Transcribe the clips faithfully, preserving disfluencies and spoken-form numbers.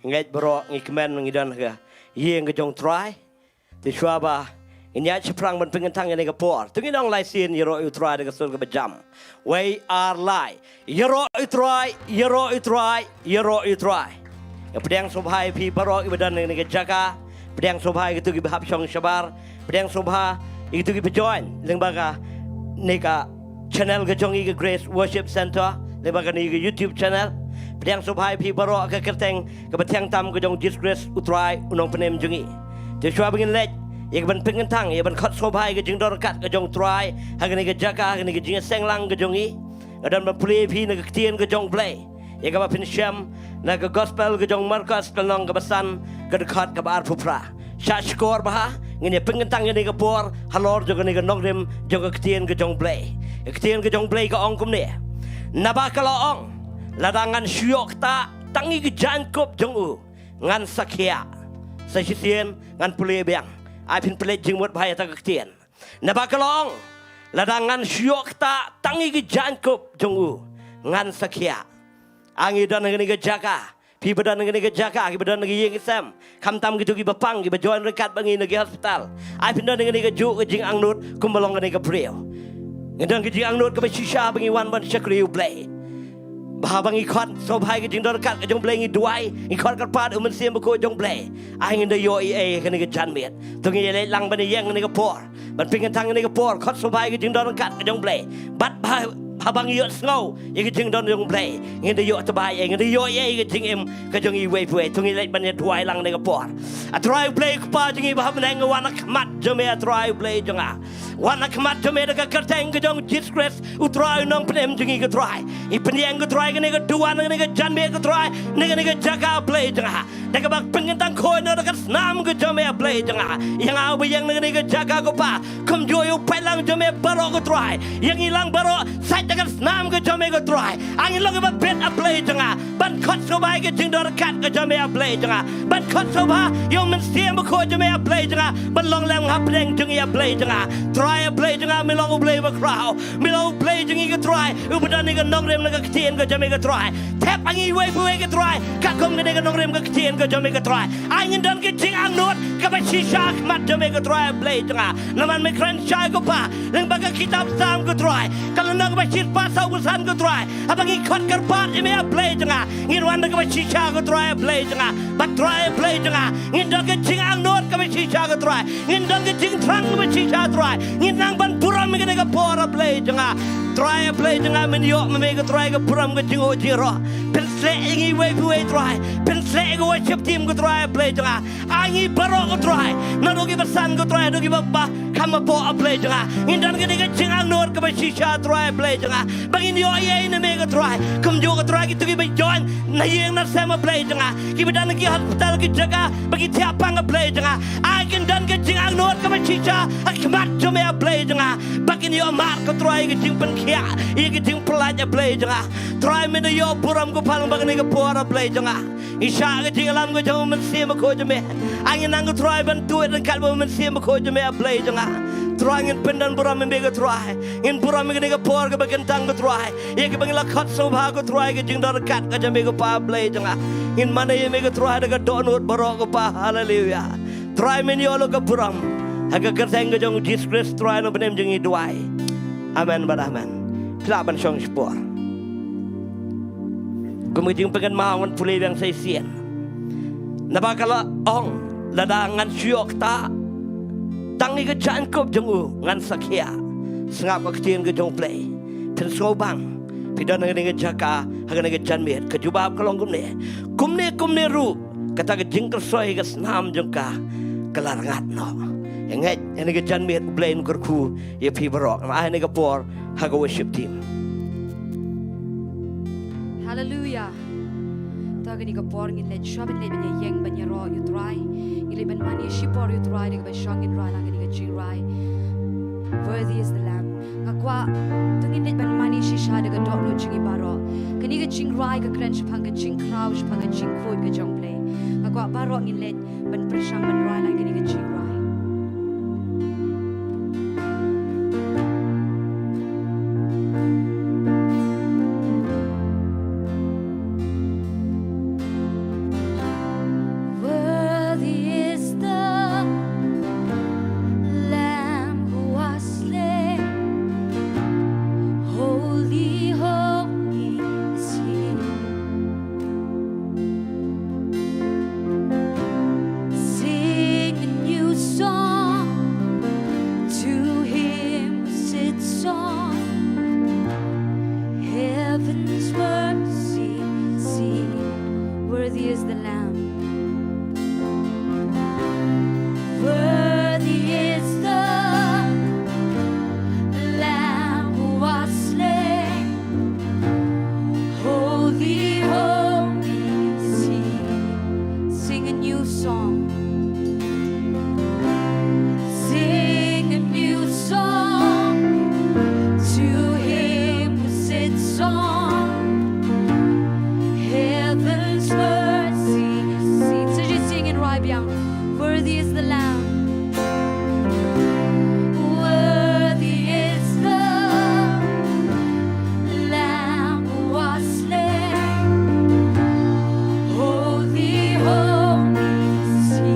Ngeit baroh ngi kmen ngi don ha ka ïing ka jong Trai. Te shuwa ba ngin ïaid shaphrang ban pynkyntang ïa kane ka por, to ngin ong lai sien: Ïaroh ïa u Trai da ka sur kaba jam. Wei ar lai. Ïaroh ïa u Trai, ïaroh ïa u Trai, ïaroh ïa u Trai. Nga pdiang sngewbha ïa phi baroh kiba don ha kane ka jaka. Pdiang sngewbha ïa kito kiba hap shong shabar. Pdiang sngewbha ïa kito kiba join lyngba kane ka channel ka jong ngi ka Grace Worship Center, lyngba kane ka YouTube channel. Pdiang sngewbha ïa phi baroh ha ka kyrteng kaba thiang tam ka jong u Jisu Khrist u Trai u Nongpynim jong ngi. Te shuwa ba ngin leit ïa kaban pynkyntang, ïa ban khot sngewbha ïa ka jingdon ryngkat ka jong u Trai ha kane ka jaka, ha kane ka jingïaseng lang ka jong ngi, nga don ban pule ïa phi na ka ktien ka jong u Blei, ïa kaba phin shem na ka Gospel ka jong u Markos, ka lynnong kaba san, ka dkhot kaba arphew phra. Shah shkor bha, ngin ïa pynkyntang ïa kane ka por halor jong kane ka nongrim jong ka ktien ka jong u Blei. Ka ktien ka jong u Blei ka ong kumne: Naba ka la ong, lada ngan shu ïoh ktah tang ïa ka jaiñkup jong u, ngan sa khiah. Sa shisien ngan pule biang. Ai phin pynleit jingmut bha ïa kata ka ktien. Naba ka la ong, lada ngan shu ïoh ktah tang ïa ka jaiñkup jong u, ngan sa khiah. Ngi don ha kane ka jaka, phi ba don ha kane ka jaka, kiba don ha ka ïing ka sem, khamtam kito kiba pang, kiba join ryngkat bad ngi na ki hospital. Ai phin don ha kane kajuh ka jingangnud kumba long kane ka briew. Ngi don ka jingangnud kaba shisha ba ngi wan ban shakri ïa u Blei. Ba haba ngi khot sngewbha ïa ka jingdon ryngkat ka jong u Blei, ngi duwai, ngi khot kyrpad ïa u Mynsiem Bakhuid jong u Blei, ai ngin da ïoh ei ei ha kane ka janmiet. To ngin ïaleit lang ban ïeng ha kane ka por, ban pynkyntang ha kane ka por, khot sngewbha ïa ka jingdon ryngkat ka jong u Blei. Bad ba haba ngi ïohsngew ïa ka jingdon jong u Blei, ngin da ïoh tbai ei, ngin da ïoh ei ei ha ka jingim ka jong ngi iwei pa iwei. To ngin leit ban ïaduwai lang ha kane ka por. A Trai u Blei u Kpa jong ngi ba ha bneng, ngi wan ha khmat jong me, a Trai u Blei jong nga. Wan ha khmat jong me da ka kyrteng ka jong u Jisu Khrist u Trai u Nongpynim jong ngi ko Trai. Ngi pynïeng ko Trai kane ka duwan, kane ka janmiet ko Trai, na kane ka jaka, a Blei jong nga. Da kaba pynkyntang khoi noh da ka snam ka jong me, a Blei jong nga, ïa nga uba ïeng na kane ka jaka ko Pa. Kumjuh ïa u paidlang jong me baroh ko Trai, ïa ngi lang baroh, sait da ka snam ka jong me ko Trai. Ai ngin long kiba bit, a Blei jong nga, ban khot sngewbha ïa ka jingdon ryngkat ka jong me, a Blei jong nga, ban khot sngewbha ïa u Mynsiem Bakhuid jong me, a Blei jong nga, ban long lem ha pdeng jong ngi, a Blei jong nga. Trai, a Blei jong nga, me long u Blei bakhraw, me long u Blei jong ngi ko Trai, uba don ïa ka nongrim na ka ktien ka jong me ko Trai. Thep ha ngi iwei pa iwei ko Trai katkum kane ka nongrim ka ktien ka jong me ko Trai. Ai ngin don ka jingangnud kaba shisha ha khmat jong me ko Trai, a Blei jong nga. Namar me kren shai ko Pa, lyngba ka kitab Salm ko Trai, ka lynnong kaba shiphew saw, ka san ko Trai, haba ngi khot kyrpad ïa me, a Blei jong nga, ngin wan da kaba shisha ko Trai, a Blei jong nga. Bad Trai, a Blei jong nga, ngin don ka jingangnud kaba shisha ko Trai, ngin don ka jingthrang kaba shisha Trai, ngin nang ban burom ïa kane ka por, a Blei jong nga. Trai, a Blei jong nga, men ïoh ma me ko Trai ka burom, ka jingnguh jingïaroh. Pynshlur ïa ngi iwei pa iwei Trai, pynshlur ïa ka worship team ko Trai, a Blei jong nga. Ai ngi baroh ko Trai, naduh kiba san ko Trai, haduh kiba bha, kham hapoh, a Blei jong nga, ngin don kane ka jingangnud kaba shisha Trai, a Blei jong nga, ba ngin ïoh ei ei na me ko Trai. Kumjuh ko Trai kito kiba join na ïing na sem, a Blei jong nga, kiba don ha ki hospital, ki jaka ba ki thiah pang, a Blei jong nga, ai kin don ka jingangnud kaba shisha ha khmat jong me, a Blei jong nga, ba kin ïoh mad ko Trai ïa ka jingpynkhiah, ïa ka jingpyllait, a Blei jong nga. Trai, men da ïoh burom ko Pa lyngba kane ka por, a Blei jong nga. Ngi shah ka jingïalam ka jong u Mynsiem Bakhuid jong me. Ai ngin nang ko Trai ban tuid ryngkat bad u Mynsiem Bakhuid jong me, a Blei jong nga. Trai, ngin pyndon burom ïa me ko Trai, ngin burom ïa kane ka por kaba kyntang ko Trai, ïa kaba ngi la khot sngewbha ko Trai ka jingdon ryngkat ka jong me ko Pa, a Blei jong nga. Ngin mane ïa me ko Trai da ka dohnud baroh ko Pa. Haleluya. Trai, men ïoh lut ka burom ha ka kyrteng ka jong u Jisu Khrist Trai u Nongpynim jong ngi duwai. Amen bad amen. Phi lah ban shong shipor. Kum ka jingpynkynmaw ngan pule biang sa shisien. Naba ka la ong, lada ngan shu ïoh ktah tang ïa ka jaiñkup jong u, ngan sa khiah. Sngap ka ktien ka jong u Blei. Phin sngewbang, phi don ha kane ka jaka ha kane ka janmiet, ka jubab ka long kumne: Kumne kumne ruh kata ka jingkyrsoi ka snam jong ka ka la rngat noh. Ngeit ha kane ka janmiet u Blei un kyrkhu ïa phi baroh. Ai ha kane ka por ha ka worship team. Haleluya. To ha kane ka por ngin leit shwa ban leit ban ïeng ban ïaroh ïa u Trai. Ngin leit ban mane shipor ïa u Trai da kaba shong, ngin rai lang kane ka jingrai: Worthy is the Lamb. Nga kwah to ngin leit ban mane shisha da ka dohnud jong ngi baroh. Kane ka jingrai ka kren shaphang ka jingkhraw, shaphang ka jingkhuid ka jong u Blei. Nga kwah baroh ngin leit ban pyrshang ban rai lang kane ka jingrai. is the Lamb. Worthy is the Lamb who was slain. Holy, holy is he. Sing a new song. Sing a new song to him who sits on heaven's mercy seat. Sa shu sing yn rai biang. Worthy is the Lamb. Worthy is the Lamb who was slain. Holy, holy is he.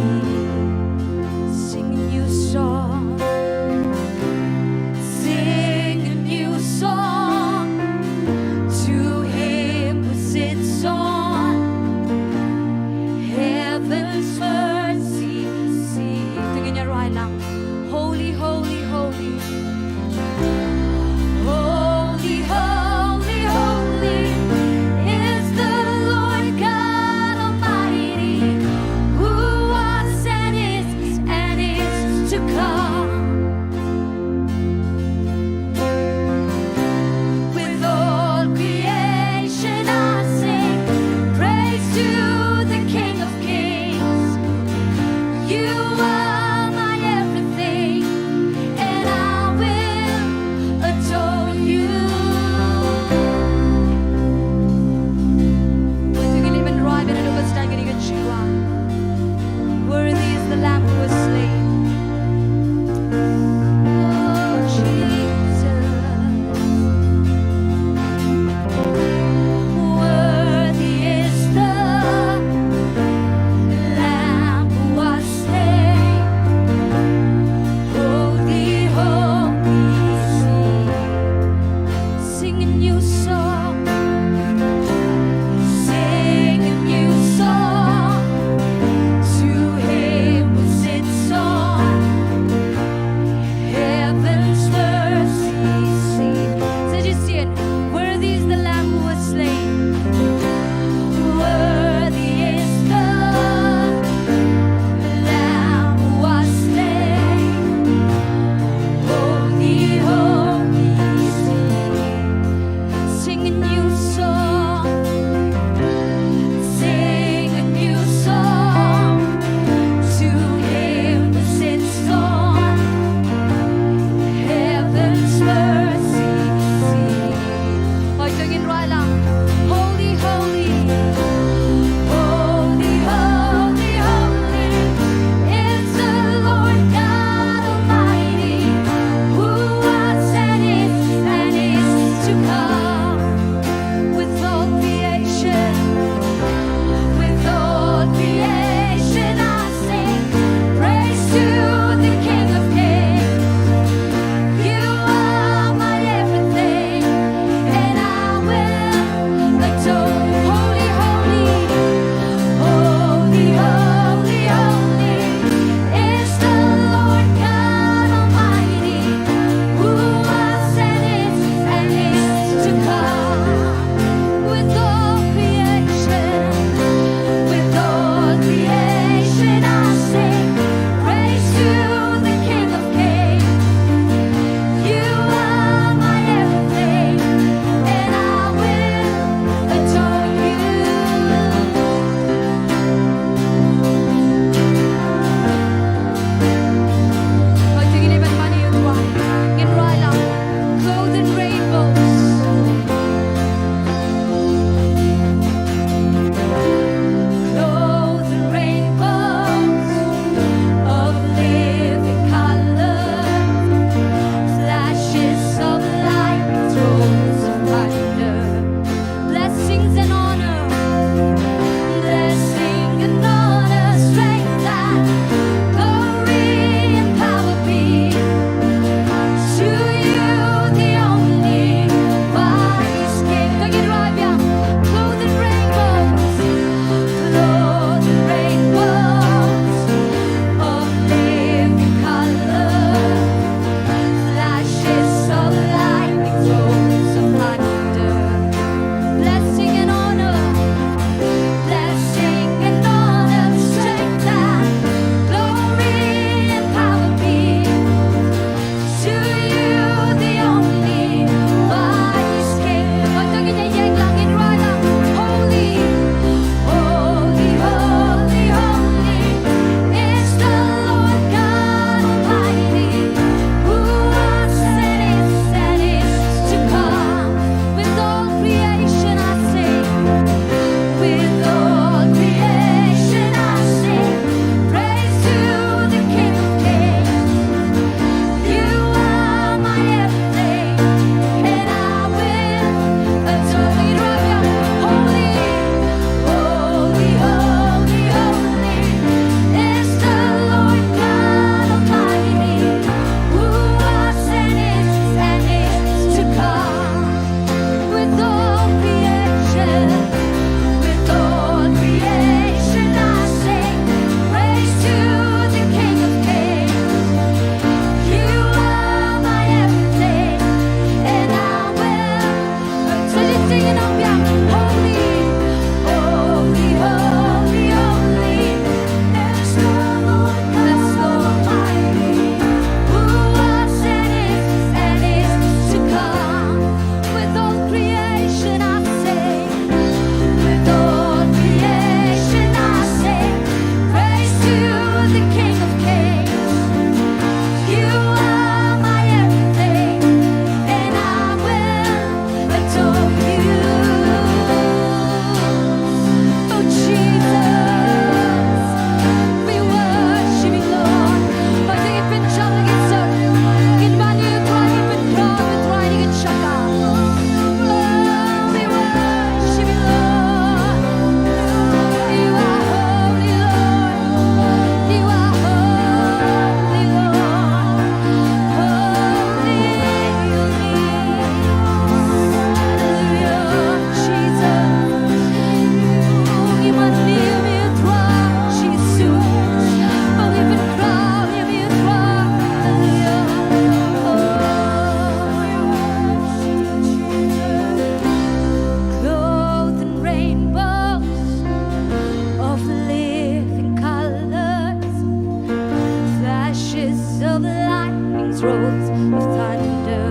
rolls of thunder.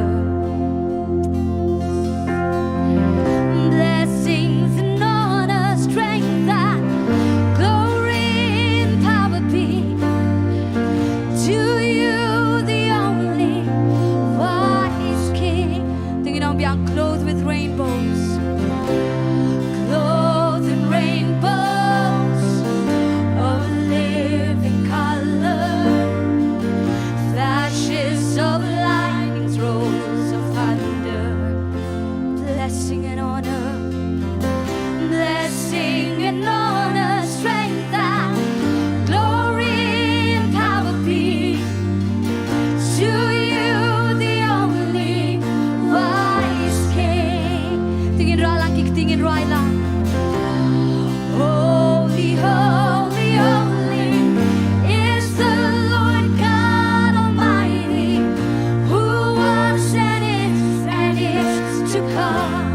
Blessings and honor, strength and glory and power be to you, the only wise King. Dang ïa ong biang, clothed with rainbows. Clothed in rainbows of living color, flashes of lightning, throes of thunder. Blessing and honor, blessing and honor, strength and glory and power be to you, the only wise King. Dang ïa rai lang, ki ktien, dang ïa rai lang. Holy, holy, holy is the Lord God Almighty, who was and is and is to come.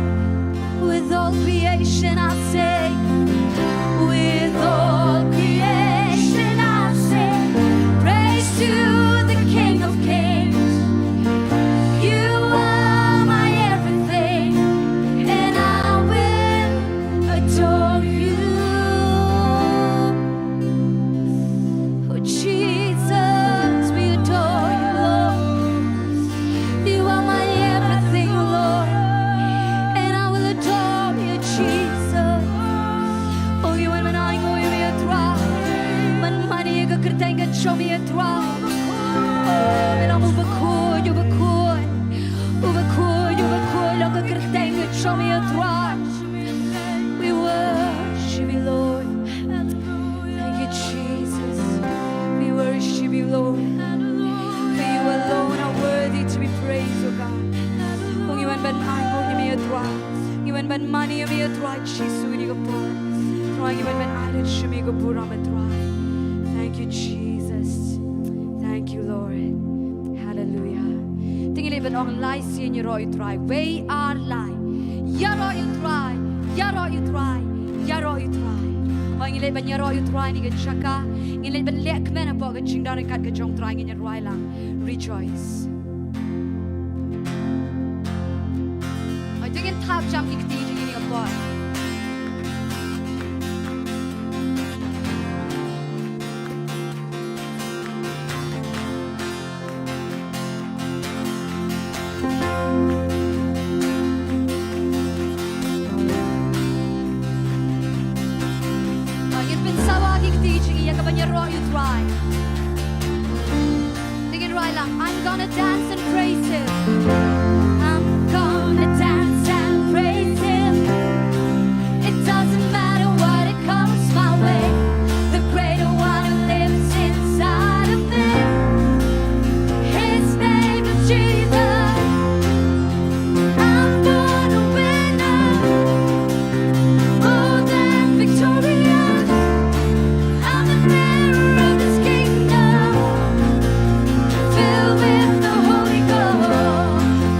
With all creation I say, with all creation I say, praise to the King of Kings. You are my everything, and I will adore you. Oh Jesus, we adore you, Lord. You are my everything, Lord, and I will adore you, Jesus. Oh, ïa wan ban ai nguh ïa me, A Trai. Ban mane ïa ka kyrteng ka jong me, A Trai. Oh, me long u bakhuid, u bakhuid, u bakhuid, u bakhuid long ka kyrteng ka jong me, A Trai. We worship you, Lord. Thank you, Jesus. We worship you, Lord. For you alone are worthy to be praised, O God. Oh, ngi wan ban ai nguh ïa me, A Trai. Ngi wan ban mane ïa me, A Trai Jisu, ïa kane ka por. Trai, ngi wan ban ai lut ïa me ka burom, A Trai. Thank you, Jesus. Thank you, Lord. Hallelujah. Te ngi leit ban ong lai sien, ïaroh ïa U Trai. Wei ar lai. Ïaroh ïa U Trai. Ïaroh ïa U Trai. Ïaroh ïa U Trai. Hooid, ngi leit ban ïaroh ïa U Trai ha kane ka jaka. Ngi leit ban leh kmen hapoh ka jingdon ryngkat ka jong U Trai, ngin ïa rwai lang. Rejoice. Hooid, to ngin thap jam ki kti jong ngi ha kane ka por. Ngin pynsawa ki kti jong ngi ïa ka ban ïaroh ïa U Trai. Te ngin rwai lang. I'm gonna dance and praise him. I'm gonna dance and praise him. It doesn't matter what comes my way. The greater one who lives inside of me. His name is Jesus. I'm born a winner, more than victorious. I'm an heir of his kingdom, filled with the Holy Ghost.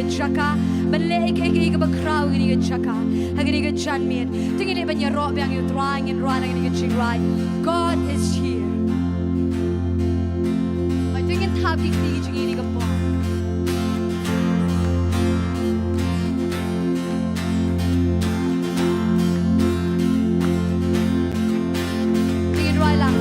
jaka, ban leh ïa kaei kaei kaba khraw ha kane ka jaka, ha kane ka janmiet. To ngin leit ban ïaroh biang ïa U Trai, ngin rwai na kane ka jingrwai, God is here. Hooid, to ngin thap ïa kine ki jingïaroh ha kane ka por. Ngin rwai lang.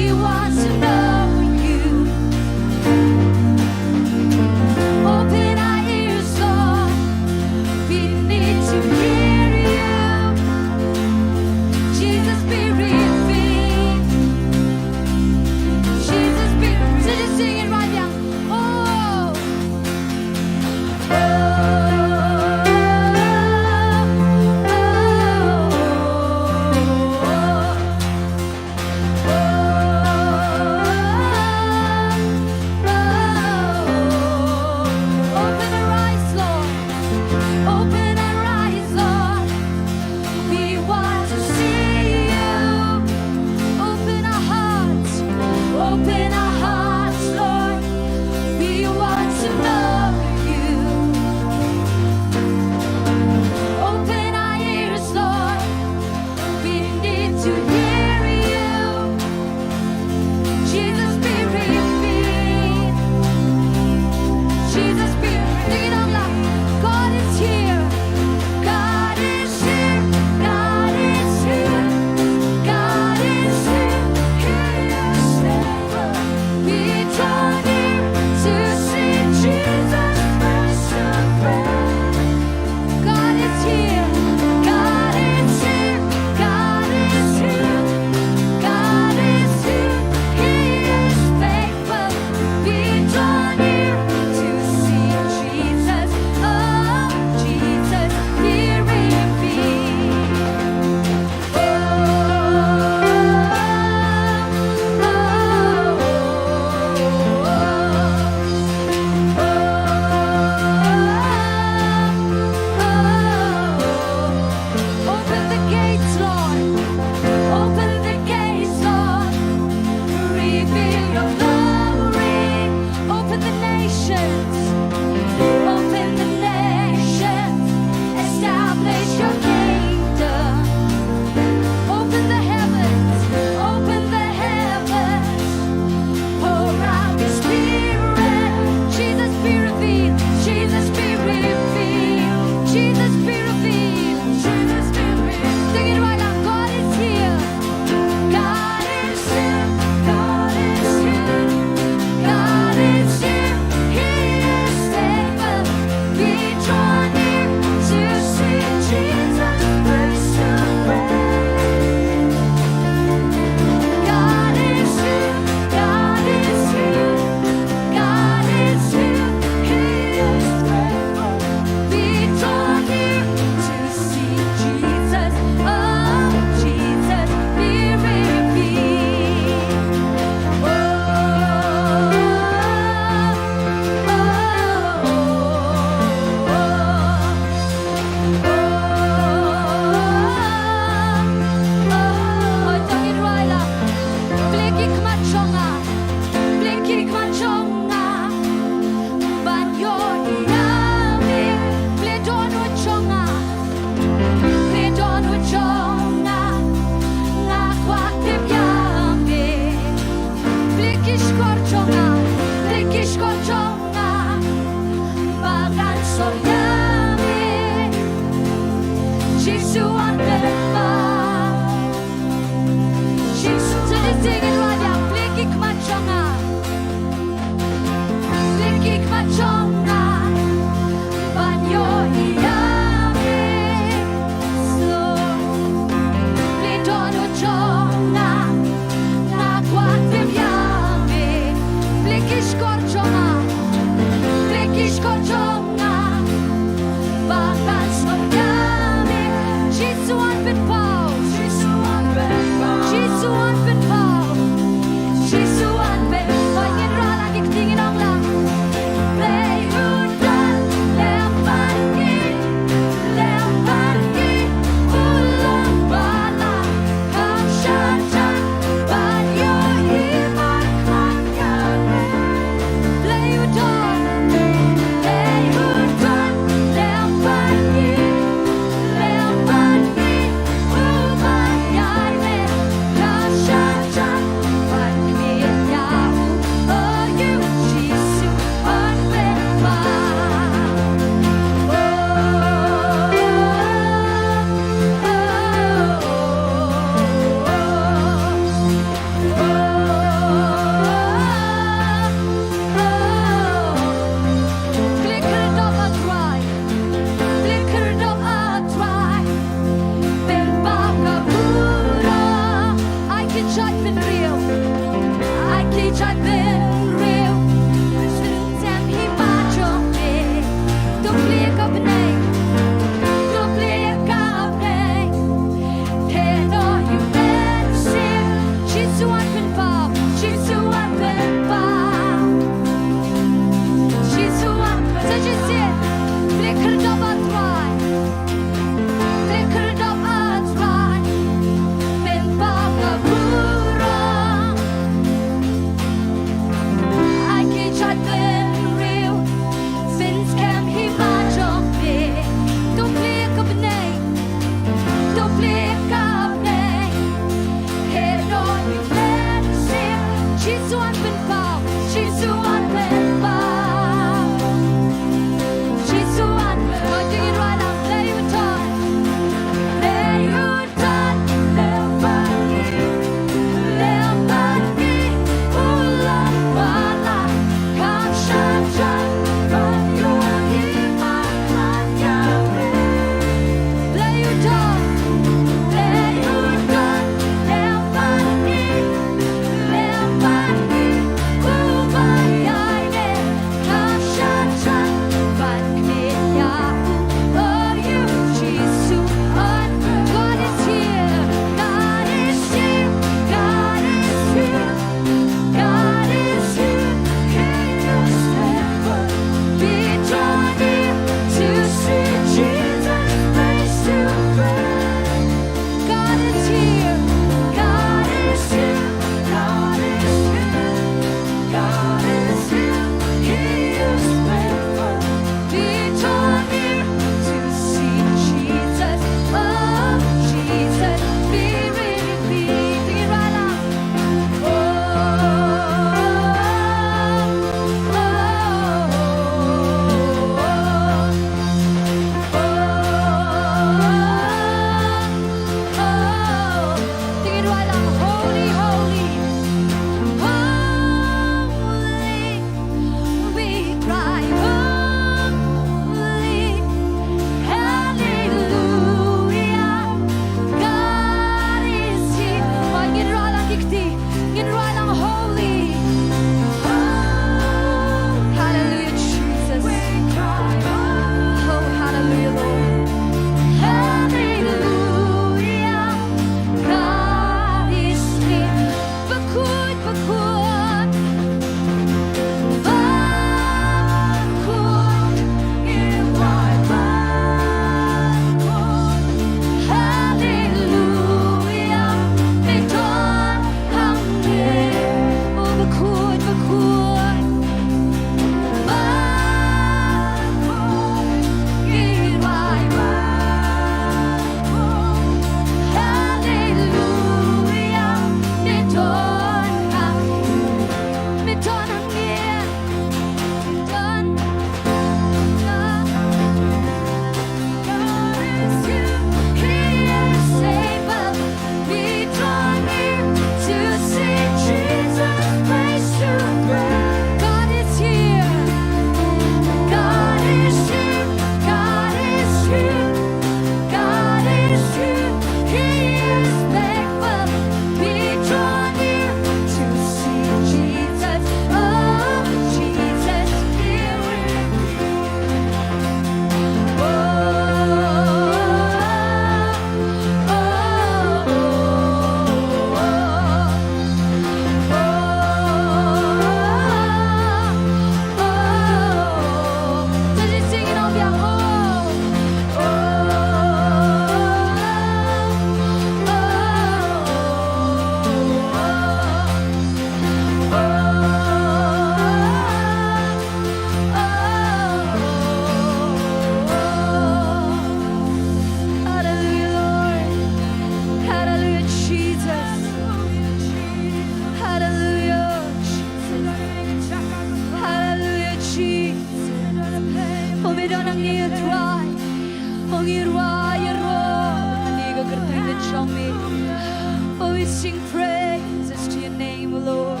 Oh, we sing praises to your name, Lord.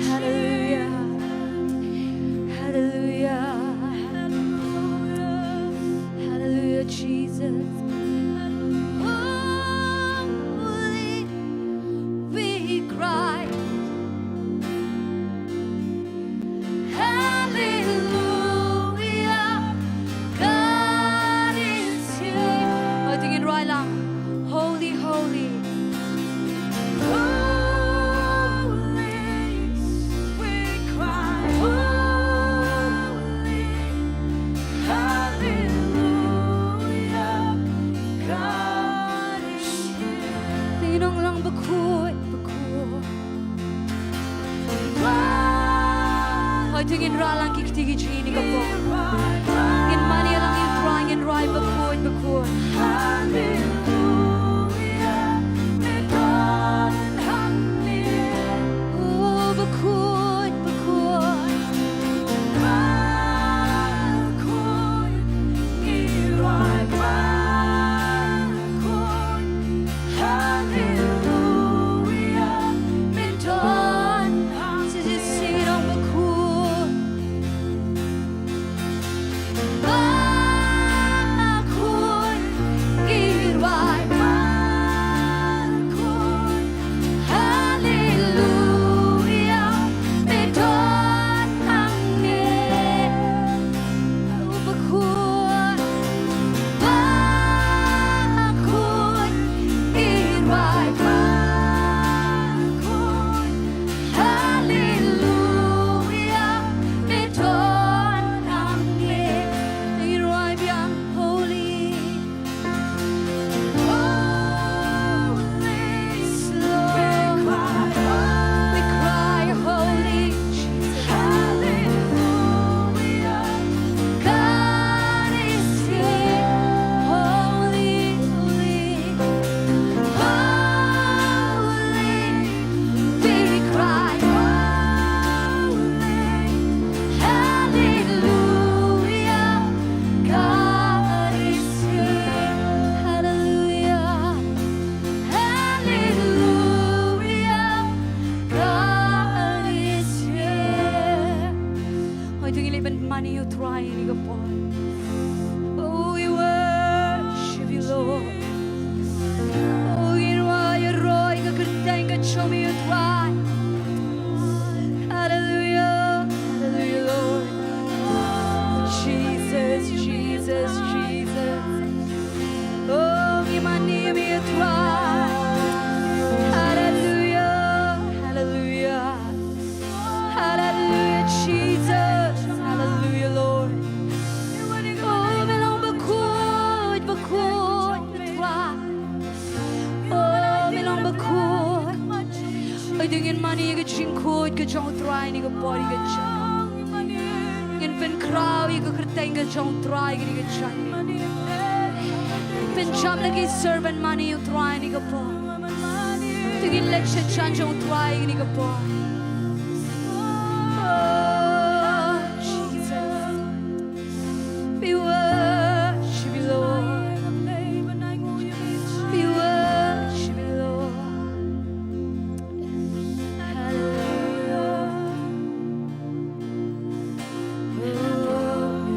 Hallelujah. Hallelujah. Hallelujah, Jesus. Holy, we cry. Hallelujah, God is here. Hoi to ngin rwai lang. Holy, holy. Holy, we cry. Holy, hallelujah, God is here. Ngin ong lang bakhuid, bakhuid. Hoi to ngin rah lang ki kti ki jingim ha kane ka por. Ngin mane lang ïa u Trai, ngin rwai bakhuid, bakhuid. Oh, bakhuid, bakhuid. Hallelujah, me don ha. Sisi sirong bakhuid. Bakhuid, ngi rwai bakhuid. Hallelujah, me don hangne. Bakhuid, bakhuid, ngi rwai bakhuid. Hallelujah, me don hangne. Ngi rwai biang holy. Holy, we cry, we cry, holy, Jesus. Hallelujah, God is here. Holy, holy, holy, we cry, holy. Hallelujah, God is here. Hallelujah, hallelujah, God is here. Hoi to ngin leit ban mane ïa u Trai ha kane ka por. Oh, we worship you, Lord. Oh, ngin rwai ïaroh ïa ka kyrteng ka jong me, U Trai. Hallelujah. Hallelujah, Lord. Jesus, Jesus, Jesus. Oh, ngi mane ïa me, U Trai. Hallelujah. Hallelujah. Hallelujah, Jesus. Hallelujah, Lord. Oh, me long bakhuid, bakhuid, U Trai. Oh, me long bakhuid. Hoi to ngin mane ïa ka jingkhuid ka jong U Trai ha kane ka por, ïa ka jingkhuid. Ngin pynkhraw ïa ka kyrteng ka jong U Trai ha kane ka jingkhuid. Pynjam la ki sor ban mane ïa U Trai ha kane ka por. To ngin leit sha jan jong U Trai ha kane ka por. Oh, Jesus. We worship you, Lord. We worship you, Lord. Hallelujah. Oh,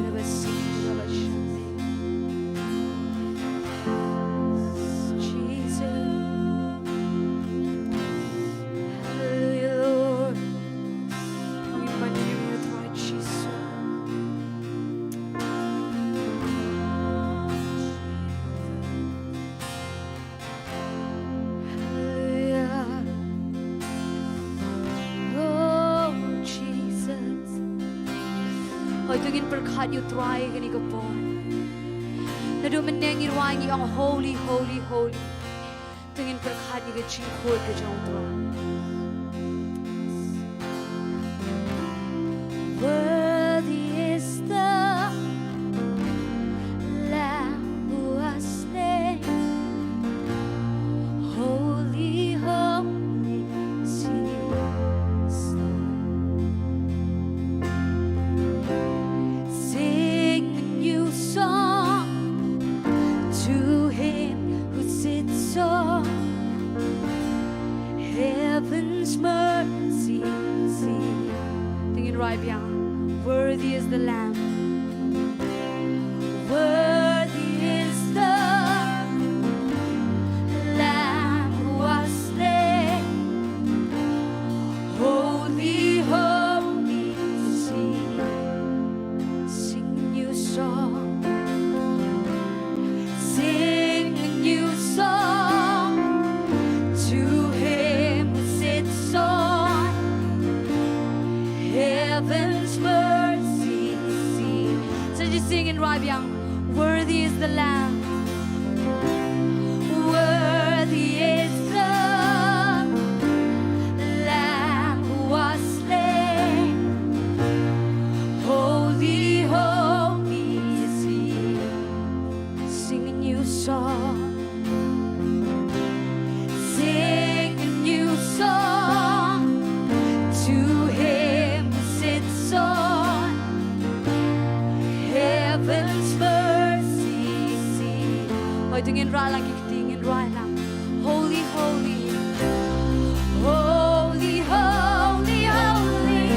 Jesus. Hallelujah, Lord. We magnify you, Lord Jesus. Hallelujah. Oh, Jesus. Hoi to ngin pyrkhat ïa U Trai ha kane ka por. Naduh mynne ngi rwai ngi ong holy, holy, holy. To ngin pyrkhat ïa ka jingkhuid ka jong U Trai. Worthy is the Lamb who was slain. Holy, holy is He who was slain. Sing a new song to Him who sits Worthy is the Lamb. Worthy is the Lamb who was slain. Holy, holy is he. Sing a new song. Sing a new song to him who sits on heaven's mercy seat. Oi, to ngin rah lang, ki kti, ngin rah lang. Holy, holy, holy, holy, holy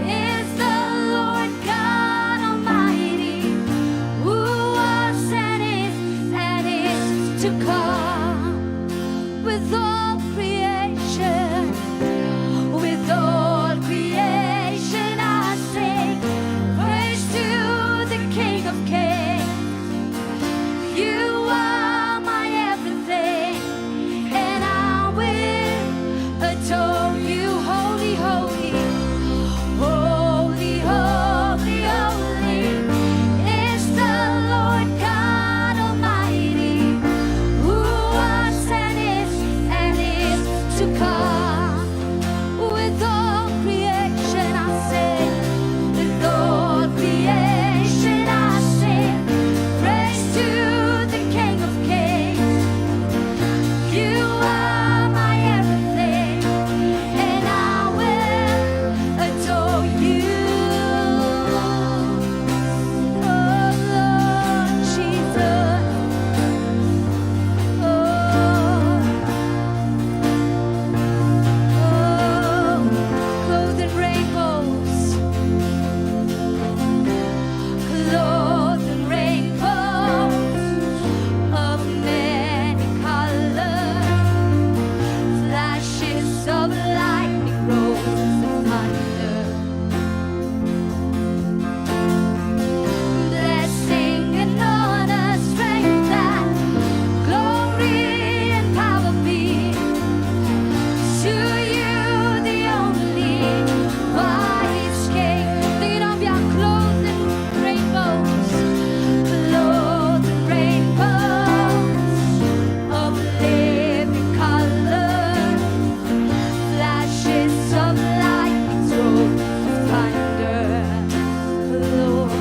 is the Lord God Almighty, who was and is and is to come. With all creation, with all creation, I sing praise to the King of Kings. You are my everything, and I will adore you. Holy, holy, holy, holy, holy is the Lord God Almighty, who was and is and is to come. With all creation I sing, with all creation I sing, praise to the King of Kings. You are my everything, and I will adore you. Oh Lord Jesus, oh, oh, clothed in rainbows, clothed in rainbows of many colors, flashes of lightning, roars of thunder. Blessing and honor, strength and glory and power be to you, the only wise King. Sing it out, we are clothed in rainbows, clothed in rainbows of living color. Flashes of lightning, roar of thunder, Lord.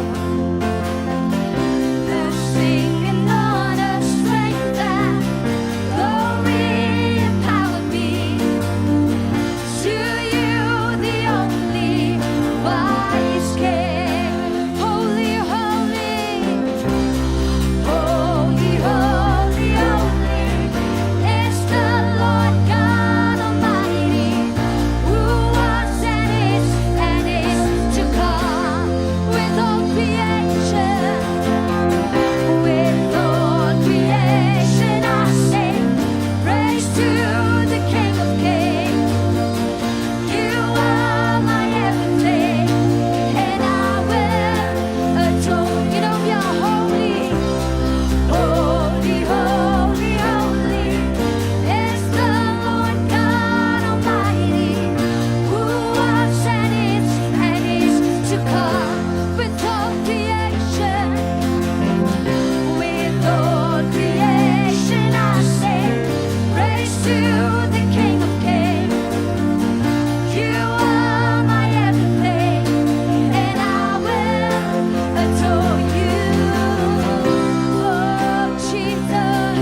Blessing and honor, strength and glory and power be to you, the only wise King. Holy, holy, holy, holy, holy is the Lord God Almighty, who was and is and is to come. With all creation, with all creation, I sing praise to the King of Kings. You are my everything, and I will adore you. You know we are holy, holy, holy, holy is the Lord God Almighty, who was and is and is to come. With all creation, with all creation, I sing praise to the King of Kings. You are my everything, and I will adore you. Oh Jesus,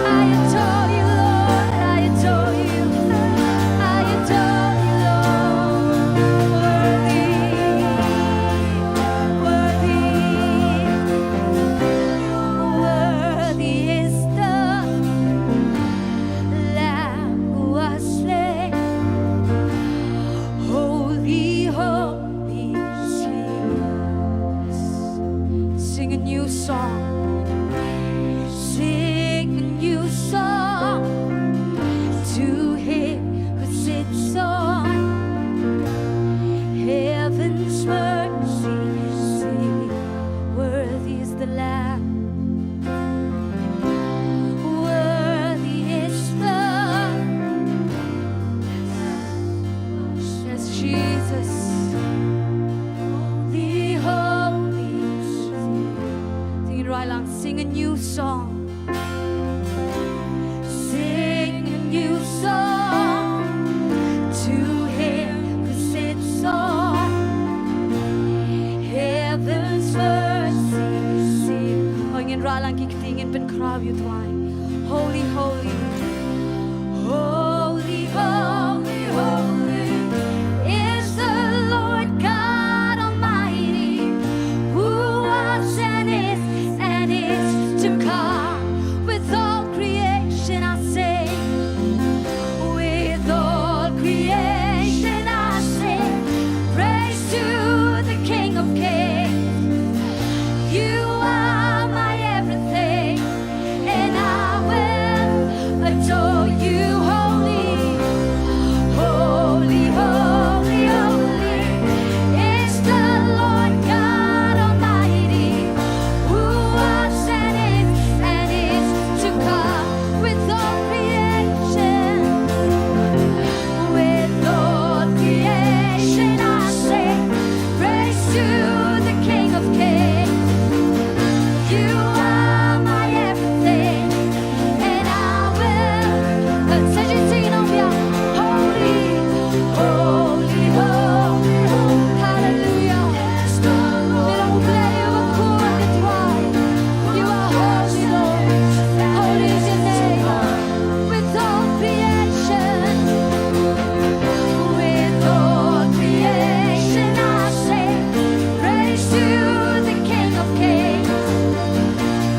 I adore you, Lord. I adore you. I adore you, Lord. Worthy, worthy, worthy is the Lamb who was slain. Holy, holy is he. Sing a new song. Sing a new song to him who sits on heaven's mercy seat. Worthy is the Lamb. Worthy is the Lamb. Yes, Jesus. Holy, holy is he. Railang, sing a new song. Sing a new song to him who sits on heaven's mercy seat. Oh, ngin railang ki kti, ngin pynkhraw ïa u Trai. Holy, holy. Holy, holy, holy is the Lord God Almighty, who was and is and is to come. With all creation I sing, with all creation I sing, praise to the King of Kings. You are my everything, and I will adore you. Holy, holy, holy, holy is the Lord God Almighty, who was and is and is to come. With all creation, with all creation I sing, praise to the King of Kings. You are my everything, and I will. Sa shisien ngin ong biang, holy, holy, holy, holy. Hallelujah. Ngi long U Blei uba khuid, Trai. You are holy, Lord. Holy is your name. With all creation, with all creation I sing praise to the King of Kings.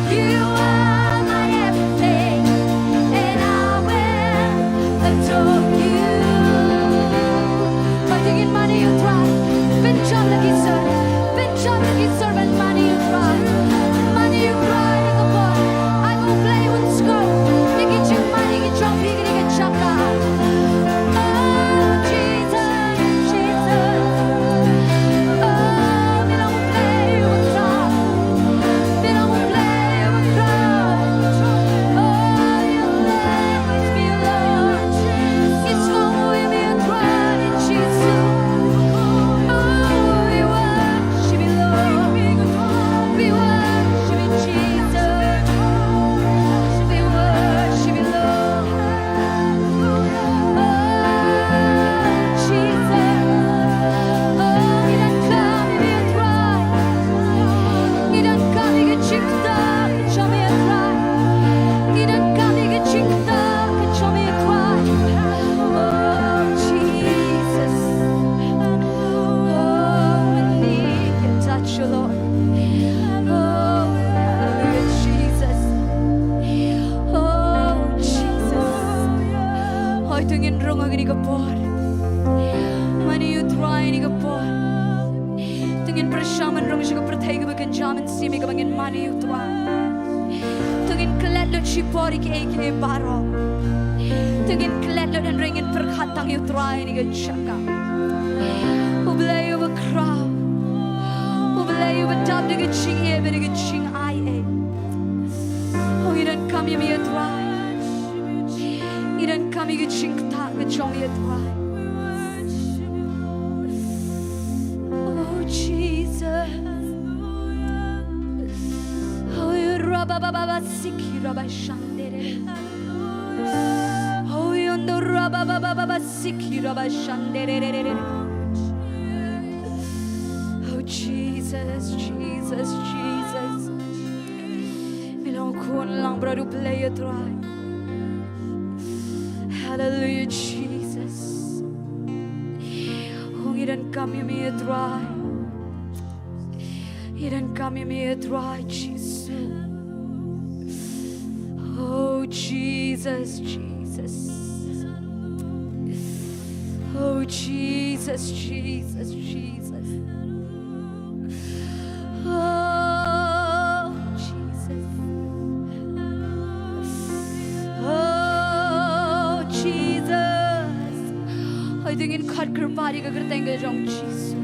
You are my everything, and I will adore you. Hooid, to ngin mane ïa u Trai. Pynjop ïa ki sur, pynjop ïa ki sur ban mane ïa u Trai. Mane ïa u Trai ha ka por. Ai ba U Blei un sngewthuh ïa ki jingmane ki jong phi ha kane ka jaka. Oh, Jesus, Jesus. Oh, ngi long U Blei uba khuid. Ngi long U Blei uba khuid. Oh, you amaze me, Lord. Ngi sngewthuh ïa me, U Trai Jisu. Oh, we worship you, Lord. We worship you, Jesus. We worship you, Lord. Oh, Jesus. Oh, ngi donkam ïa me, U Trai. Ngi donkam ïa ka jingktah ka jong me, U Trai. Ngi donkam ïa ka jingktah ka jong me, U Trai. Oh, Jesus. Oh, we need your touch, oh Lord. Oh, hallelujah, Jesus. Oh, Jesus. Hooid, to ngin rung ha kane ka por. Mane ïa u Trai ha kane ka por. To ngin pyrshang ban rung sha ka pyrthei kaba kynja mynsiem ïa kaba ngin mane ïa u Trai. To ngin klet lut shipor ïa kiei kiei baroh. To ngin klet lut hynrei ngin pyrkhat tang ïa u Trai ha kane ka jaka. U Blei uba khraw. U Blei uba dap da ka jingïeit bad da ka jingai ei. Oh, ngi donkam ïa me, U Trai. Ngi donkam ïa ka jingktah ka jong me, U Trai. Oh, Jesus. Oh, rabababa siki rabashandere. Oh, yondo rabababa siki rabashandere. Oh, Jesus, Jesus, Jesus. Ngi long khun langbrot U Blei, U Trai. Hallelujah, Jesus. Oh, ngi donkam ïa me, U Trai. Ngi donkam ïa me, U Trai Jisu. Oh, Jesus, Jesus. Oh, Jesus, Jesus, Jesus. Oh, Jesus. Oh, Jesus. Hooid, to ngin khot kyrpad ïa ka kyrteng ka jong Jisu.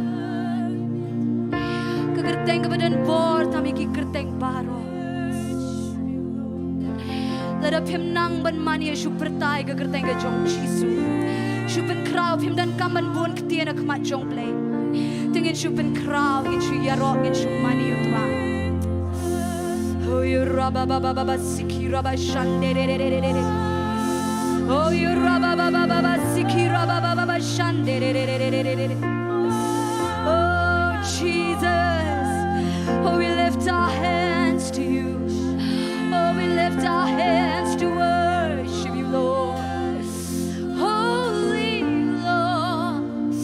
Ka kyrteng kaba don bor tam ïa ki kyrteng baroh. Lada phim nang ban mane, shu pyrta ïa ka kyrteng ka jong Jisu. Shu pynkhraw, phim donkam ban bun ktien ha khmat jong Blei. To ngin shu pynkhraw, ngin shu ïaroh, ngin shu mane ïa u Trai. Oh, you rabba ba ba ba ba siki rabba shande de de de de de. Oh, you rabba ba ba ba ba siki rabba ba ba ba shande de de de de de de. Oh, Jesus. Oh, we lift our hands to you. Oh, we lift our hands to worship you, Lord. Holy Lord,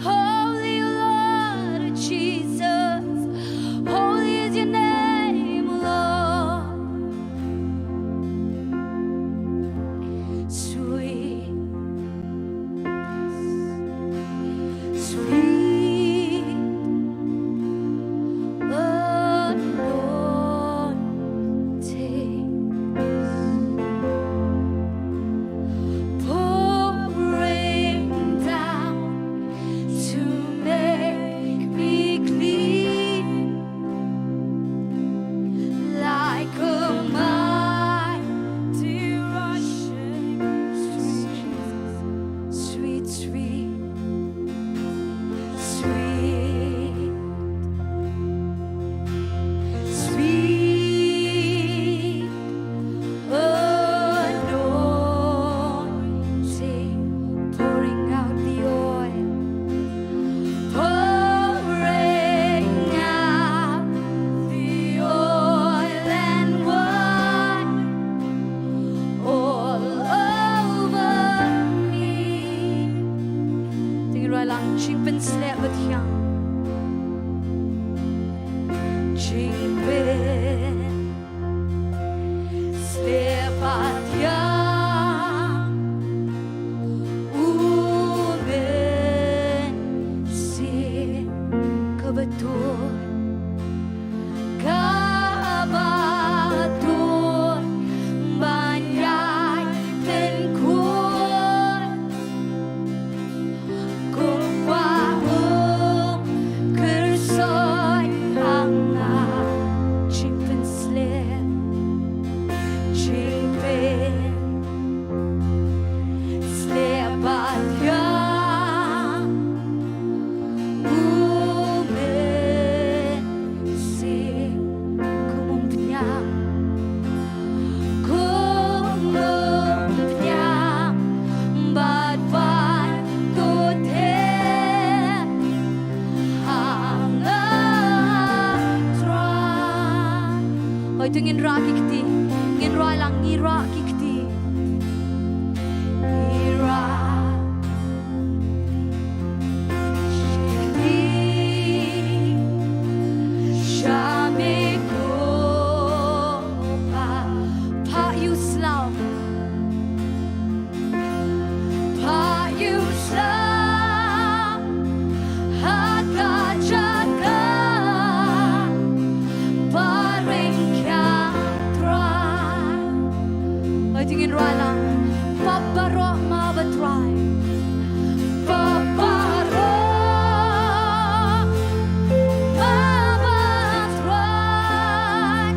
Holy Lord Jesus, holy is your name, Lord. Sweet, sweet anointing. Pouring down to make me clean like a mighty rushing stream. Sweet, sweet, sweet, sweet anointing, pouring out the oil, pouring out the oil and wine all over me. Ding rai lang, jingpynsleh bad thiang. Jingpyn sleh bad thiang. U Mynsiem kaba tur, kaba tur ban ïai pynkhun. Kumba u kyrshoi ha nga, jingpynsleh, jingpynsleh bad thiang. U Mynsiem, kum u pynïap, kum u pynïap bad wan kut thied ha nga, Trai. Hooid, to ngin rah ki kti, ngin rah lang, ngi rah ki kti. Ngi rah. Hooid, to ngin rah lang. Pop baroh ma ba Trai. Pop baroh ma ba Trai.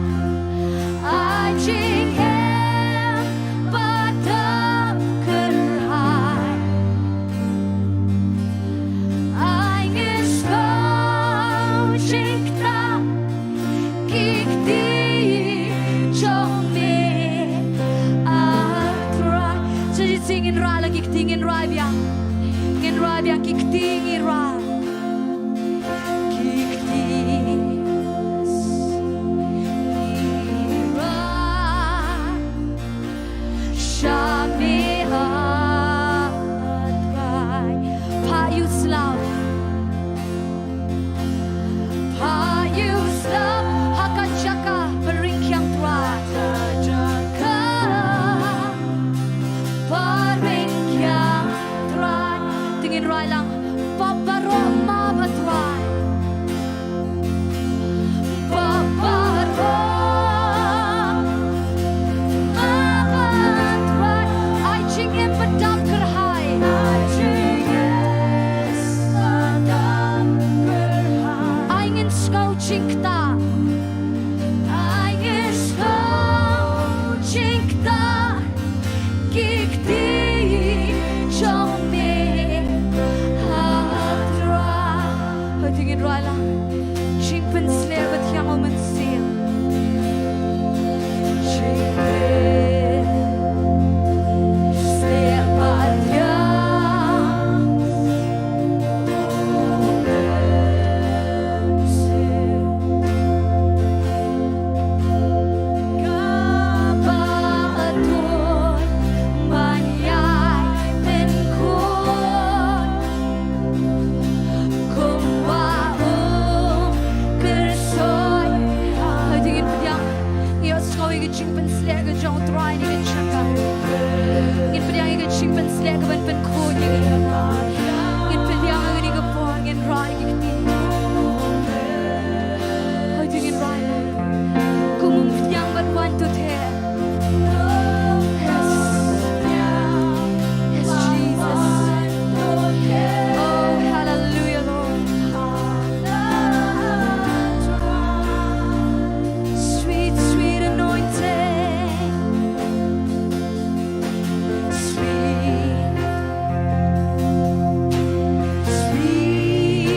Ai jingim ba dap kyrhai. Ai ngin sngewthuh jingktah ki kti jong me, ah Trai. Sa shisien ngin rah la ki kti, ngin rah biang. Ngin rah biang ki kti, ngin rah. Ki kti ngi rah sha me, ah Trai. Phah ïa u slap. Phah ïa u slap ha ka jaka ba ring khiang, Trai. Ka jaka ba ring khiang, Trai. To ngin rah lang. Pop baroh Jingpynsleh ka jong U Trai ha kane ka jaka. Ngin pdiang ïa ka jingpynsleh kaban pynkhuid ïa ngi. Ngin pdiang ïa kane ka por, ngin rah ïa ki kti. Hooid, ngin rah ïa. Kum u pdiang bad wan to te. Yes. Yes, Jesus. Oh, hallelujah, Lord. Sweet, sweet anointing. Sweet, sweet.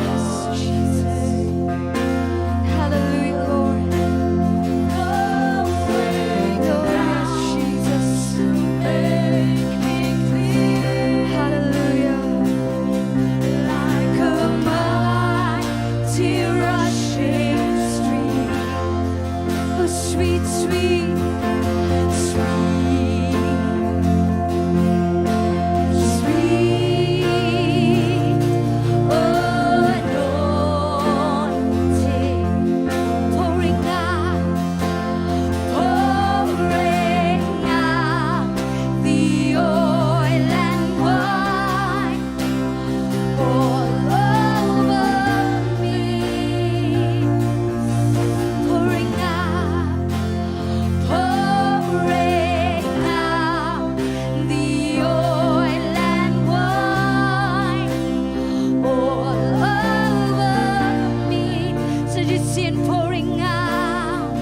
Yes, Jesus. Hallelujah, Lord. Glorious Jesus. Hallelujah. Like a mighty rushing stream. Oh, sweet, sweet, sweet, sweet anointing, pouring out, pouring out the oil and wine all over me. Pouring out, pouring out the oil and wine all over me. So just sing, pouring out,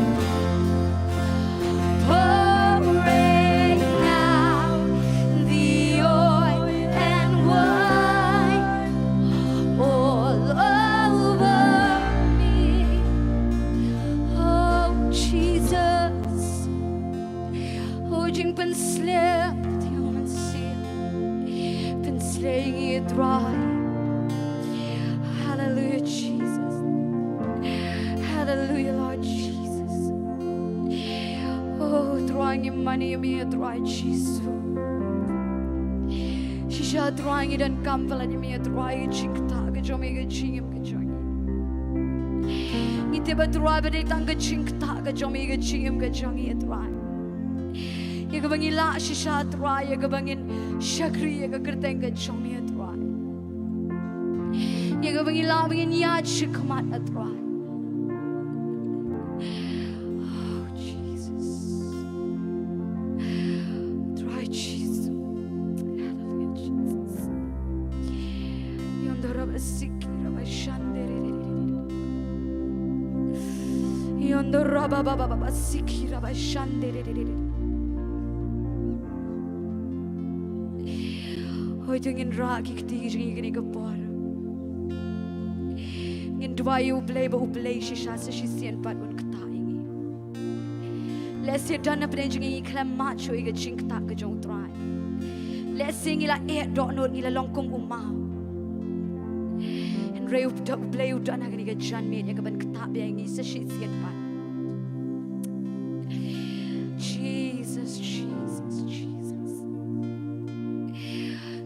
pouring out the oil and wine all over me. Oh, Jesus. Oh, jingpynsleh, jingpynsleh. Pynsleh ïa ngi, Trai. Hallelujah, Jesus. Hallelujah, Lord Jesus. Oh, Trai, ngi mane ïa me, Trai Jisu. Shisha, Trai, ngi donkam palat ïa me, Trai, ïa ka jingktah ka jong me ha ka jingim ka jong ngi. Ngi tip, Trai, ba dei tang ka jingktah ka jong me ha ka jingim ka jong ngi, Trai. Ïa kaba ngi lah shisha, Trai, ïa kaba ngin shakri ïa ka kyrteng ka jong me, Trai. Ïa kaba ngi lah ba ngin ïaid shakhmat, Trai. Oh, Jesus. Trai Jisu. Hallelujah, Jesus. Yondo raba siki raba shandere. Yondo raba baba baba siki raba shandere. Hooid, to ngin rah ki kti jong ngi ha kane ka por. Ngin duwai ïa U Blei ba U Blei shisha sa shisien pat un ktah ïa ngi. Lehse don na pdeng jong ngi ngi khlem mad shuh ïa ka jingktah ka jong U Trai. Lehse ngi la eh dohnud, ngi la long kum u maw. Hynrei U Blei u don ha kane ka janmiet ïa kaban ktah biang ïa ngi sa shisien pat. Jesus, Jesus, Jesus.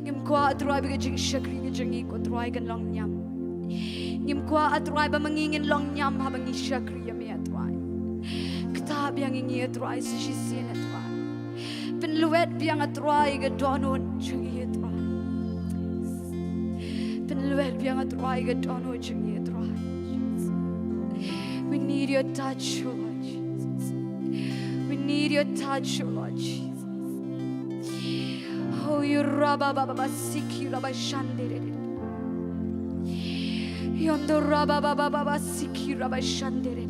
Ngim kwah, Trai, ba ka jingshakri ka jong ngi, ko Trai, kan long niam. Ngim kwah, Trai, ba ma ngi ngin long niam haba ngi shakri ïa me, Trai. Ktah biang ïa ngi, Trai, sa shisien, Trai. Pynlwet biang, Trai, ka dohnud jong ngi, Trai. Pynlwet biang, Trai, ka dohnud jong ngi, Trai. We need your touch, oh Lord Jesus. We need your touch, oh Lord Jesus. Oh, you raba baba baba siki raba shandere. Yondo raba baba baba siki raba shandere.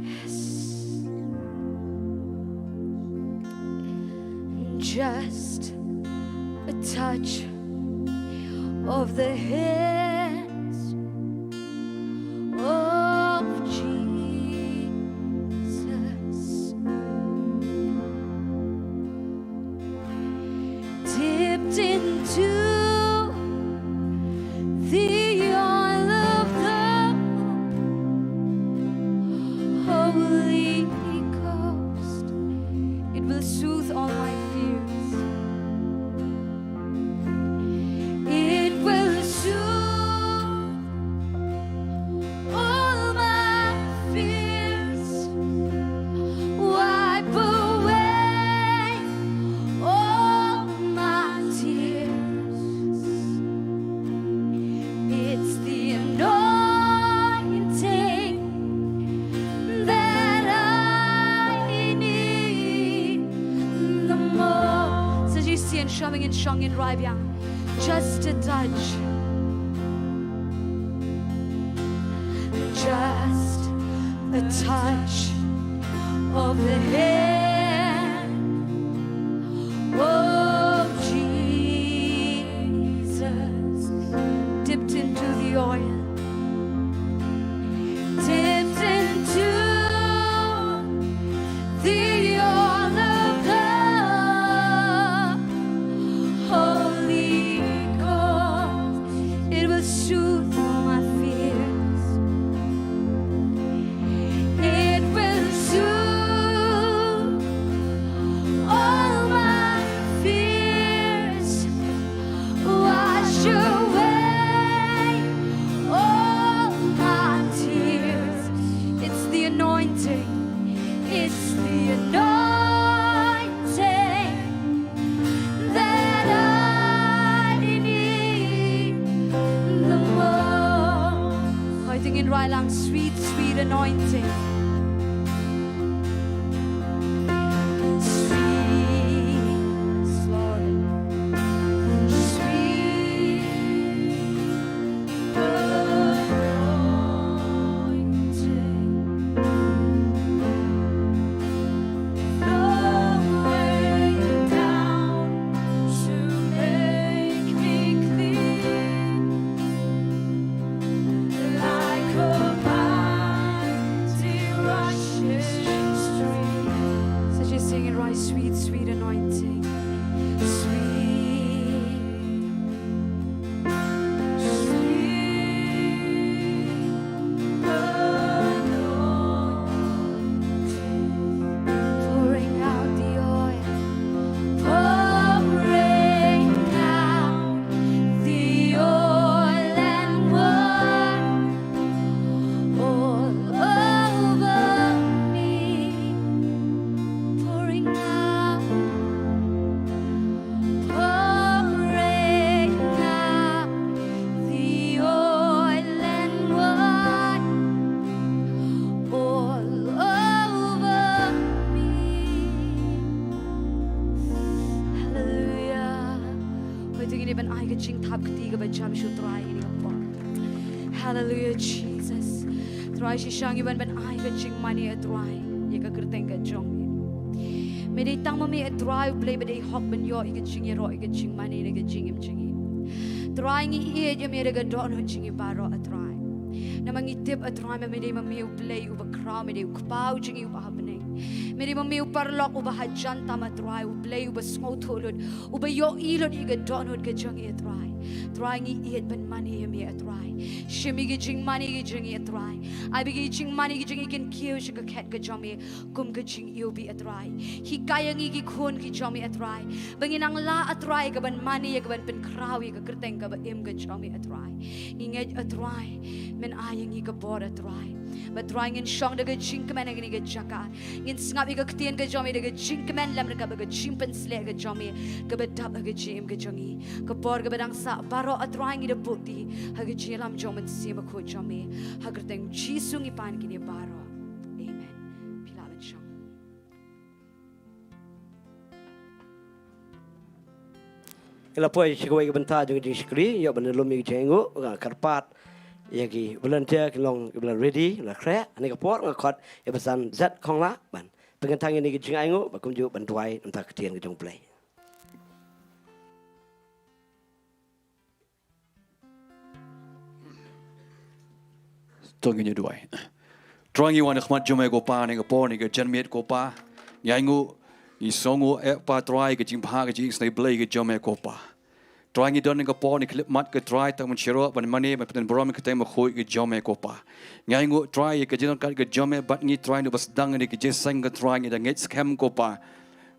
Yes. Just a touch of the hands of Jesus. Dipped into the oil of the Holy Ghost, it will soothe all my fears. It will soothe Ngin shong ngin rai biang. Just a touch. Just a touch of the hand of Jesus. Dipped into the oil. Dipped into the oil of love. Holy Ghost, it will soothe all my fears. It will soothe all my fears. Wash away all my tears. It's the anointing. It's the anointing that I need the most. Hoi, to ngin rai lang, sweet, sweet anointing. Sweet, Lord. Sweet anointing. Flowing down to make me clean like a mighty rushing stream. So just sing it right, sweet, sweet anointing. Sweet, sweet anointing. Pouring out the oil, pouring out the oil and wine all over me. Pouring out, pouring out the oil and wine all over me. Hallelujah. Hoi, to ngin ïa ban ai ka jingthap kti kaba jam sha u Trai ïa kane ka por. Hallelujah, Jesus. Trai, shisha ngi wan ban ai ka jingmane, A Trai, ïa ka kyrteng ka jong ngi. Me dei tang ma me, A Trai, U Blei ba dei hok ban ïoh ïa ka jingïaroh, ïa ka jingmane ne ka jingim jong ngi. Trai, ngi ïeit ïa me da ka dohnud jong ngi baroh, A Trai. Namar ngi tip, A Trai, ba me dei ma me U Blei uba khraw, me dei U Kpa jong ngi uba ha bneng. Me dei ma me U Paralok uba hajan tam, A Trai, U Blei uba sngewthuh lut, uba ïohi lut ïa ka dohnud ka jong ngi, A Trai. Trai, ngi ïeit ban mane ïa me, A Trai. Shim ïa ka jingmane ka jong ngi, A Trai. Ai ba ka jingmane ka jong ngi kan kiew sha ka khet ka jong me, kum ka jingïohi, A Trai. Hikai ïa ngi ki khun ki jong me, A Trai, ba ngin nang lah, A Trai, ka ban mane ïa ka, ban pynkhraw ïa ka kyrteng kaba im ka jong me, A Trai. Ngi ngeit, A Trai, men ai ïa ngi ka bor, A Trai. Ba, Trai, ngin shong da ka jingkmen ha kane ka jaka. Ngin sngap ïa ka ktien ka jong me da ka jingkmen lem ryngkat bad ka jingpynshlur ka jong me kaba dap ha ka jingim ka jong ngi. Ka por kaba dang sah baroh, A Trai, ngi da buh kti ha ka jingïalam jong U Mynsiem Bakhuid jong me. Ha ka kyrteng Jisu ngi pan kine baroh. Amen. Phi lah ban shong. Ngi la poi sha kawei ka bynta jong ka jingshakri, ïoh ban lum ïa ka jingainguh, nga kyrpad ïa ki volunteer kin long kiba la ready, la khreh. Ha kane ka por nga khot ïa Bah San Zet Khongla ban pynkyntang ïa kane ka jingainguh, bad kumjuh ban duwai na ka bynta ka ktien ka jong U Blei. To ngin ïa duwai. Trai, ngi wan ha khmat jong me ko Pa, ha kane ka por, ha kane ka janmiet ko Pa. Ngi ainguh, ngi sngewnguh eh Pa Trai, ka jingbha, ka jingisynei Blei ka jong me ko Pa. Trai, ngi don ha kane ka por, ha kane ka khyllipmat ko Trai, tang ban sngewthuh, ban mane, ban pynbor ïa ka kyrteng bakhuid ka jong me ko Pa. Ngi ainguh Trai, ka jingdon ka jong me bad ngi Trai, naduh ba sdang ïa kane ka jingseng ko Trai, ngi da ngeit skhem ko Pa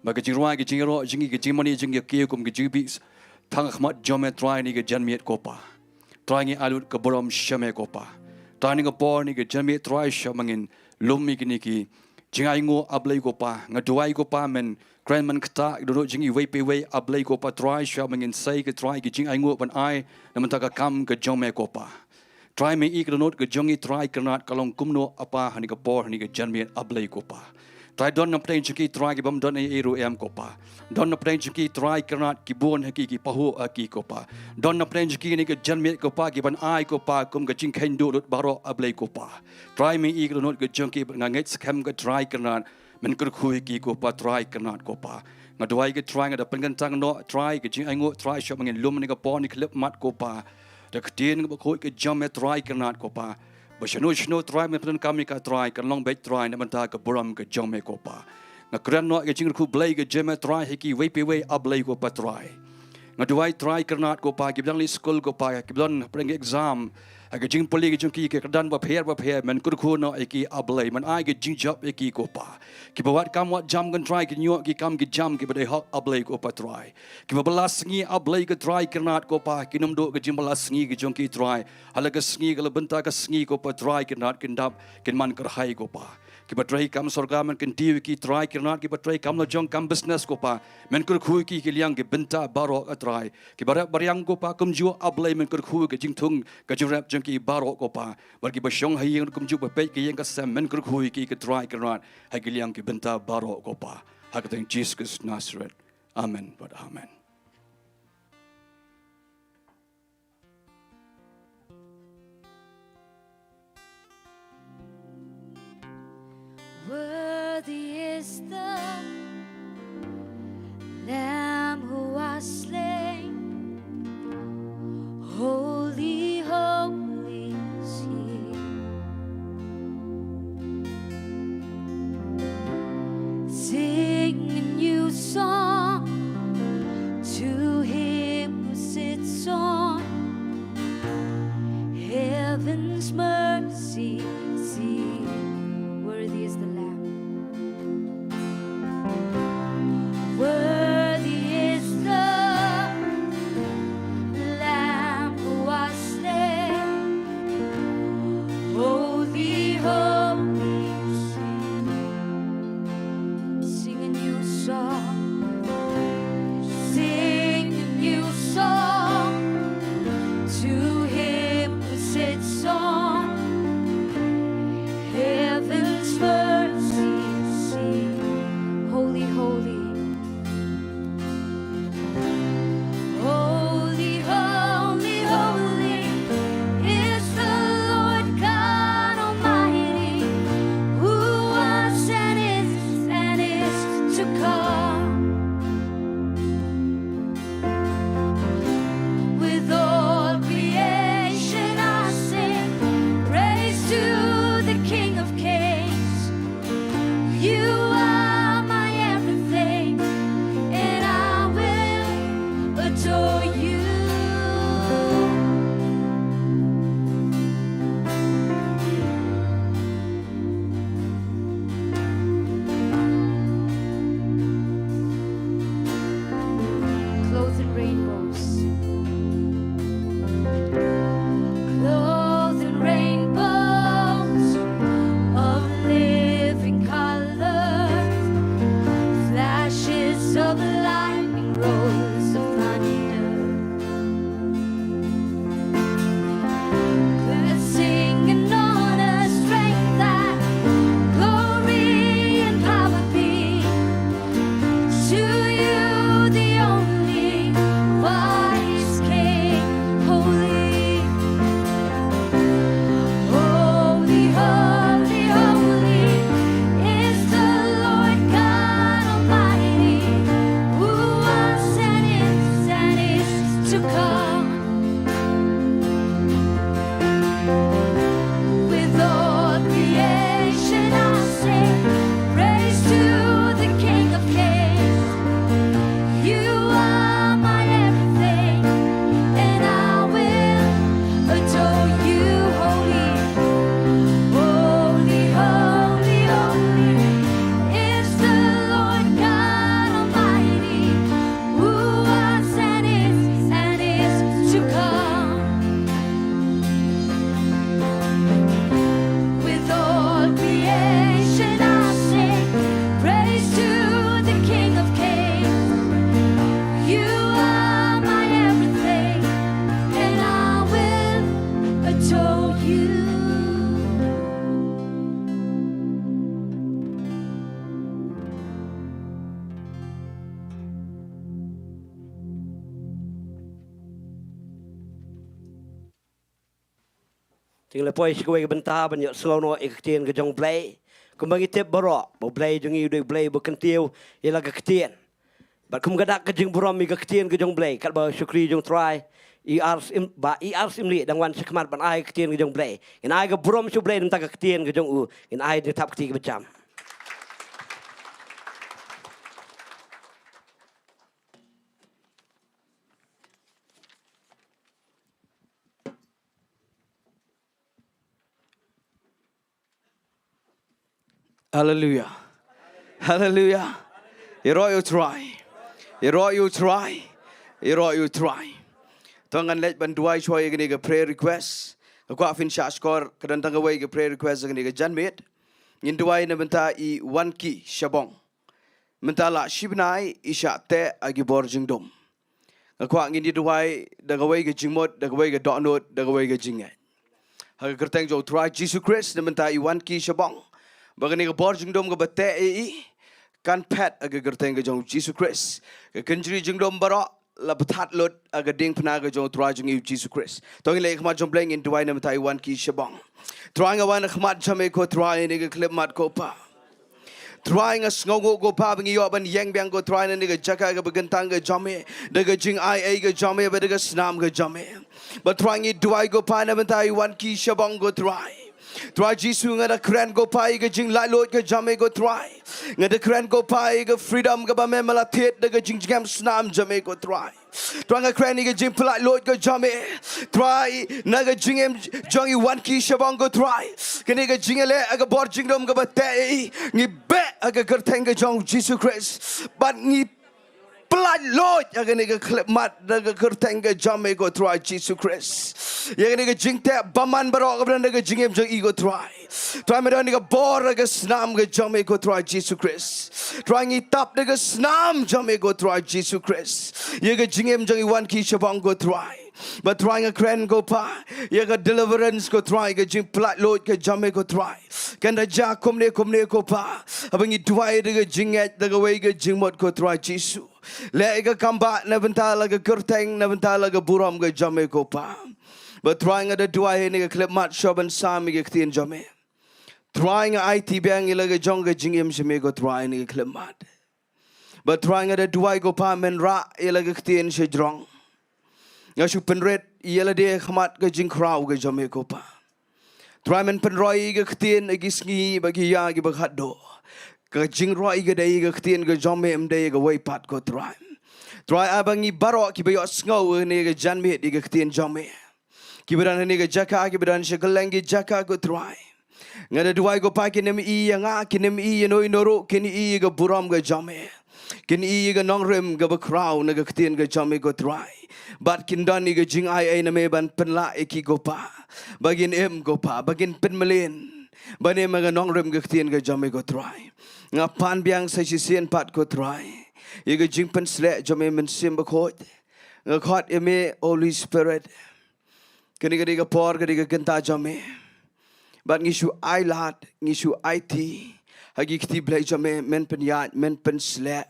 ba ka jingrwai, ka jingïaroh jong ngi, ka jingmane jong ngi ïa ki kum ka jingbishar tang ha khmat jong me Trai, ha kane ka janmiet ko Pa. Trai, ngi ai lut ka burom sha me ko Pa. Trai, ha kane ka por, ha kane ka janmiet Trai, sha ma ngin lum ïa kine ki jingainguh, A Blei ko Pa. Nga duwai ko Pa, men kren, men ktah ïa ki dohnud jong ngi iwei pa iwei, A Blei ko Pa Trai, sha ma ngin sei ko Trai ki jingainguh ban ai na ka bynta ka kam ka jong me ko Pa. Trai, me i ka dohnud ka jong ngi Trai, ka kyrnat ka long kumno A Pa, ha kane ka por, ha kane ka janmiet, A Blei ko Pa. Trai, don napdeng jong ki Trai ki bym don ei ei ruh em ko Pa. Don napdeng jong ki Trai Kynrad ki bun ha ki ki pahuh ha ki ko Pa. Don napdeng jong ki kine ki janmiet ko Pa ki ban ai ko Pa kum ka jingkheiñ duh lut baroh A Blei ko Pa. Trai, me i ka dohnud ka jong ki, nga ngeit skhem ka Trai Kynrad men kyrkhu ïa ki ko Pa Trai Kynrad ko Pa. Nga duwai ko Trai, nga da pynkyntang noh Trai ka jingainguh Trai sha ba ngin lum ha kane ka por ne khyllipmat ko Pa. Da ka ktien kaba khuid ka jong me Trai Kynrad ko Pa, ba shano shano Trai men pyndonkam ïa ka Trai kan long beit Trai na ka bynta ka burom ka jong me ko Pa. Nga kren noh ïa ka jingkyrkhu Blei ka jong me Trai ha kiwei pa iwei A Blei ko Pa Trai. Nga duwai Trai Kynrad ko Pa, kiba dang leit skul ko Pa, kiba don hapdeng ki exam, ha ka jingpule ka jong ki, ki kyrdan bapher bapher, men kyrkhu noh ïa ki A Blei, men ai ka jingjop ïa ki ko Pa. Kiba wad kam wad jam ko Trai, kin ïoh ki kam ki jam kiba dei hok A Blei ko Pa Trai. Kiba bylla sngi A Blei ko Trai Kynrad ko Pa, kin ym duh ka jingbylla sngi ka jong ki Trai. Ha la ka sngi, ha la ka bynta ka sngi ko Pa Trai Kynrad, kin dap kin man kyrhai ko Pa. Kiba trei kam sorkar men kyntiew ïa ki Trai Kynrad, kiba trei kam lajong kam business ko Pa, men kyrkhu ïa ki ha ki liang ki bynta baroh ko Trai. Kiba rep ba riang ko Pa kumjuh A Blei, men kyrkhu ïa ka jingthung ka jingrep jong ki baroh ko Pa. Bad kiba shong ha ïing kumjuh ba peit ka ïing ka sem, men kyrkhu ïa ki ko Trai Kynrad ha ki liang ki bynta baroh ko Pa. Ha ka kyrteng Jisu Khrist Nasaret. Amen bad amen. Worthy is the Lamb who was slain. Holy, holy is he. Sing a new song to him who sits on heaven's mercy seat. Worthy is the Lamb. Worthy is the Lamb who was slain. Holy, holy, sing. Sing a new song. Sing a new song to him who sits on heaven's mercy Te ngi la poi sha kawei ka bynta ban ïohsngew noh ïa ka ktien ka jong U Blei. Kumba ngi tip baroh ba U Blei jong ngi u dei U Blei ba kyntiew ïa la ka ktien. Bad kum ka dak ka jingburom ïa ka ktien ka jong U Blei, katba u shakri jong U Trai, i Ar Syiemlieh, Bah i Ar Syiemlieh dang wan sha khmat ban ai ka ktien ka jong U Blei, ngin ai ka burom sha U Blei na ka bynta ka ktien ka jong u. Ngin ai jingthap kti kaba jam. Haleluia. Haleluia. Ïaroh ïa U Trai. Ïaroh ïa U Trai. Ïaroh ïa U Trai. To ngan leit ban duwai shuwa ïa kane ka prayer request. Nga kwah phin shah shkor, ka don tang kawei ka prayer request ïa kane ka janmiet. Ngin duwai na bynta i Wanki Shabong. Mynta la shi bnai i shah teh ha ki bor jingdum. Nga kwah ngin ïa duwai da kawei ka jingmut, da kawei ka dohnud, da kawei ka jingngeit. Ha ka kyrteng jong U Trai Jisu Khrist, na bynta i Wanki Shabong, ba kane ka bor jingdum kaba teh ïa i kan phet ha ka kyrteng ka jong U Jisu Khrist. Ka kynjri jingdum baroh la bthat lut ha ka diengphna ka jong U Trai jong i U Jisu Khrist. To ngin leit ha khmat jong U Blei, ngin duwai na bynta i Wanki Shabong. Trai, nga wan ha khmat jong me ko Trai ha kane ka khyllipmat ko Pa. Trai, nga sngewnguh ko Pa ba ngi ïoh ban ïeng biang ko Trai na kane ka jaka kaba kyntang ka jong me, da ka jingai ei ka jong me bad da ka snam ka jong me. Bad Trai, ngi duwai ko Pa na bynta i Wanki Shabong ko Trai. Trai Jisu, nga da kren ko Pa ïa ka jinglaitluid ka jong me ko Trai. Nga da kren ko Pa ïa ka freedom kaba me me la thied da ka jingjngem snam jong me ko Trai. Trai, nga kren ïa ka jingpyllait luid ka jong me. Trai, na ka jingim jong i Wanki Shabong ko Trai. Kane ka jingïaleh ha ka bor jingdum kaba teh ïa i, ngi beh ha ka kyrteng ka jong Jisu Khrist. Bad ngi pyllait luid ïa kane ka khyllipmat da ka kyrteng ka jong me ko Trai Jisu Khrist. Ïa kane ka jingteh bymman baroh kaba don ha ka jingim jong i ko Trai. Trai, me don ïa ka bor ha ka snam ka jong me ko Trai Jisu Khrist. Trai, ngi tap da ka snam jong me ko Trai Jisu Khrist ïa ka jingim jong i Wanki Shabong ko Trai. Bad Trai, nga kren ko Pa ïa ka deliverance ko Trai, ka jingpyllait luid ka jong me ko Trai. Kan da jia kumne kumne ko Pa, haba ngi duwai da ka jingngeit da kawei ka jingmut ko Trai Jisu. Leh ïa ka kam ba na bynta la ka kyrteng, na bynta la ka burom ka jong me ko Pa. Bad Trai, nga da duwai ha kane ka khyllipmat shuwa ban sam ïa ka ktien jong me. Trai, nga aiti biang ïa la ka jong ka jingim sha me ko Trai ha kane ka khyllipmat. Bad Trai, nga da duwai ko Pa men rah ïa la ka ktien shajrong. Nga shu pynrit ïa lade ha khmat ka jingkhraw ka jong me ko Pa. Trai, men pynroi ïa ka ktien ha ki sngi bad ki ïa kiba khatduh. Ka jingroi ka dei ïa ka ktien ka jong me, ym dei ïa kawei pat ko Trai. Trai, ai ba ngi baroh kiba ïohsngew ha kane ka janmiet ïa ka ktien jong me, kiba don ha kane ka jaka, kiba don sha kylleng ki jaka ko Trai. Nga da duwai ko Pa kin ym i ïa nga, kin ym i ïa no ïa no ruh, kin i ïa ka burom ka jong me. Kin i ïa ka nongrim kaba khraw na ka ktien ka jong me ko Trai. Bad kin don ïa ka jingai ei na me ban pynlah ïa ki ko Pa, ba kin im ko Pa, ba kin pynmlien ban im ha ka nongrim ka ktien ka jong me ko Trai. Nga pan biang sa shisien pat ko Trai ïa ka jingpynsleh jong me Mynsiem Bakhuid. Nga khot ïa me Holy Spirit. Kane ka dei ka por, ka dei ka kynta jong me. Bad ngi shu ailad, ngi shu aiti ha ki kti Blei jong me, men pynïaid, men pynsleh,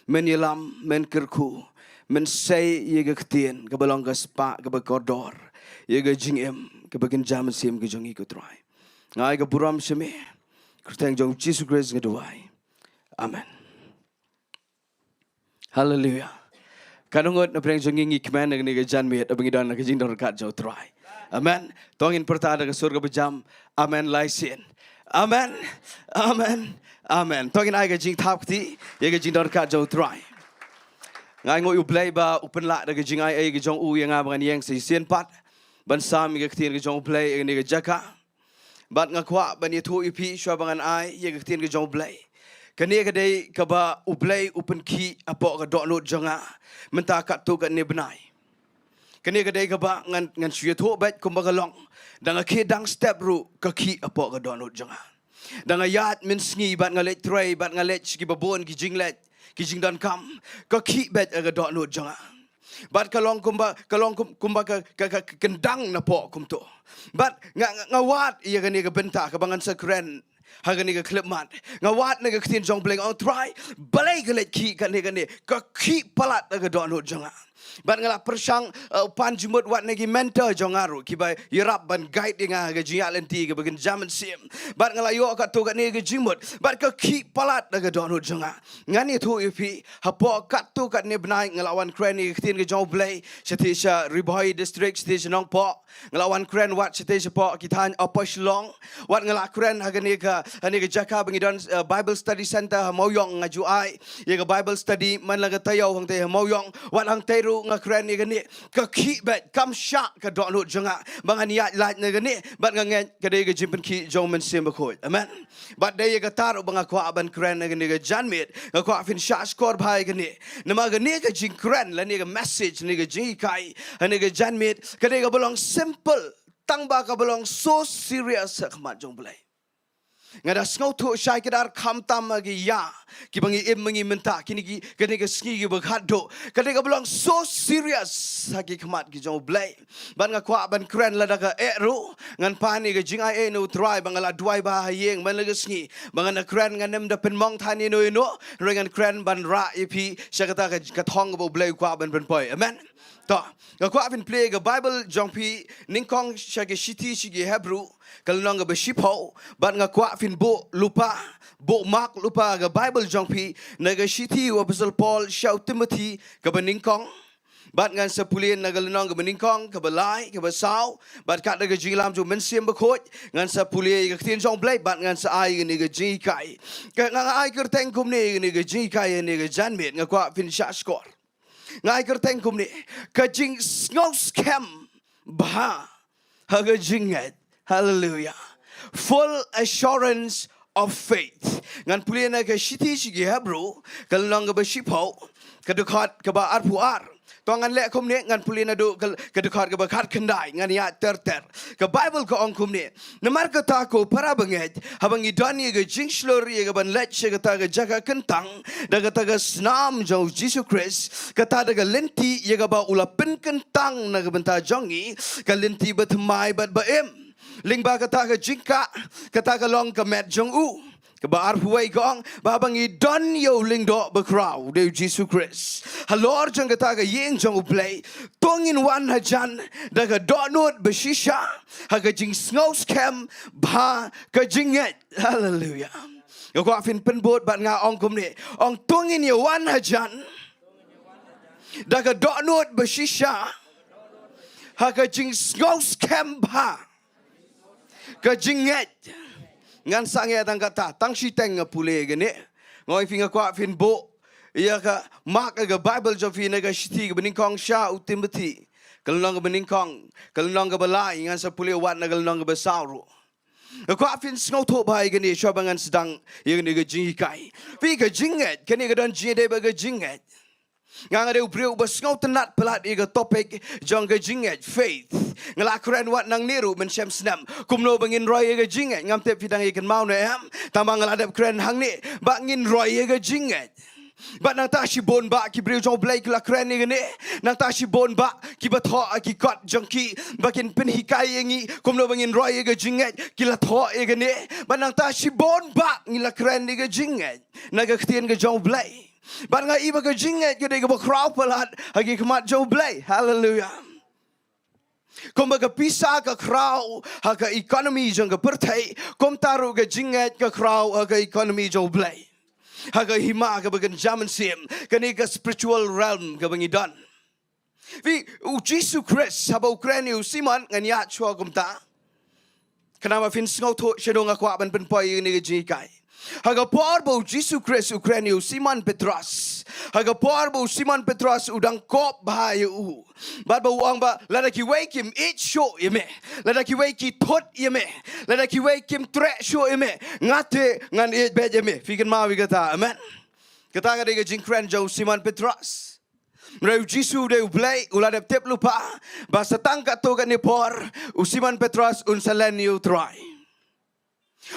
men ïalam, men kyrkhu, men sei ïa ka ktien kaba long ka spah kaba kordor ïa ka jingim kaba kynja mynsiem ka jong ngi ko Trai. Nga ai ka burom sha me. Kyrteng jong Jisu Khrist nga duwai. Amen. Haleluia. Katno ngut na pdeng jong ngi ngi kmen ha kane ka janmiet haba ngi don ha ka jingdon ryngkat jong U Trai? Amen. To ngin pyrta da ka sur kaba jam. Amen lai sien. Amen. Amen. Amen. To ngin ai ka jingthap kti ïa ka jingdon ryngkat jong U Trai. Nga ai nguh ïa U Blei ba u pynlah da ka jingai ei ka jong u ïa nga ba ngan ïeng sa shisien pat ban sam ïa ka ktien ka jong U Blei ha kane ka jaka. Bad nga kwah ban ïathuh ïa phi shuwa ba ngan ai ïa ka ktien ka jong U Blei. Kane ka dei kaba U Blei u pynkhih hapoh ka dohnud jong nga mynta katto katne bnai. Kane ka dei kaba ngan, ngan shu ïathuh beit kumba ka long. Da nga khie dang step ruh ka khih hapoh ka dohnud jong nga. Da nga ïaid mynsngi bad nga leit trei bad nga leit sha kiba bun ki jingleit, ki jingdonkam, ka khih beit ha ka dohnud jong nga. Bad ka long kumba, ka long kum, kumba ka, ka, ka, ka kyndang napoh kumto. Bad nga, nga, nga wad ïa kane ka bynta kaba ngan sa kren ha kane ka khyllipmat. Nga wad na ka ktien jong U Blei, nga ong Trai, balei ka leit khih kane kane, ka khih palat ha ka dohnud jong nga. Bad nga la pyrshang, eh, pan jingmut wat na ki mentor jong nga ruh, kiba ïarap ban guide ïa nga ha ka jingïaid lynti kaba kynja mynsiem. Bad nga la ïoh katto katne ka jingmut. Bad ka khih palat da ka dohnud jong nga. Ngan ïathuh ïa phi, hapoh katto katne bnai nga la wan kren ïa ka ktien ka jong U Blei, shatei sha Ri Bhoi District, shatei sha Nongpoh. Nga la wan kren wat shatei shapoh ki thaiñ Upper Shillong. Wat nga la kren ha kane ka, ha kane ka jaka ba ngi don, eh, Bible Study Center ha Mawïong, nga ju ai ïa ka Bible study man la ka taïew hangtei ha Mawïong. Wat hangtei ruh nga kren ïa kane. Ka khih beit, kam shah ka dohnud jong nga ba ngan ïaid lait na kane. Bad nga ngeit ka dei ka jingpynkhih jong U Mynsiem Bakhuid. Amen. Bad dei ïa kata ruh ba nga kwah ban kren ha kane ka janmiet. Nga kwah phin shahshkor bha ïa kane. Namar kane ka jingkren lane ka message, lane ka jinghikai ha kane ka janmiet, ka dei kaba long simple, tang ba kaba long so serious ha khmat jong U Blei. Nga da sngewthuh shai kdar khamtam ha ki ïa kiba ngi im ma ngi mynta, kine ki, kane ka sngi kiba khatduh. Ka dei kaba long so serious ha ki khmat ki jong U Blei. Bad nga kwah ban kren lada ka eh ruh, ngan pan ïa ka jingaiei na U Trai ba nga la duwai bha ha ïing man la ka sngi. Ba ngan da kren, ngan ym da pynmong than ïano ïano, hynrei ngan kren ban rah ïa phi sha kata ka, ka thong kaba U Blei u kwah ban pynpoi. Amen. To, nga kwah phin plie ka Bible jong phi nyngkong sha ka shithi sha ki Hebru, ka lynnong kaba shiphew, bad nga kwah phin buh lypa, buh mark lypa ka Bible jong phi na ka shithi u Apostol Paul sha u Timothy kaba nyngkong. Bad ngan sa pule na ka lynnong kaba nyngkong, kaba lai, kaba saw, bad katba ka jingïalam jong U Mynsiem Bakhuid, ngan sa pule ïa ka ktien jong U Blei, bad ngan sa ai ïa kane ka jinghikai. Ka, nga, nga ai kyrteng kumne ïa kane ka jinghikai, ïa kane ka janmiet, nga kwah phin shahshkor. Nga ai kyrteng kumne, ka jingsngewskhem bha ha ka jingngeit. Hallelujah. Full assurance of faith. Ngan pule na ka shithi sha ki Hebru, ka lynnong kaba shiphew, ka dkhot kaba arphew ar. To ngan leh kumne, ngan pule naduh ka, ka dkhot kaba khatkhyndai, ngan ïaid ter ter. Ka Bible ka ong kumne. Namar kata ko para bangeit, haba ngi don ïa ka jingshlur ïa ka ban leit sha kata ka jaka kyntang, da kata ka snam jong U Jisu Khrist, kata da ka lynti ïa kaba u la pynkyntang na ka bynta jong ngi, ka lynti bathymmai bad ba im. Lyngba kata ka jingkah, kata ka long ka met jong u. Kaba arphew wei ka ong, ba haba ngi don ïa u lyngdoh bakhraw, dei U Jisu Khrist halor jong kata ka ïing jong U Blei, to ngin wan hajan da ka dohnud bashisha, ha ka jingsngewskhem bha ka jingngeit. Hallelujah. Nga kwah phin pynbud bad nga ong kumne. Ong to ngin ïa wan hajan da ka dohnud bashisha, ha ka jingsngewskhem bha ka jingngeit. Ngan sangeh tang kata, tang shiteng nga pule kane. Nga ong ïa phi nga kwah phin buh ïa ka mark ha ka Bible jong phi na ka shithi kaba nyngkong sha u Timothy. Ka lynnong kaba nyngkong, ka lynnong kaba lai, ngan sa pule wat na ka lynnong kaba saw ruh. Nga kwah phin sngewthuh bha ïa kane, shuwa ba ngan sdang ïa kane ka jinghikai. Phi, ka jingngeit, kane ka don jingïadei bad ka jingngeit. Nga, nga dei u briew ba sngewtynnat palat ïa ka topic jong ka jingngeit, faith. Nga la kren wat nangne ruh mynshem snem kumno ba ngin roi ïa ka jingngeit. Ngam tip phi dang ïa kynmaw ne em, tangba nga la dep kren hangne ba ngin roi ïa ka jingngeit. Bad nangta shibun bah ki briew jong U Blei ki la kren ïa kane. Nangta shibun bah kiba thoh ha ki kot jong ki ba kin pynhikai ïa ngi kumno ba ngin roi ïa ka jingngeit, ki la thoh ïa kane. Bad nangta shibun bah ngi la kren ïa ka jingngeit na ka ktien ka jong U Blei. Bad nga i ba ka jingngeit ka dei kaba khraw palat ha ki khmat jong U Blei. Hallelujah. Kumba ka pisa ka khraw ha ka economy jong ka pyrthei, kumta ruh ka jingngeit ka khraw ha ka economy jong U Blei, ha ka hima kaba kynja mynsiem, kane ka spiritual realm kaba ngi don. Phi, U Jisu Khrist haba u kren ïa u Simon, ngan ïaid shuwa kumta. Khnang ba phin sngewthuh shano nga kwah ban pynpoi ïa kane ka jinghikai. Ha ka por ba U Jisu Khrist u kren ïa u Simon Petros, ha ka por ba u Simon Petros u dang kop bha ïa u, bad ba u ong ba lada kiwei kim ïeit shuh ïa me, lada kiwei ki thut ïa me, lada kiwei kim treh shuh ïa me, nga te ngan ïeit beit ïa me. Phi kynmaw ïa kata, amen. Kata ka dei ka jingkren jong u Simon Petros. Hynrei U Jisu u dei U Blei, u la dep tip lypa ba sa tang katto katne por u Simon Petros un sa len ïa u Trai.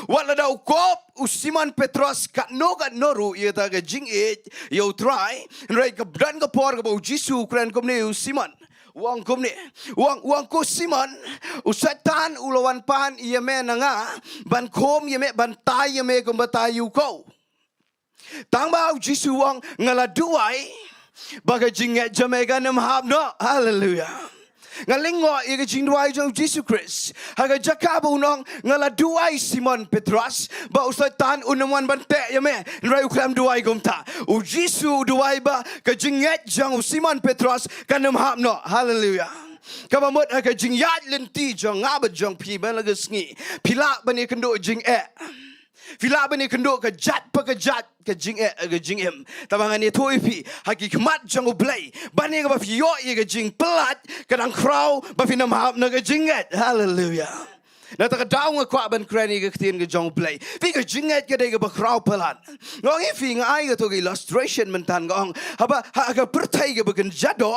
Wat lada u kop u Simon Petros katno katno ruh ïa kata ka jingïeit ïa u Trai, hynrei ka don ka por kaba U Jisu u kren kumne ïa u Simon. U ong kumne, u ong, u ong, ko Simon, u Soitan u la wan pan ïa me na nga ban khum ïa me, ban tai ïa me kumba tai ïa u khaw. Tangba U Jisu u ong, nga la duwai ba ka jingngeit jong me kan ym hap noh. Haleluya. Nga lyngngoh ïa ka jingduwai jong u Jisu Khrist ha ka jaka ba un ong, nga la duwai Simon Petros ba u Soitan un ym wan ban teh ïa me. Hynrei u khlem duwai kumta. U Jisu u duwai ba ka jingngeit jong u Simon Petros kan ym hap noh. Haleluya. Kaba mut ha ka jingïaid lynti jong nga bad jong phi man la ka sngi, phi lah ban ïakynduh jingeh. Phi lah ban ïakynduh ka jait pa ka jait ka jingeh, ka jingim. Tangba ngan ïathuh ïa phi, ha ki khmat jong U Blei, ba ïa kaba phi ïoh ïa ka jingpyllait, ka dang khraw ba phin ym hap na ka jingngeit. Haleluya. Na kata ka daw nga kwah ban kren ïa ka ktien ka jong U Blei. Phi, ka jingngeit ka dei kaba khraw palat. Nga ong ïa phi, nga ai kato ka illustration mynta, nga ong, haba ha ka pyrthei kaba kynja doh,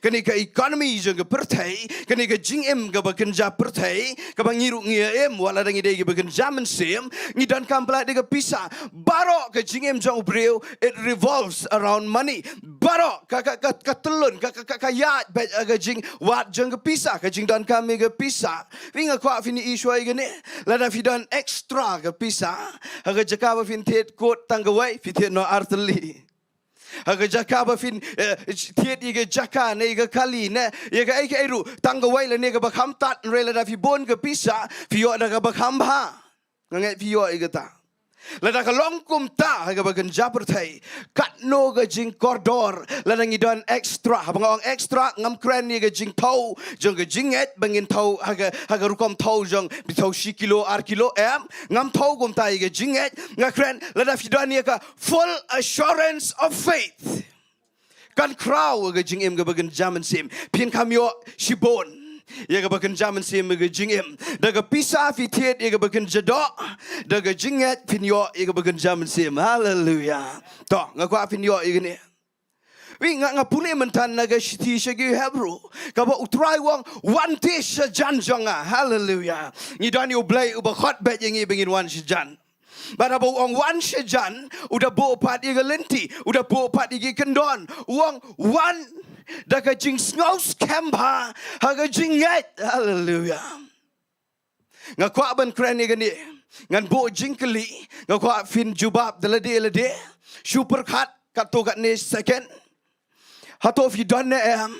kane ka economy jong ka pyrthei, kane ka jingim kaba kynja pyrthei, kaba ngi ruh ngi ïa im, wat la dang ngi dei kaba kynja mynsiem, ngi donkam palat ïa ka pisa. Baroh ka jingim jong u briew, it revolves around money. Baroh ka, ka, ka, ka tyllun, ka, ka, ka, ka ïaid beit ha ka jingwad jong ka pisa, ka jingdonkam ïa ka pisa. Phi, nga kwah phin ïohi shuwa ïa kane. Lada phi don extra ka pisa ha ka jaka ba phin thied kot tang kawei, phi thied noh artylli. Ha ka jaka ba phin, eh, thied ïa ka jaka ne ïa ka kali ne ïa kaei kaei ruh tang kawei lane kaba kham tad, hynrei lada phi bun ka pisa, phi ïoh da kaba kham bha. Nga ngeit phi ïoh ïa kata. Lada ka long kumta ha kaba kynja pyrthei, katno ka jingkordor lada ngi don extra. Haba nga ong extra, ngam kren ïa ka jingthew jong ka jingngeit ba ngin thew ha ka, ha ka rukom thew jong, phi thew shi kilo, ar kilo, em. Ngam thew kumta ïa ka jingngeit. Nga kren lada phi don ïa ka full assurance of faith, kan khraw ïa ka jingim kaba kynja mynsiem. Phin kham ïoh shibun ïa kaba kynja mynsiem ïa ka jingim. Da ka pisa phi thied ïa kaba kynja doh, da ka jingngeit phin ïoh ïa kaba kynja mynsiem. Haleluya. To, nga kwah phin ïoh ïa kane. Phi, nga, nga pule mynta na ka shithi sha ki Hebru, kaba U Trai u ong, wan te shajan jong nga. Haleluya. Ngi don ïa U Blei uba khot beit ïa ngi ba ngin wan shajan. Bad haba u ong wan shajan, u da buh pat ïa ka lynti, u da buh pat ïa ki kyndon, u ong wan da ka jingsngew skhem bha ha ka jingngeit. Haleluya. Nga kwah ban kren ïa kane. Ngan buh jingkylli, nga kwah phin jubab da lade lade. Shu pyrkhat katto katne second. Hato phi don ne em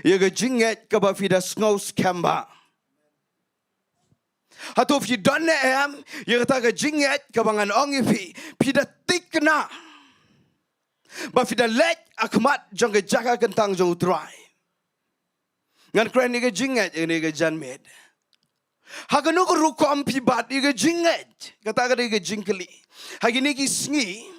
ïa ka jingngeit kaba phi da sngew skhem bha? Hato phi don ne em ïa kata ka jingngeit kaba ngan ong ïa phi, phi da thikna ba phi da leit ha khmat jong ka jaka kyntang jong U Trai? Ngan kren ïa ka jingngeit ïa kane ka janmiet. Ha kano ka rukom phi bat ïa ka jingngeit? Kata ka dei ka jingkylli. Ha kine ki sngi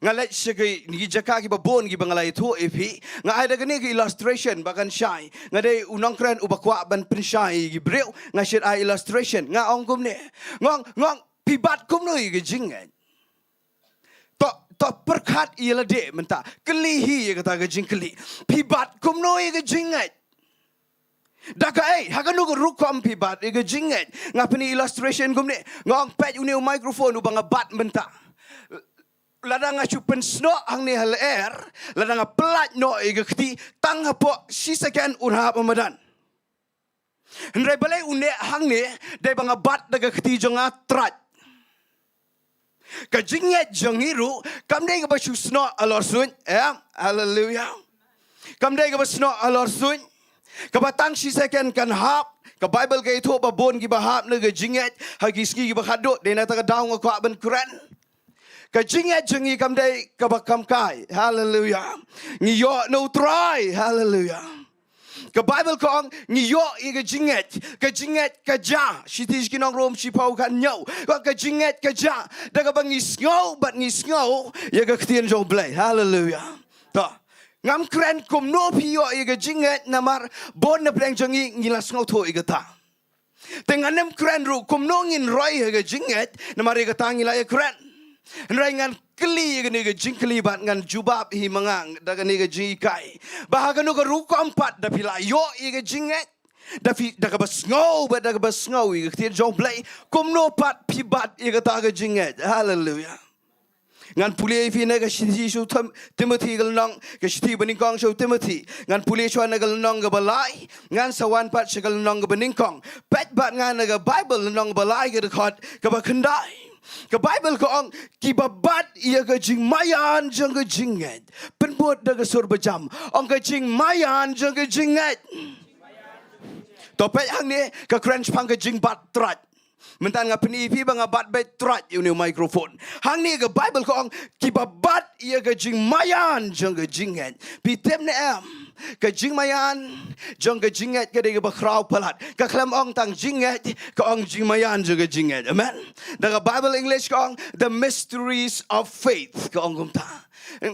nga leit sha kine ki jaka kiba bun kiba nga la ïathuh ïa phi. Nga ai da kane ka illustration ba kan shai. Nga dei u nongkren uba kwah ban pynshai ïa ki briew. Nga shait ai illustration. Nga ong kumne. Nga ong, nga ong, phi bat kumno ïa ka jingngeit? To, to pyrkhat ïa lade mynta. Kylli hi ïa kata ka jingkylli. Phi bat kumno ïa ka jingngeit? Da kaei, ha kano ka rukom phi bat ïa ka jingngeit? Nga pyni illustration kumne. Nga ong, peit une u microphone uba nga bat mynta. Lada nga shu pynsnoh hangne ha lyer, lada nga pyllait noh ïa ka kti, tang hapoh shi second un hap ha madan. Hynrei balei u neh hangne? Dei ba nga bat da ka kti jong nga trai. Ka jingngeit jong ngi ruh kam dei kaba shu snoh halor suiñ, em? Haleluya. Kam dei kaba snoh halor suiñ, kaba tang shi second kan hap. Ka Baibl ka ïathuh ba bun kiba hap na ka jingngeit ha ki sngi kiba khatduh. Dei na kata ka daw nga kwah ban kren. Ka jingngeit jong ngi kam dei kaba kham kai. Haleluya. Ngi ïoh na U Trai. Haleluya. Ka Baibl ka ong ngi ïoh ïa ka jingngeit. Ka jingngeit ka jia. Shithi sha ki nong Rom shiphew khathynñiew. Ka, ka jingngeit ka jia da kaba ngi sngew bad ngi sngew ïa ka ktien jong U Blei. Haleluya. To, ngam kren kumno phi ïoh ïa ka jingngeit namar bun na pdeng jong ngi ngi la sngewthuh ïa kata. Te ngan ym kren ruh kumno ngin roi ha ka jingngeit, namar ïa kata ngi la ïa kren. Hynrei ngan kylli ïa kane ka jingkylli bad ngan jubab hi ma nga da kane ka jinghikai. Ba ha kano ka rukom pat da phi la ïoh ïa ka jingngeit, da phi, da kaba sngew bad da kaba sngew ïa ka ktien jong U Blei, kumno pat phi bat ïa kata ka jingngeit. Haleluya. Ngan pule ïa phi na ka shithi sha u Tim-, Timothy ka lynnong, ka shithi banyngkong sha u Timothy. Ngan pule shuwa na ka lynnong kaba lai, ngan sa wan pat sha ka lynnong kaba nyngkong. Peit bad nga na ka Baibl, lynnong kaba lai, ka dkhot kaba khyndai. Ka Baibl ka ong, kiba bat ïa ka jingmaïan jong ka jingngeit, pyn-, put da ka sur bajam. Ong ka jingmaïan jong ka jingngeit. To peit hangne, ka kren shaphang ka jingbat trai. Mynta nga pyni phi ba nga bat beit trai ïa une u microphone. Hangne ka Bible ka ong kiba bat ïa ka jingmaïan jong ka jingngeit. Phi tip ne em? Ka jingmaïan jong ka jingngeit ka dei kaba khraw palat. Ka khlem ong tang jingngeit, ka ong jingmaïan jong ka jingngeit. Amen. Da ka Bible English ka ong the mysteries of faith. Ka ong kumta.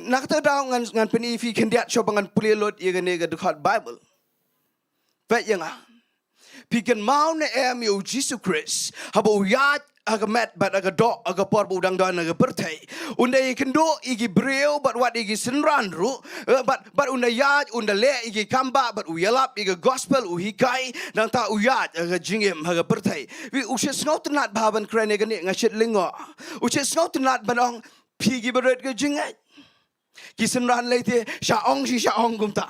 Na kata ka daw ngan, ngan pyni phi khyndiat shuwa ba ngan pule lut ïa kane ka dkhot Bible. Peit ïa nga. Phi kynmaw ne em ïa u Jisu Khrist haba u ïaid ha ka met bad ha ka doh ha ka por ba u dang don ha ka pyrthei. Un da ïakynduh ïa ki briew bad wat ïa ki synran ruh, eh, bad, bad un da ïaid, un da leh ïa ki kambah bad u ïalap ïa ka gospel, u hikai, nangta u ïaid ha ka jingim ha ka pyrthei. Phi, u shait sngewtynnat bha ban kren ïa kane, nga shait lyngngoh. U shait sngewtynnat ban ong phi kiba rit ka jingngeit. Ki synran lei te, shah ong shi shah ong kumta.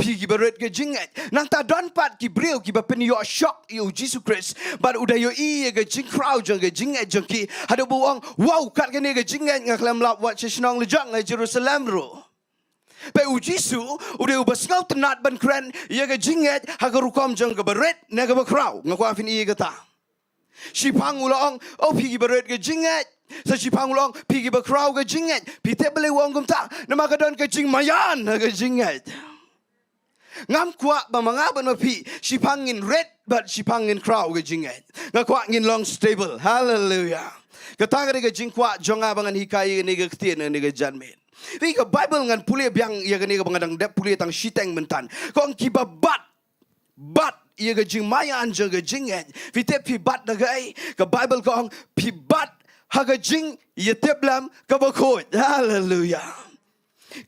Phi kiba rit ka jingngeit. Nangta don pat ki briew kiba pynïoh shok ïa u Jisu Khrist. Bad u da ïohi ïa ka jingkhraw jong ka jingngeit jong ki. Haduh ba u ong, wow, kat kane ka jingngeit nga khlem lap wat sha shnong lajong ha Jerusalem ruh. Peit u Jisu, u dei uba sngewtynnat ban kren ïa ka jingngeit ha ka rukom jong kaba rit ne kaba khraw. Nga kwah phin i ïa kata. Shiphang u la ong, oh, phi kiba rit ka jingngeit. Sa shiphang u la ong, phi kiba khraw ka jingngeit. Phi tip balei u ong kumta? Namar ka don ka jingmaïan ha ka jingngeit. Ngam kwah ba ma nga bad ma phi, shiphang ngin rit bad shiphang ngin khraw ka jingngeit. Nga kwah ngin long stable. Hallelujah. Kata ka dei ka jingkwah jong nga ba ngan hikai ïa kane ka ktien ha kane ka janmiet. Phi, ka Bible ngan pule biang ïa kane kaba nga dang dep pule tang shiteng mynta. Ka ong kiba bat bat ïa ka jingmaïan jong ka jingngeit. Phi tip phi bat da kaei? Ka Bible ka ong phi bat ha ka jingïatiplem kaba khuid. Hallelujah.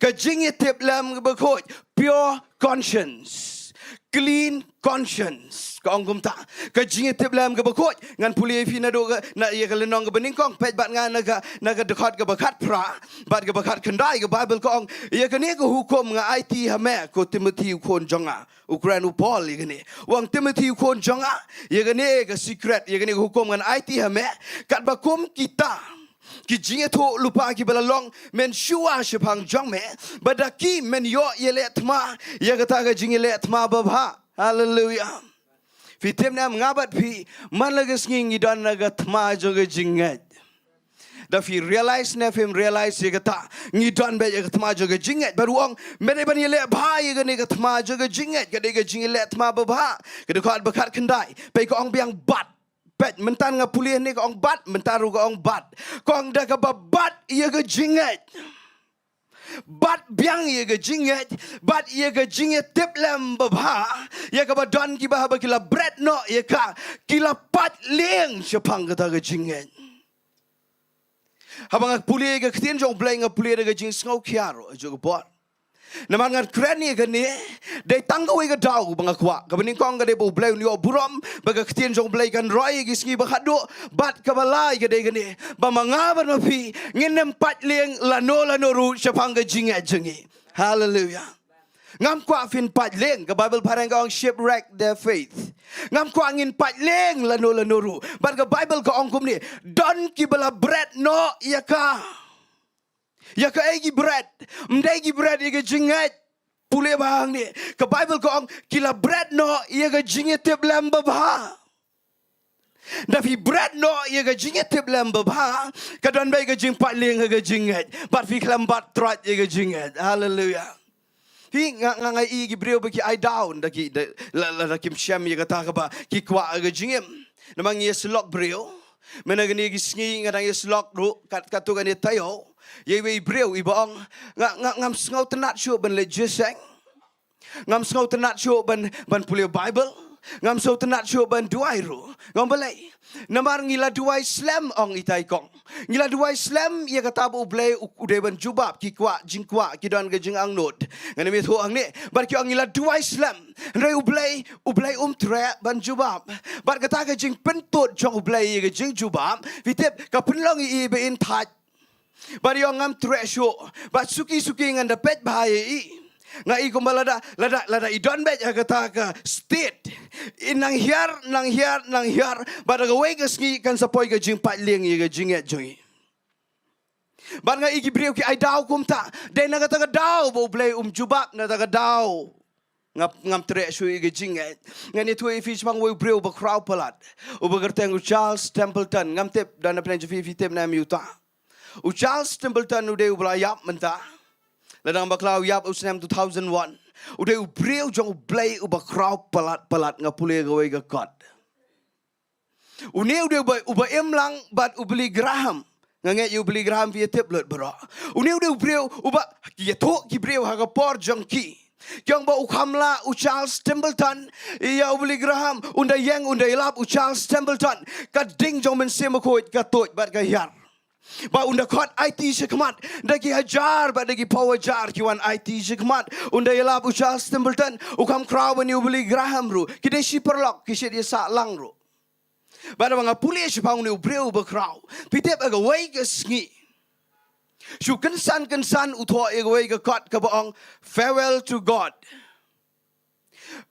Ka jingïatiplem kaba khuid. Pure conscience. Clean conscience. Ka ong kumta. Ka jingïatiplem kaba khuid. Ngan pule ïa phi naduh ka, na ïa ka lynnong kaba nyngkong, peit bad nga na ka, na ka dkhot kaba khatphra bad kaba khatkhyndai. Ka Bible ka ong, ïa kane ka hukum nga aiti ha me, ko Timothi u khun jong nga. U kren u Paul ïa kane. U ong Timothi u khun jong nga, ïa kane ka secret, ïa kane ka hukum ngan aiti ha me. Katba kum kita ki jingïathuhlypa kiba la long mynshuwa shaphang jong me, ba da ki men ïoh ïaleh thma ïa kata ka jingïaleh thma babha. Hallelujah. Phi tip ne em, nga bad phi man la ka sngi ngi don ha ka thma jong ka jingngeit. Da phi realize ne phim realize ïa kata, ngi don beit ïa ka thma jong ka jingngeit. Bad u ong, me dei ban ïaleh bha ïa kane ka thma jong ka jingngeit, ka dei ka jingïaleh thma babha. Ka dkhot ba khatkhyndai, peit ka ong biang bat. Peit, mynta nga pule ne ka ong bat, mynta ruh ka ong bat. Ka ong da kaba bat ïa ka jingngeit. Bat biang ïa ka jingngeit, bat ïa ka jingïatiplem babha, ïa kaba don kiba haba ki la bret noh ïa ka, ki la pait lieng shaphang kata ka jingngeit. Haba nga pule ïa ka ktien jong U Blei nga pule da ka jingsngewkhia ruh, ha kajuh ka por. Namar ngan kren ïa kane, dei tang kawei ka daw ba nga kwah. Kaba nyngkong ka dei ba U Blei un ïoh burom, ba ka ktien jong U Blei kan roi ïa ki sngi ba khatduh, bad kaba lai ka dei kane, ba ma nga bad ma phi, ngin ym pait lieng lano lano ruh shaphang ka jingngeit jong ngi. Hallelujah. Ngam kwah phin pait lieng, ka Bible phareng ka ong shipwreck their faith. Ngam kwah ngin pait lieng lano lano ruh. Bad ka Bible ka ong kumne, don kiba la bret noh ïa ka. Ïa kaei ki bret? Ym dei ki bret ïa ka jingngeit. Pule bha hangne. Ka Bible ka ong ki la bret noh ïa ka jingïatiplem babha. Da phi bret noh ïa ka jingïatiplem babha, ka don beit ka jingpait lieng ha ka jingngeit. Bad phi khlem bat trai ïa ka jingngeit. Hallelujah. Phi, nga, nga, nga i ki briew ba ki ai down, da ki, da, la, la, da kim shem ïa kata kaba ki kwah ha ka jingim. Namar ngi ïasyllok briew. Mynta kine ki sngi nga dang ïasyllok ruh, kat, katto katne taïew. Ïa iwei i briew iba ong, nga, nga, ngam sngewtynnat shuh ban leit jingïaseng. Ngam sngewtynnat shuh ban, ban pule Bible. Ngam sngewtynnat shuh ban duwai ruh. Nga ong balei? Namar ngi la duwai slem, ong itai i kong. Ngi la duwai slem ïa kata ba U Blei u, u dei ban jubab, ki kwah jingkwah, ki don ka jingangnud. Ngan ym ïathuh hangne, bad ki ong ngi la duwai slem. Hynrei U Blei, U Blei um treh ban jubab. Bad kata ka jingpyntud jong U Blei ïa ka jingjubab, phi tip, ka pynlong ïa i ba in thait. Bad i ong ngam treh shuh. Bad suki suki ngan da peit bha ïa i. Nga i kumba lada, lada, lada i don beit ha kata ka state, i nang hiar, nang hiar, nang hiar. Bad ha kawei ka sngi kan sa poi ka jingpait lieng ïa ka jingngeit jong i. Bad nga i ki briew ki ai daw kumta. Dei na kata ka daw ba U Blei um jubab, na kata ka daw. Ngam, ngam treh shuh ïa ka jingngeit. Ngan ïathuh ïa phi shaphang uwei u briew uba khraw palat, uba kyrteng u Charles Templeton. Ngam tip, don na pdeng jong phi, phi tip ne em ïa uta. U Charles Templeton u dei uba la ïap mynta. La dang bakla u ïap u snem two thousand one. U dei u briew jong U Blei uba khraw palat palat, nga pule kawei ka kot. Une u dei uba, uba im lang bad u Billy Graham. Nga ngeit ïa u Billy Graham phi ïatip lut baroh. Une u dei u briew uba ïathuh ki briew ha ka por jong ki. Ki ong ba u kham lah u Charles Templeton ïa u Billy Graham, un da ïeng, un da ïalap u Charles Templeton. Ka ding jong u Mynsiem Bakhuid ka tuid bad ka hiar. Ba un da khot aiti shakhmat, da ki hajar bad da ki phew hajar ki wan aiti shakhmat. Un da ïalap u Charles Templeton, u kham khraw ban ïa u Billy Graham ruh. Ki dei shi paralok, ki shait ïasah lang ruh. Bad haba nga pule shaphang une u briew uba khraw, phi tip ha kawei ka sngi, shu kynsan kynsan u thoh ïa kawei ka kot kaba ong, "Farewell to God."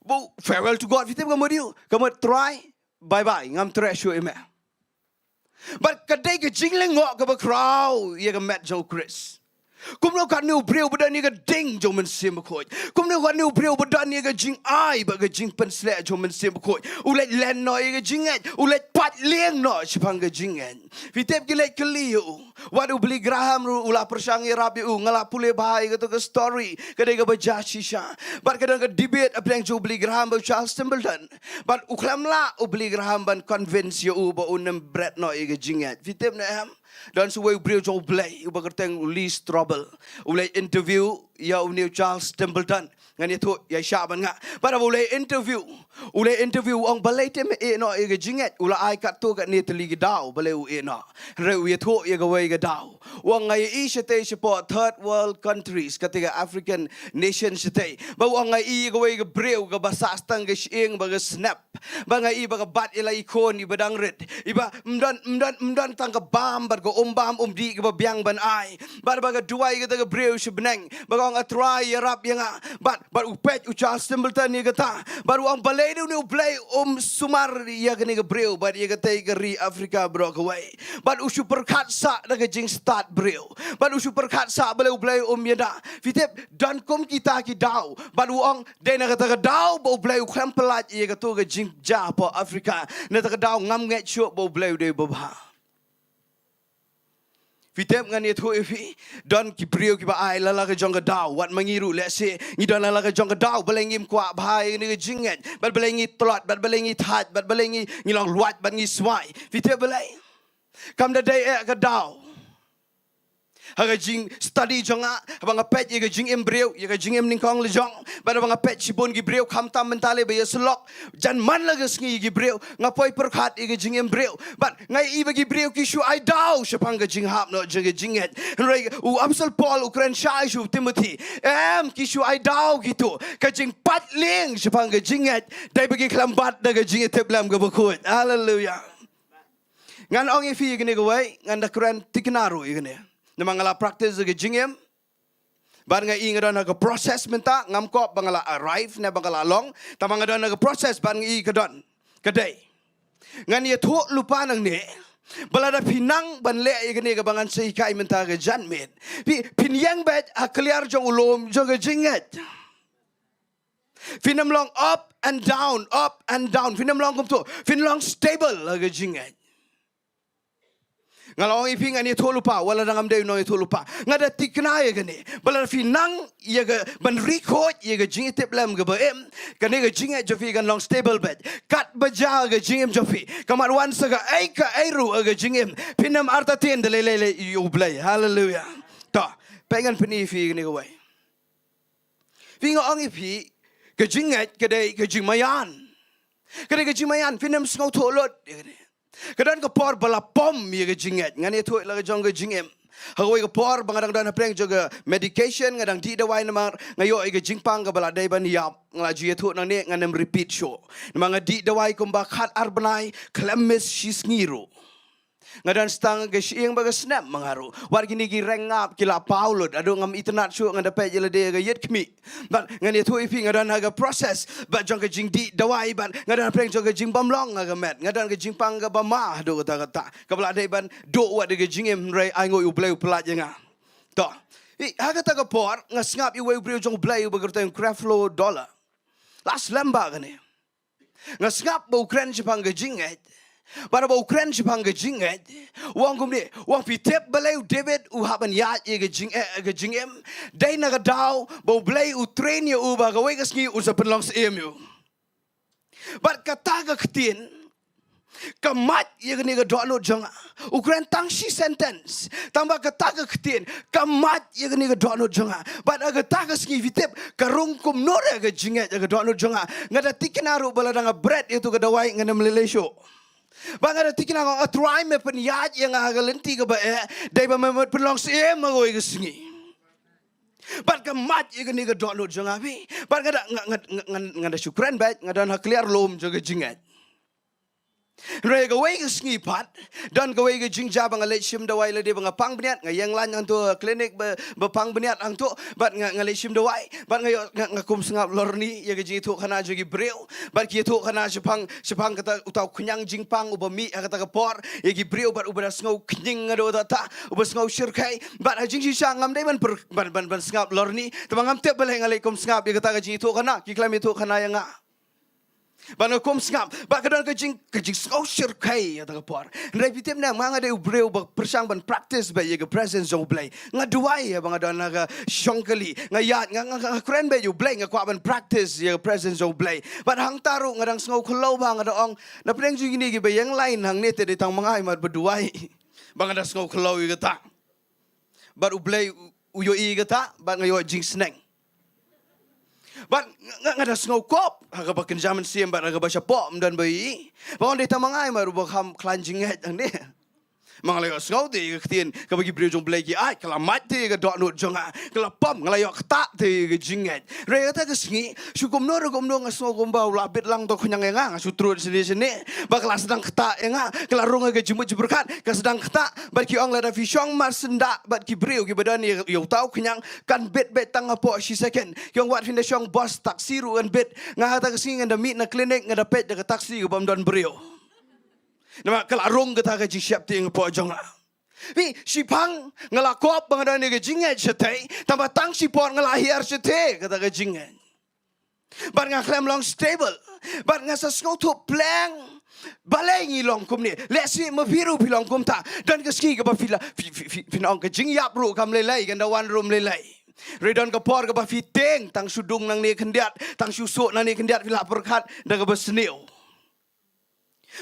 Ba u, "Farewell to God," phi tip ka mut ïa u, ka mut, "Trai, bye bye, ngam treh shuh ïa me." Bad ka dei ka jinglyngngoh kaba khraw ïa ka met jong u Khrist. Kumno katne u briew ba don ïa ka ding jong u Mynsiem Bakhuid? Kumno katne u briew ba don ïa ka jingai bad ka jingpynsleh jong u Mynsiem Bakhuid? U leit len noh ïa ka jingngeit, u leit pait lieng noh shaphang ka jingngeit. Phi tip ki leit kylli ïa u. Wat u Billy Graham ruh u la pyrshang ïarap ïa u, nga la pule bha ïa kato ka story, ka dei kaba jia shisha. Bad ka don ka debate hapdeng jong u Billy Graham bad u Charles Templeton. Bad u khlem lah u Billy Graham ban convince ïa u ba un ym bret noh ïa ka jingngeit. Phi tip ne em? Don sa uwei u briew jong U Blei uba kyrteng u Lee Strobel. U leit interview ïa une u Charles Templeton. Ngan ïathuh ïa, shah ban nga. Bad haba u leit interview, u leit interview, u ong, "Balei te me ïeh noh ïa ka jingngeit?" U la ai katto katne tylli ki daw balei u ïeh noh. Hynrei u ïathuh ïa kawei ka daw. U ong, "Nga ïohi shatei shapoh third world countries, kata ka African nation shatei." Bad u ong, "Nga ïohi ïa kawei ka briew kaba sah tang ka shyieng bad ka snep. Bad nga ïohi ba ka bat ïa la ki khun kiba dang rit. Ïa ba ym don, ym don, ym don tang ka bam bad ka um bam um dih kaba biang ban ai. Bad ba ka duwai ïa kata ka briew sha bneng. Bad ka ong, 'A Trai, ïarap ïa nga.'" Bad, bad u peit u Charles Templeton ïa kata. Bad u ong, "Balei une U Blei um sumar ïa kane ka briew bad ïa katei ka ri Africa baroh kawei?" Bad u shu pyrkhat sah da ka jingstad briew. Bad u shu pyrkhat sah balei U Blei um ïada. Phi tip, don kum kita ki daw. Bad u ong, dei na kata ka daw ba U Blei u khlem pyllait ïa kato ka jingjia hapoh Africa. Na kata ka daw ngam ngeit shuh ba U Blei u dei babha. Phi tip, ngan ïathuh ïa phi, don ki briew kiba ai la la ka jong ka daw. Wat ma ngi ruh, lehse ngi don la la ka jong ka daw, balei ngim kwah bha ïa kane ka jingngeit, bad balei ngi tlot, bad balei ngi thait, bad balei ngi, ngi long luid, bad ngi swai. Phi tip balei? Kam da dei eh ka daw. Ha ka jingstudy jong nga, haba nga peit ïa ka jingim briew, ïa ka jingim nyngkong la jong, bad haba nga peit shibun ki briew, khamtam mynta lei ba ïasyllok, jan man la ka sngi ïa ki briew, nga poi pyrkhat ïa ka jingim briew. Bad nga ïohi ba ki briew ki shu ai daw shaphang ka jinghap noh jong ka jingngeit. Hynrei u Apostol Paul u kren shai sha u Timothy, em, ki shu ai daw kito. Ka jingpait lieng shaphang ka jingngeit, dei ba ki khlem bat da ka jingïatiplem kaba khuid. Haleluia. Ngan ong ïa phi ïa kane kawei, ngan da kren thikna ruh ïa kane. Namar nga la practice ka jingim. Bad nga i nga don ha ka process mynta, ngam kwah ba nga la arrive ne ba nga la long, tangba nga don ha ka process bad nga i ka don. Ka dei. Ngan ïathuh lypa nangne. Ba lada phi nang ban leh ïa kane kaba ngan sa hikai mynta ka janmiet, phi, phin ïeng beit ha kliar jong u lum jong ka jingngeit. Phin ym long up and down, up and down. Phin ym long kumto. Phin long stable ha ka jingngeit. Nga la ong ïa phi, ngan ïathuh lypa, wat la dang ngam dei u nongïathuh lypa. Nga da thikna ïa kane. Ba lada phi nang ïa ka ban ri khuid ïa ka jingïatiplem kaba im, kane ka jingngeit jong phi kan long stable beit. Katba jia ka jingim jong phi, ka mat wan sa kaei kaei ruh ha ka jingim, phin ym artatien da lei lei lei ïa U Blei. Haleluia. To, peit ngan pyni ïa phi ïa kane kawei. Phi, nga ong ïa phi, ka jingngeit ka dei ka jingmaïan. Ka dei ka jingmaïan, phin ym sngewthuh lut ïa kane. Ka don ka por ba la pom ïa ka jingngeit. Ngan ïathuh la ka jong ka jingim. Ha kawei ka por ba nga dang don hapdeng jong ka medication, nga dang dih dawai namar nga ïoh ïa ka jingpang kaba la dei ban ïap. Nga la ju ïathuh nangne, ngan ym repeat shuh. Namar nga dih dawai kumba khat ar bnai, khlem miss shi sngi ruh. Nga don tang ka shyieng bad ka snem ma nga ruh. Wat kine ki reng ngap ki la paw lut. Haduh ngam itynnad shuh ngan da peit ïa lade ha ka ïit khmih. Bad ngan ïathuh ïa phi nga don ha ka process bad jong ka jingdih dawai bad nga don pyrshah jong ka jingbymlong ha ka met. Nga don ka jingpang kaba ma haduh katta katta. Kaba la dei ban duh wat da ka jingim hynrei ai nguh ïa U Blei u pyllait ïa nga. To. I, ha kata ka por nga sngap ïa uwei u briew jong U Blei uba kyrteng Creflo Dollar. La slem ba kane. Nga sngap ba u kren shaphang ka jingngeit. Bad ba u kren shaphang ka jingngeit, u ong kumne, u ong phi tip balei u David u hap ban ïaid ïa ka jing, eh, ka jingim. Dei na ka daw ba U Blei u train ïa u ba kawei ka sngi un sa pynlong syiem ïa u. Bad kata ka ktien ka mad ïa kane ka dohnud jong nga. U kren tang shi sentence. Tang ba kata ka ktien ka mad ïa kane ka dohnud jong nga. Bad ha kata ka sngi phi tip ka rung kumno re ka jingngeit ha ka dohnud jong nga. Nga da thikna ruh ba lada nga bret ïa tu ka dawai ngan ym lei lei shuh. Ba nga da thikna nga ong, A Trai, me pynïaid ïa nga ha ka lynti kaba eh, dei ba me mut pynlong syiem ha kawei ka sngi. Bad ka mad ïa kane ka dohnud jong nga phi. Bad nga da, nga, nga, nga, nga, nga da shu kren beit, nga don ha kliar lum jong ka jingngeit. Hynrei kawei ka sngi pat, don kawei ka jingjia ba nga leit shim dawai lade ba nga pang bniat, nga ïeng lain hangto ha klinik ba, ba pang bniat hangto, bad nga, nga leit shim dawai, bad nga ïoh, nga, nga kum sngap lorni ïa ka jingïathuhkhana jong ki briew, bad ki ïathuhkhana shaphang, shaphang kata uta u khñiang jingpang uba mih ha kata ka por ïa ki briew, bad uba da sngew khñiang haduh katta, uba sngew shyrkhei, bad ha jingshisha ngam dei ban pur, ban, ban, ban sngap lorni, te ba ngam tip balei nga leit kum sngap ïa kata ka jingïathuhkhana, ki khlem ïathuhkhana ïa nga. Ba nga kum sngap, ba ka don ka jing, ka jingsngew shyrkhei ïa kata ka por. Hynrei phi tip ne em, nga dei u briew ba pyrshang ban practice beit ïa ka presence jong U Blei. Nga duwai ïa ba nga don ha ka shong kali, nga ïaid, nga, nga, nga kren beit ïa U Blei, nga kwah ban practice ïa ka presence jong U Blei. Bad hangta ruh nga dang sngew khlaw ba nga da ong, na pdeng jong kine kiba ïeng lain hangne te dei tang ma nga i mat ba duwai. Ba nga da sngew khlaw ïa kata. Bad U Blei u, u ïohi kata, bad nga ïoh jingsneng. Bad nga, nga, nga da sngew kop, ha kaba kynja mynsiem, bad ha kaba shapoh, ym don ba ïohi. Ba ong dei tang ma nga i mat ruh ba kham khlaiñ jingngeit hangne. Ma nga la ïoh sngew te ïa ka ktien, kaba ki briew jong U Blei ki ai, ka la mad te ïa ka dohnud jong nga, ka la pom, nga la ïoh ktah te ïa ka jingngeit. Hynrei kata ka sngi, shu kumno re kumno nga sngew kumba u la bit lang uta u khñiang ïa nga, nga shu trud shane shane. Ba ka la sdang ktah ïa nga, ka la rung ha ka jingmut jingpyrkhat, ka sdang ktah, bad ki ong lada phi shong marsyndah bad ki briew kiba don ïa, ïa uta u khñiang, kan bit beit tang hapoh shi second. Ki ong wat phin da shong bus taxi ruh kan bit. Nga ha kata ka sngi ngan da mih na klinik, nga da peit da ka taxi kaba ym don briew. Namar ka la rung kata ka jingsheptieng hapoh jong nga. Phi, shiphang nga la kop ba nga don ïa ka jingngeit shatei, tangba tang shipor nga la hiar shatei kata ka jingngeit. Bad nga khlem long stable. Bad nga sa sngewthuh pleng. Balei ngi long kumne? Lehse ma phi ruh phi long kumta. Don ka sngi kaba phi la, phi, phi, phi, phin ong ka jingïap ruh kam lei lei, kan da wan ruh ym lei lei. Hynrei don ka por kaba phi tieng, tang shu dung nangne khyndiat, tang shu suh nangne khyndiat, phi la pyrkhat da kaba sniew.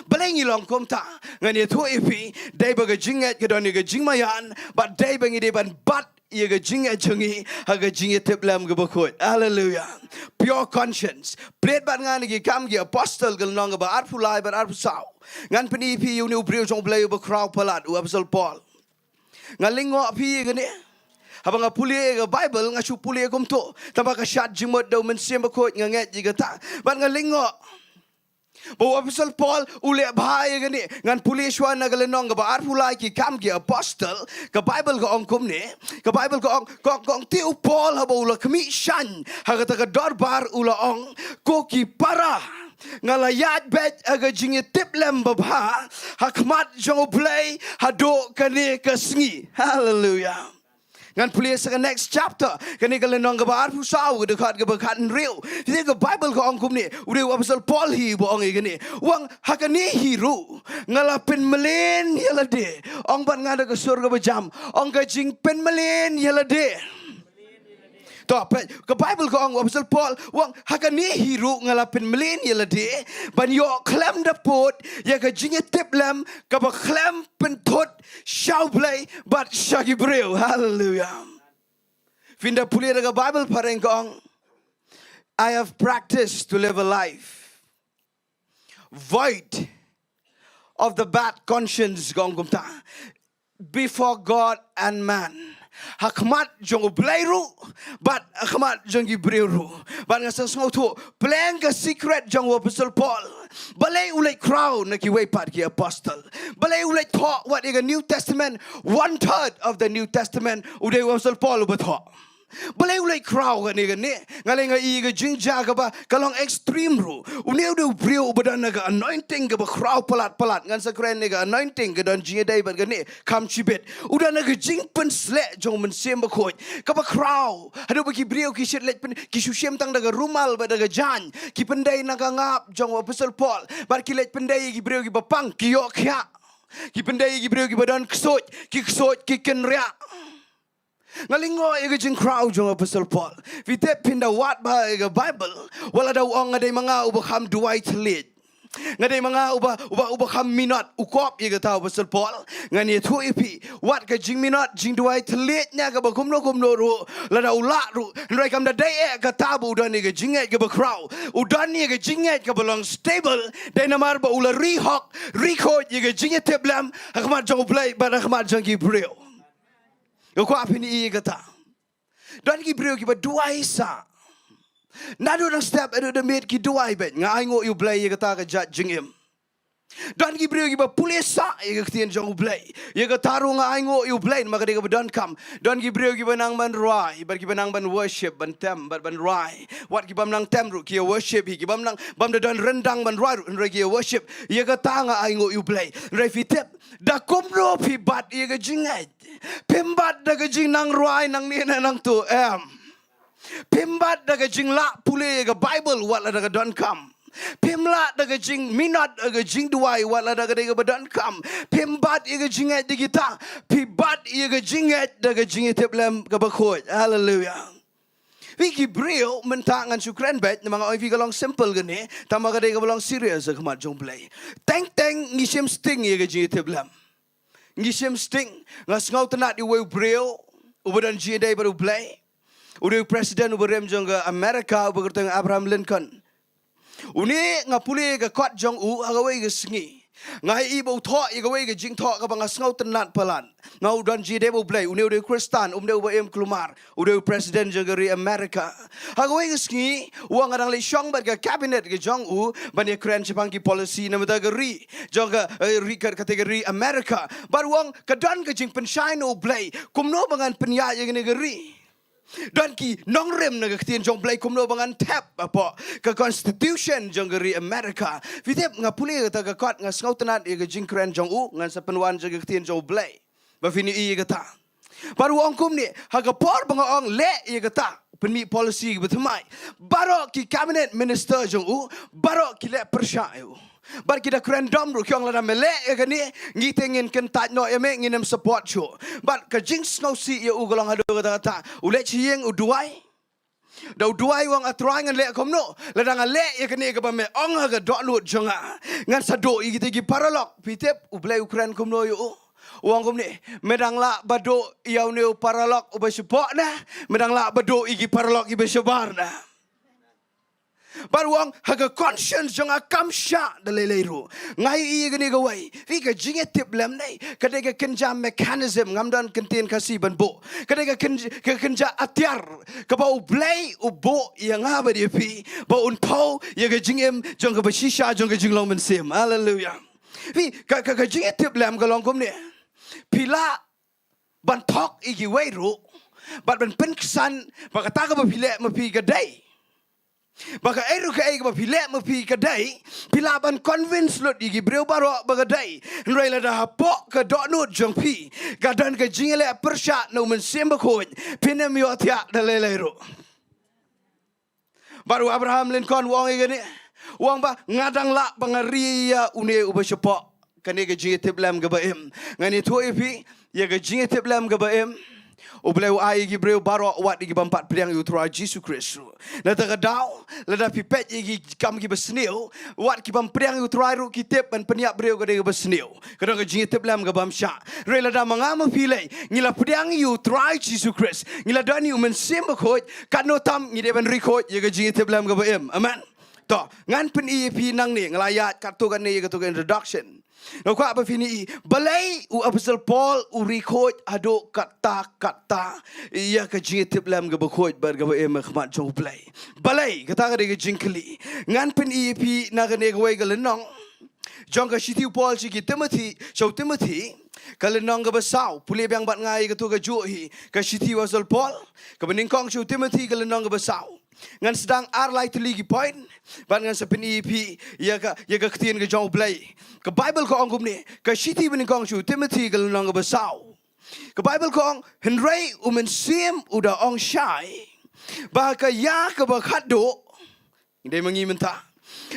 Balei ngi long kumta? Ngan ïathuh ïa phi, dei ba ka jingngeit ka don ïa ka jingmaïan, bad dei ba ngi dei ban bat ïa ka jingngeit jong ngi ha ka jingïatiplem kaba khuid. Haleluya. Pure conscience. Plie bad nga na Ki Kam ki Apostol ka lynnong kaba arphew lai bad arphew saw. Ngan pyni ïa phi ïa une u briew jong U Blei uba khraw palat, u Apostol Paul. Nga lyngngoh phi ïa kane. Haba nga pule ïa ka Baibl, nga shu pule kumto. Tangba ka shad jingmut da U Mynsiem Bakhuid, nga ngeit ïa kata. Bad nga lyngngoh ba u Apostol Paul u leh bha ïa kane. Ngan pule shuwa na ka lynnong kaba arphew lai, Ki Kam ki Apostol, ka Baibl ka ong kumne, ka Baibl ka ong, ka ong, ka ong te u Paul haba u la khmih shaiñ ha kata ka dorbar u la ong, ko ki para, nga la ïaid beit ha ka jingïatiplem babha ha khmat jong U Blei haduh kane ka sngi. Haleluya. Ngan pule sa ka next chapter, kane ka lynnong kaba arphew saw, ka dkhot kaba khathynriew. Te ka Baibl ka ong kumne, u dei u Apostol Paul hi ba ong ïa kane. U ong ha kane hi ruh nga la pynmlien ïa lade. Ong bad nga da ka sur kaba jam. Ong ka jingpynmlien ïa lade. To, peit, ka Baibl ka ong u Apostol Paul, u ong ha kane hi ruh nga la pynmlien ïa lade ban ïoh khlem da pud ïa ka jingïatiplem kaba khlem pynthut sha U Blei bad sha ki briew. Haleluya. Phin da pule da ka Baibl phareng ka ong, I have practiced to live a life void of the bad conscience, ka ong kumta, before God and man. Ha khmat jong U Blei ruh, bad ha khmat jong ki briew ruh. Bad nga sngewthuh, pleng ka secret jong u Apostle Paul. Balei u leit khraw na kiwei pat ki apostle. Balei u leit thoh wat ïa ka New Testament, one third of the New Testament, u dei u Apostle Paul uba thoh. Balei u leit khraw kane kane, nga lei nga i ka jingjia kaba, ka long extreme ruh. Une u dei u briew uba don na ka anointing kaba khraw palat palat, ngan sa kren ne ka anointing ka don jingïadei bad kane, kham shibit. U don na ka jingpynsleh jong u Mynsiem Bakhuid. Kaba khraw. Haduh ba ki briew ki shit leit pyn, ki shu shim tang da ka rumal bad da ka jaiñ. Ki pyndei na ka ngap jong u Apostle Paul. Bad ki leit pyndei ki briew kiba pang, ki ïoh khiah. Ki pyndei ki briew kiba don ksuid, ki ksuid, ki kynriah. Nga lyngngoh ïa ka jingkhraw jong u Apostle Paul. Phi tip phin da wad bha ïa ka Bible. Wat la da u ong nga dei ma nga uba kham duwai thylliej. Nga dei ma nga uba, uba, uba kham minot, u kop ïa kata u Apostle Paul. Ngan ïathuh ïa phi. Wat ka jingminot, jingduwai thylliej na kaba kumno kumno ruh. Lada u lah ruh. Hynrei kam da dei eh kata ba u don ïa ka jingngeit kaba khraw. U don ïa ka jingngeit kaba long stable. Dei namar ba u la ri hok, ri khuid ïa ka jingïatiplem. Ha khmat jong U Blei, bad ha khmat jong ki briew. Nga kwah phin i ïa kata. Don ki briew kiba duwai sah. Naduh dang step haduh da miet ki duwai beit. Nga ainguh ïa U Blei ïa kata ka jait jingim. Don ki briew kiba pule sah ïa ka ktien jong U Blei. Ïa kata ruh nga ainguh ïa U Blei namar ka dei kaba donkam. Don ki briew kiba nang ban rwai, bad kiba nang ban worship, ban tem, bad ban rwai. Wat kibym nang tem ruh ki ïa worship hi, kibym nang, bym da don ryndang ban rwai ruh, hynrei ki ïa worship. Ïa kata nga ainguh ïa U Blei. Hynrei phi tip, da kumno phi bat ïa ka jingngeit. Phim bat da ka jingnang rwai nangne ne nangto, em. Phim bat da ka jinglah pule ïa ka Bible wat la da ka donkam. Phim lah da ka jingminot da ka jingduwai wat la da ka dei kaba donkam. Phim bat ïa ka jingngeit da kita. Phi bat ïa ka jingngeit da ka jingïatiplem kaba khuid. Haleluia. Phi ki briew mynta ngan shu kren beit namar nga ong ïa phi ka long simple kane. Tangba ka dei kaba long serious ha khmat jong U Blei. Teng teng ngi shim sting ïa ka jingïatiplem. Ngi shim sting, nga sngewtynnat ïa uwei u briew uba don jingïadei bad U Blei. U dei u president uba rim jong ka America, uba kyrteng Abraham Lincoln. Une nga pule ka kot jong u ha kawei ka sngi. Nga ïohi ba u thoh ïa kawei ka jingthoh kaba nga sngewtynnat palat. Nga, u don jingïadei bad U Blei, une u dei u Khristan, um dei uba im kulmar. U dei u president jong ka ri America. Ha kawei ka sngi, u ong nga dang leit shong bad ka cabinet ka jong u, ban ïakren shaphang ki policy na bynta ka ri. Jong ka, eh, ri ka, kata ka ri America. Bad u ong ka don ka jingpynshai na U Blei. Kumno ba ngan pynïaid ïa kane ka ri. Don ki nongrim na ka ktien jong U Blei kumno ba ngan thep hapoh ka constitution jong ka ri America. Phi tip nga pule kata ka kot nga sngewtynnat ïa ka jingkren jong u, ngan sa pynwan jong ka ktien jong U Blei. Ba phin ïohi ïa kata. Bad u ong kumne, ha ka por ba nga ong leh ïa kata, pynmih policy ba thymmai. Baroh ki cabinet minister jong u, baroh ki leh pyrshah ïa u. Bad ki da kren dom ruh ki ong lada me leh ïa kane, ngi te ngin kyntait noh ïa me, ngin ym support shuh. Bad ka jingsngewsih ïa u ka long haduh katta katta. U leit sha ïing u duwai. Da u duwai u ong, A Trai, ngan leh kumno? Lada nga leh ïa kane kaba me ong ha ka dohnud jong nga, ngan sa duh ïa kita ki paralok. Phi tip U Blei u kren kumno ïa u? U ong kumne, me dang lah ba duh ïa une u paralok uba shapoh na, me dang lah ba duh ïa ki paralok kiba shabar na. Bad u ong, ha ka conscience jong nga kam shah da lei lei ruh. Nga ïohi ïa kane kawei. Phi, ka jingïatiplem ne, ka dei ka kynja mechanism, ngam don ka ktien Khasi ban buh. Ka dei ka kyn-, ka kynja atiar kaba U Blei u buh ïa nga bad ïa phi, ba un thew ïa ka jingim jong kaba shisha jong ka jinglong mynsiem. Haleluia. Phi, ka, ka, ka jingïatiplem ka long kumne. Phi lah ban thok ïa kiwei ruh, bad ban pynksan ba kata kaba phi leh ma phi ka dei. Ba kaei ruh kaei kaba phi leh ma phi ka dei, phi lah ban convince lut ïa ki briew baroh ba ka dei. Hynrei lada hapoh ka dohnud jong phi ka don ka jingïaleh pyrshah na U Mynsiem Bakhuid, phin ym ïohthiah da lei lei ruh. Bad u Abraham Lincoln u ong ïa kane. U ong ba nga dang lah ba nga ri ïa une uba shapoh. Kane ka jingïatiplem kaba im. Ngan ïathuh ïa phi, ïa ka jingïatiplem kaba im, U Blei u ai ïa ki briew baroh, wat ïa ki bym pat pdiang ïa U Trai Jisu Khrist ruh. Na kata ka daw, lada phi peit ïa ki kam kiba sniew, wat ki bym pdiang ïa U Trai ruh ki tip ban pynïap briew ka dei kaba sniew. Ka don ka jingïatiplem ka bym shah. Hynrei lada ma nga ma phi lei, ngi la pdiang ïa U Trai Jisu Khrist, ngi la don ïa U Mynsiem Bakhuid, katno tam ngi dei ban ri khuid ïa ka jingïatiplem kaba im. Amen. To, ngan pyni ïa phi nangne, nga la ïaid katto katne ïa kato ka introduction. Nga kwah ba phin i, balei u Apostle Paul u record haduh katta katta ïa ka jingïatiplem kaba khuid bad kaba im ha khmat jong U Blei. Balei, kata ka dei ka jingkylli. Ngan pyni ïa phi na kane kawei ka lynnong jong ka shithi u Paul sha ki Timothy, sha u Timothy, ka lynnong kaba saw. Pule biang bad nga ïa kato kajuh hi, ka shithi u Apostle Paul kaba nyngkong sha u Timothy, ka lynnong kaba saw. Ngan sdang ar lai tylli ki point bad ngan sa pyni ïa phi ïa ka, ïa ka ktien ka jong U Blei. Ka Bible ka ong kumne, ka shithi ba nyngkong sha u Timothy, ka lynnong kaba saw. Ka Bible ka ong, hynrei u Mynsiem u da ong shai ba ka ïa kaba khatduh, dei ma ngi mynta,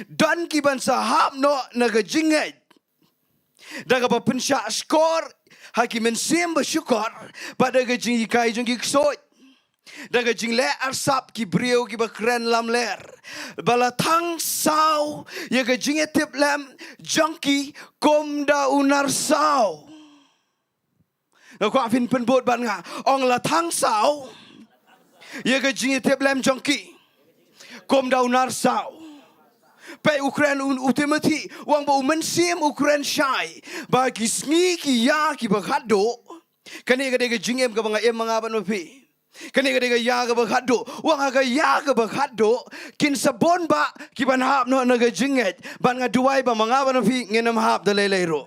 don ki ban sa hap noh na ka jingngeit da kaba pynshah shkor ha ki mynsiem ba shukor, bad da ka jinghikai jong ki ksuid, da ka jingleh arsap ki briew kiba kren lamler, ba la thang saw ïa ka jingïatiplem jong ki kum da u nar saw. Nga kwah phin pynbud bad nga, ong la thang saw ïa ka jingïatiplem jong ki kum da u nar saw. Peit, u kren u, u Timothy, u ong ba u Mynsiem u kren shai ba ki sngi ki ïa kiba khatduh. Kane ka dei ka jingim kaba nga im ma nga bad ma phi. Kane ka dei ka ïa kaba khatduh. U ong ha ka ïa kaba khatduh, kin sa bun bah ki ban hap noh na ka jingngeit. Bad nga duwai ba ma nga bad ma phi ngin ym hap da lei lei ruh.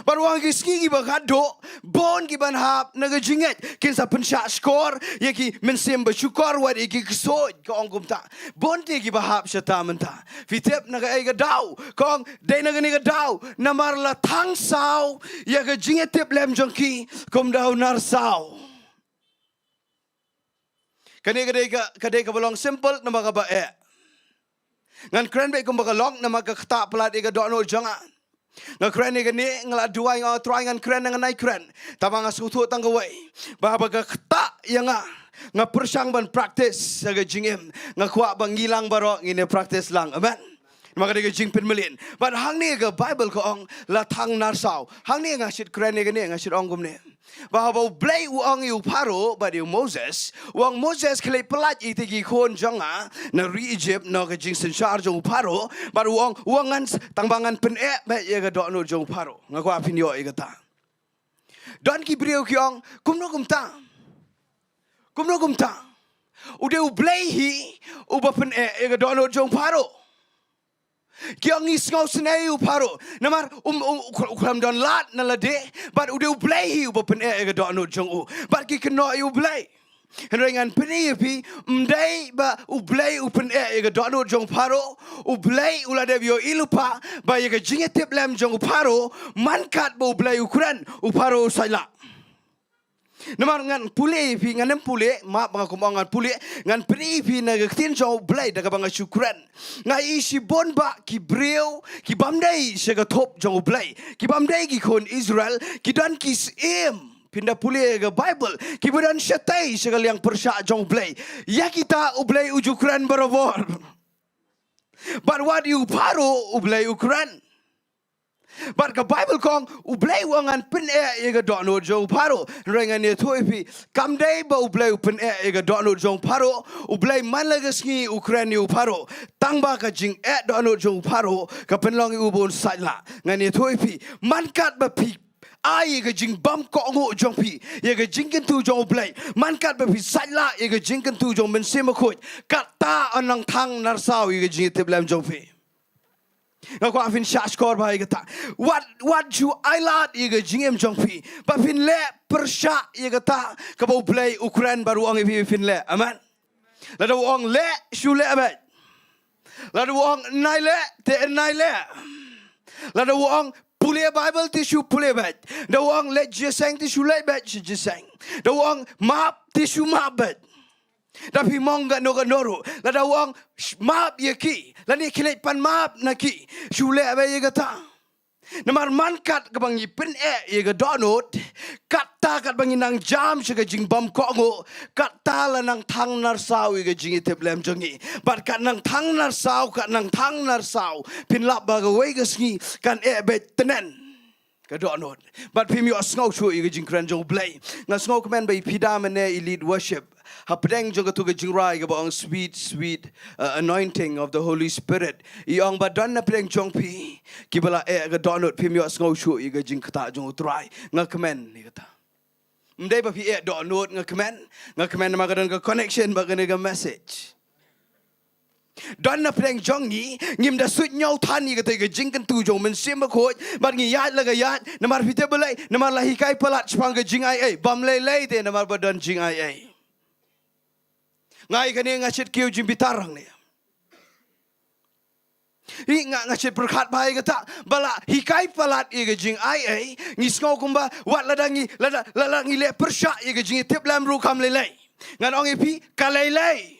Bad u ong ki sngi kiba khatduh, bun ki ban hap na ka jingngeit, kin sa pynshah shkor ïa ki mynsiem ba shukor, wat ïa ki ksuid, ka ong kumta. Bun te kiba hap shata mynta. Phi tip na kaei ka daw? Ka ong dei na kane ka daw, namar la thang saw ïa ka jingïatiplem jong ki kum da u nar saw. Kane ka dei ka, ka dei kaba long simple namar kaba eh. Ngan kren beit kumba ka long namar ka ktah palat ïa ka dohnud jong nga. Nga kren ïa kane, nga la duwai, nga ong Trai, ngan kren, ngan nai kren. Tangba nga sngewthuh tang kawei, ba haba ka ktah ïa nga, nga pyrshang ban practice ha ka jingim. Nga kwah ba ngi lang baroh ngin ïa practice lang. Amen. Namar ka dei ka jingpynmlien. Bad hangne ka Bible ka ong la thang nar saw. Hangne nga shait kren ïa kane, nga shait ong kumne, ba haba U Blei u ong ïa u Pharaoh bad ïa u Moses, u ong, Moses, khie leit pyllait ïa kita ki khun jong nga na ri Egypt na ka jingsynshar jong u Pharaoh. Bad u ong, u ong ngan s-, tangba ngan pyneh beit ïa ka dohnud jong u Pharaoh. Nga kwah phin ïoh ïa kata. Don ki briew ki ong, kumno kumta? Kumno kumta? U dei U Blei hi uba pyneh ïa ka dohnud jong u Pharaoh. Ki ong ngi sngewsynei ïa u Pharaoh namar um, um, u khlem don lad na lade, bad u dei U Blei hi uba pyneh ïa ka dohnud jong u. Bad ki kynnoh ïa U Blei. Hynrei ngan pyni ïa phi, ym dei ba U Blei u pyneh ïa ka dohnud jong u Pharaoh. U Blei u la dep ïohi lypa ba ïa ka jingïatiplem jong u Pharaoh, man kat ba U Blei u kren, u Pharaoh u sait lah. Namar ngan pule ïa phi, ngan ym pule, map nga kum ong ngan pule, ngan pyni ïa phi na ka ktien jong U Blei da kaba nga shu kren. Nga i shibun bah ki briew ki bym dei sha ka thup jong U Blei, ki bym dei ki khun Israel, ki don ki syiem, phin da pule ïa ka Bible, kiba don shatei sha ka liang pyrshah jong U Blei. Ïa kita U Blei u ju kren barabor. Bad wat ïa u Pharaoh U Blei u kren. Bad ka Bible ka ong, U Blei u ong ngan pyneh ïa ka dohnud jong u Pharaoh. Hynrei ngan ïathuh ïa phi, kam dei ba U Blei u pyneh ïa ka dohnud jong u Pharaoh. U Blei man la ka sngi u kren ïa u Pharaoh. Tangba ka jingeh dohnud jong u Pharaoh ka pynlong ïa u ba un sait lah. Ngan ïathuh ïa phi, man kat ba phi ai ïa ka jingbymkohnguh jong phi ïa ka jingkyntu jong U Blei, man kat ba phi sait lah ïa ka jingkyntu jong u Mynsiem Bakhuid, katta yn nang thang narsaw ïa ka jingïatiplem jong phi. Nga kwah phin shah shkor bha ïa kata. Wat, wat shu ailad ïa ka jingim jong phi ba phin leh pyrshah ïa kata kaba U Blei u kren bad u ong ïa phi ba phin leh. Amen. Lada u ong leh, shu leh beit. Lada u ong nai leh, te nai leh. Lada u ong pule Bible, te shu pule beit. Da u ong leit jingïaseng, te shu leit beit shi jingïaseng. Da u ong map, te shu map beit. Da phi mong kano kano ruh, lada u ong sh-, map ïa ki, lane khie leit pan map na ki, shu leh beit ïa kata. Namar man kat kaba ngi pyneh ïa ka dohnud, katta katba ngi nang jam sha ka jingbymkohnguh, katta la nang thang narsaw ïa ka jingïatiplem jong ngi. Bad kat nang thang narsaw, kat nang thang narsaw, phin lap ba kawei ka sngi kan eh beit tnen. Ka dohnud. Bad phim ïohsngew shuh ïa ka jingkren jong U Blei. Nga sngewkmen ba i Pida mynne i lead worship hapdeng jong kato ka jingrwai kaba ong Sweet, Sweet, uh, Anointing of the Holy Spirit. I ong ba don na pdeng jong phi kiba la eh ka dohnud, phim ïohsngew shuh ïa ka jingktah jong U Trai. Nga kmen ïa kata. Ym dei ba phi eh dohnud, nga kmen. Nga kmen namar ka don ka connection bad kane ka message. Don na pdeng jong ngi, ngim da suidñiew than ïa kata ka jingkyntu jong U Mynsiem Bakhuid, bad ngi ïaid la ka ïaid, namar phi tip balei, namar la hikai palat shaphang ka jingaiei, bym lei lei te namar ba don jingaiei. Nga ïa kane nga shit kiew jingbitar hangne. Hi nga, nga shit pyrkhat bha ïa kata, ba la hikai palat ïa ka jingaiei, ngi sngew kumba, wat lada ngi, lada, lada ngi leh pyrshah ïa ka jingïatiplem ruh kam lei lei. Ngan ong ïa phi, ka lei lei.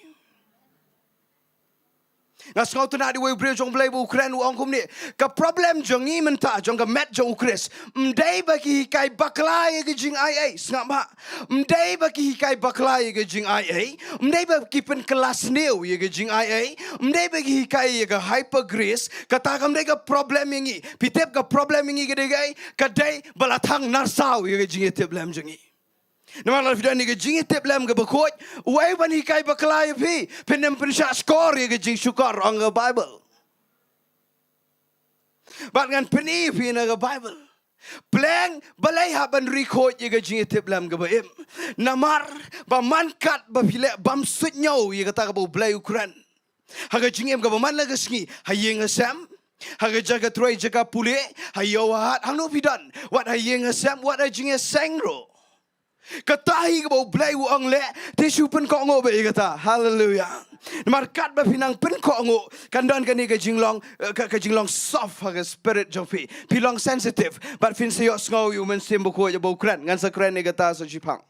Nga sngewtynnad ïa uwei u briew jong U Blei ba u kren u ong kumne. Ka problem jong ngi mynta jong ka met jong U Khrist. Ym dei ba ki hikai bakla ïa ka jingaiei. Sngap bha. Ym dei ba ki hikai bakla ïa ka jingaiei. Ym dei ba ki pynkylla sniew ïa ka jingaiei. Ym dei ba ki hikai ïa ka hyper grace. Kata kam dei ka problem ïa ngi. Phi tip ka problem ïa ngi ka dei kaei? Ka dei ba la thang narsaw ïa ka jingïatiplem jong ngi. Namar lada phi don ïa ka jingïatiplem kaba khuid, uei ban hikai bakla ïa phi? Phin ym pynshah shkor ïa ka jingshukor, ong ka Baibl. Bad ngan pyni ïa phi na ka Baibl. Pleng, balei hap ban ri khuid ïa ka jingïatiplem kaba im? Namar ba man kat ba phi leh bym suidñiew ïa kata kaba U Blei u kren ha ka jingim kaba man la ka sngi, ha ïing ha sem, ha ka jaka trei jaka pule, ha ïew ha hat, hangno phi don, wat ha ïing ha sem, wat ha jingïaseng ruh. Kata hi kaba U Blei u ong leh, te shu pynkohnguh beit ïa kata. Haleluya. Namar katba phi nang pynkohnguh, kan don kane ka jinglong, eh, ka, ka jinglong soft ha ka spirit jong phi. Phi long sensitive. Bad phin sa ïohsngew ïa U Mynsiem Bakhuid ba u kren. Ngan sa kren ïa kata sa shiphang.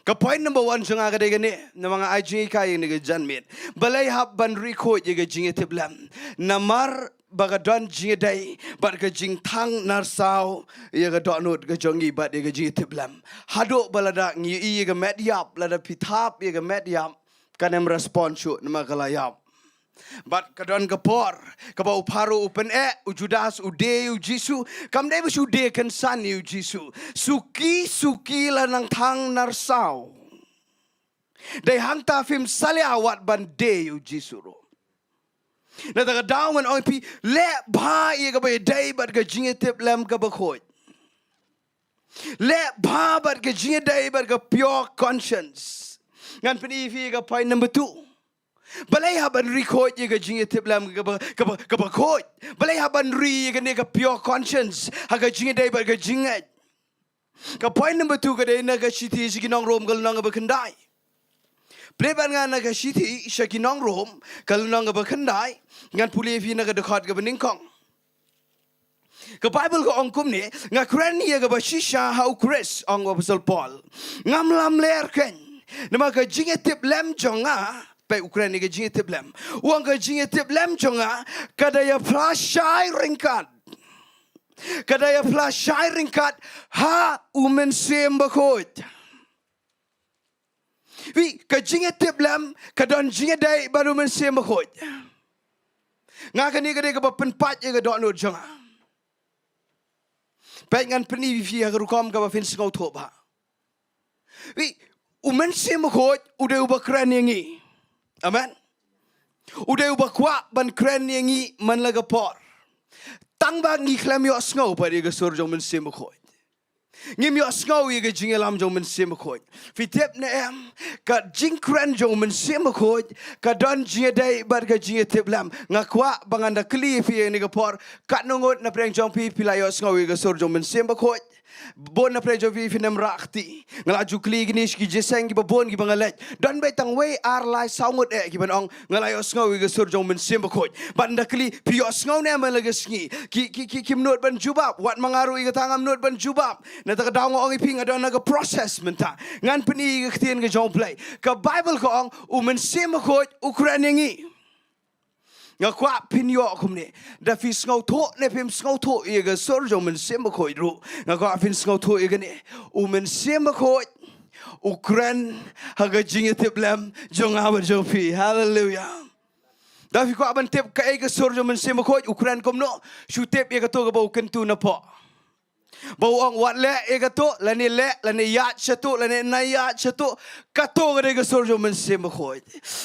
Ka point number one jong nga ka dei kane, namar nga ai jinghikai ïa kane ka janmiet. Balei hap ban ri khuid ïa ka jingïatiplem? Namar ba ka don jingïadei bad ka jingthang narsaw ïa ka dohnud ka jong ngi bad ïa ka jingïatiplem. Haduh ba lada ngi ïohi ïa ka met ïap, lada phi thap ïa ka met ïap, kan ym respond shuh namar ka la ïap. Bad ka don ka por kaba u Pharaoh u pyneh, u Judas u die ïa u Jisu, kam dei ba shu die kynsan ïa u Jisu. Suki suki la nang thang narsaw. Dei hangta phim salia wat ban die ïa u Jisu ruh. Na kata ka daw ngan ong ïa phi, leh bha ïa kaba ïadei bad ka jingïatiplem kaba khuid. Leh bha bad ka jingïadei bad ka pure conscience. Ngan pyni ïa phi ïa ka point number two. Balei hap ban ri khuid ïa ka jingïatiplem kaba, kaba, kaba khuid? Balei hap ban ri ïa kane ka pure conscience ha ka jingïadei bad ka jingngeit? Ka point number two ka dei na ka shithi sha ki nong Rom ka lynnong kaba khyndai. Plie bad nga na ka shithi sha ki nong Rom ka lynnong kaba khyndai, ngan pule ïa phi na ka dkhot kaba nyngkong. Ka Baibl ka ong kumne, nga kren ïa kaba shisha ha u Khrist, ong u Apostol Paul. Ngam lamler keiñ. Namar ka jingïatiplem jong nga, peit u kren ïa ka jingïatiplem. U ong ka jingïatiplem jong nga, ka da ïaphla shai ryngkat. Ka da ïaphla shai ryngkat ha U Mynsiem Bakhuid. Phi, ka jingïatiplem ka don jingïadei bad U Mynsiem Bakhuid. Nga kane ka dei kaba pynpait ïa ka dohnud jong nga. Peit ngan pyni ïa phi ha ka rukom kaba phin sngewthuh bha. Phi, U Mynsiem Bakhuid u dei uba kren ïa ngi. Amen. U dei uba kwah ban kren ïa ngi man la ka por. Tang ba ngi khlem ïohsngew pat ïa ka sur jong U Mynsiem Bakhuid. Ngim ïohsngew ïa ka jingïalam jong U Mynsiem Bakhuid. Phi tip ne em, ka jingkren jong U Mynsiem Bakhuid ka don jingïadei bad ka jingïatiplem. Nga kwah ba ngan da kylli ïa phi ha kane ka por, katno ngut na pdeng jong phi phi la ïohsngew ïa ka sur jong U Mynsiem Bakhuid? Bun na pdeng jong phi phin ym rah kti. Nga la ju kylli kine shi ki jingïaseng kiba bun kiba nga leit. Don beit tang wei ar lai saw ngut eh kiban ong nga la ïohsngew ïa ka sur jong U Mynsiem Bakhuid. Bad nda kylli phi ïohsngew ne em man la ka sngi? Ki, ki, ki, kim nud ban jubab. Wat ma nga ruh ïa kata ngam nud ban jubab. Na kata ka daw nga ong ïa phi nga don ha ka process mynta. Ngan pyni ïa ka ktien ka jong U Blei. Ka Baibl ka ong U Mynsiem Bakhuid u kren ïa ngi. Nga kwah phin ïoh kumne. Da phi sngewthuh ne phim sngewthuh ïa ka sur jong U Mynsiem Bakhuid ruh, nga kwah phin sngewthuh ïa kane. U Mynsiem Bakhuid u kren ha ka jingïatiplem jong nga bad jong phi. Haleluya. Da phi kwah ban tip kaei ka sur jong U Mynsiem Bakhuid, u kren kumno, shu tip ïa kato kaba u kyntu napoh. Ba u ong wat leh ïa kato, lane leh, lane ïaid shato, lane na ïaid shato. Kato ka dei ka sur jong u Mynsiem Bakhuid.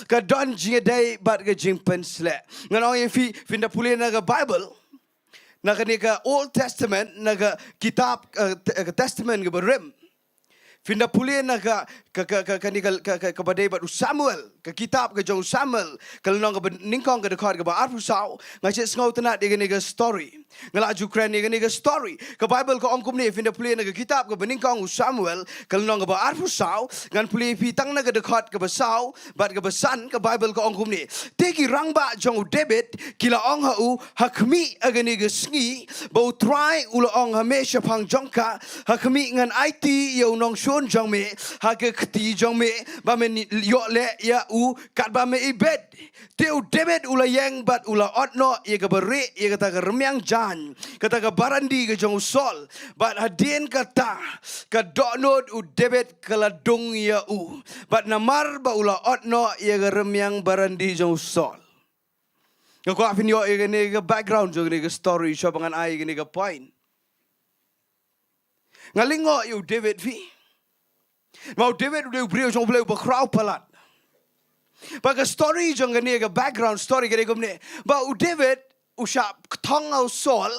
Ka don jingïadei bad ka jingpynsleh. Ngan ong ïa phi, phin da pule na ka Bible. Na kane ka Old Testament, na ka kitab, eh, te- ka Testament kaba rim. Phin da pule na ka, ka, ka, ka, kane ka, ka, ka, kaba dei bad u Samuel, ka kitab ka jong u Samuel, ka lynnong kaba nyngkong ka dkhot kaba arphew saw, nga shu sngewtynnad ïa kane ka story. Nga la ju kren ïa kane ka story. Ka Bible ka ong kumne, phin da pule na ka kitab kaba nyngkong u Samuel, ka lynnong kaba arphew saw, ngan pule ïa phi tang na ka dkhot kaba saw, bad kaba san, ka Bible ka ong kumne. Te ki rangbah jong u David, ki la ong ha u, ha khmih ha kane ka sngi, ba u Trai u la ong ha me shaphang jong ka, ha khmih ngan aiti ïa u nongshun jong me, ha ka kti jong me, ba men ïoh leh ïa u, katba me ibit. Te u David u la ïeng bad u la ot noh ïa kaba rieh ïa kata ka rmiang jaiñ, kata ka barandi ka jong u Saul. Bad hadien kata, ka dohnud u David ka la dung ïa u. Bad namar ba u la ot noh ïa ka rmiang barandi jong u Saul. Nga kwah phin ïoh ïa kane ka background jong kane ka story, shuwa ba ngan ai ïa kane ka point. Nga lyngngoh ïa u David phi. Ma u David u dei u briew jong u Blei uba khraw palat. Ba ka story jong kane ka background story ka dei kumne. Ba u David u shah kthong ha u Saul,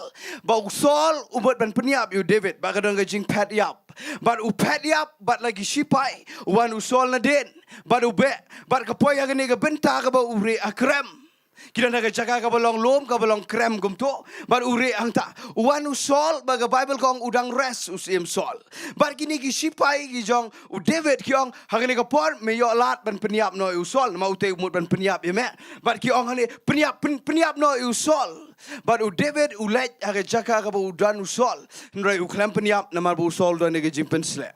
ba u Saul u mut ban pynïap ïa u David, ba ka don ka jingphet ïap. Bad u phet ïap, bad la ki shipai, u wan u Saul nadien, bad u beh, bad ka poi ha kane ka bynta kaba u rieh ha krem. Ki don ha ka jaka kaba long lum, kaba long krem kumto, bad u rieh hangta. U wan u Saul, ba ka Bible ka ong u dang rest u Syiem Saul. Bad kine ki shipai ki jong u David ki ong, ha kane ka por, me ïoh lad ban pynïap noh ïa u Saul, namar u te u mut ban pynïap ïa me. Bad ki ong hangne, pynïap, pyn, pynïap noh ïa u Saul. Bad u David u leit ha ka jaka kaba u don u Saul. Hynrei u khlem pynïap namar ba u Saul u don ïa ka jingpynsleh.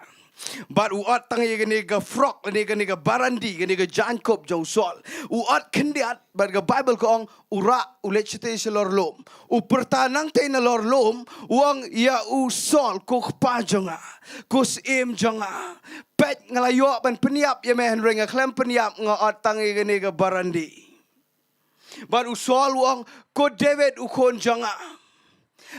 Bad u ot tang ïa kane ka frog, kane, kane ka barandi, kane ka jaiñkup jong u Saul. U ot khyndiat, bad ka Bible ka ong, u rah, u leit shatei sha lor lum. U pyrta nangtei na lor lum, u ong ïa u Saul, ko kpa jong nga, ko syiem jong nga. Peit nga la ïoh ban pynïap ïa me hynrei nga khlem pynïap, nga ot tang ïa kane ka barandi. Bad u Saul u ong, ko David u khun jong nga.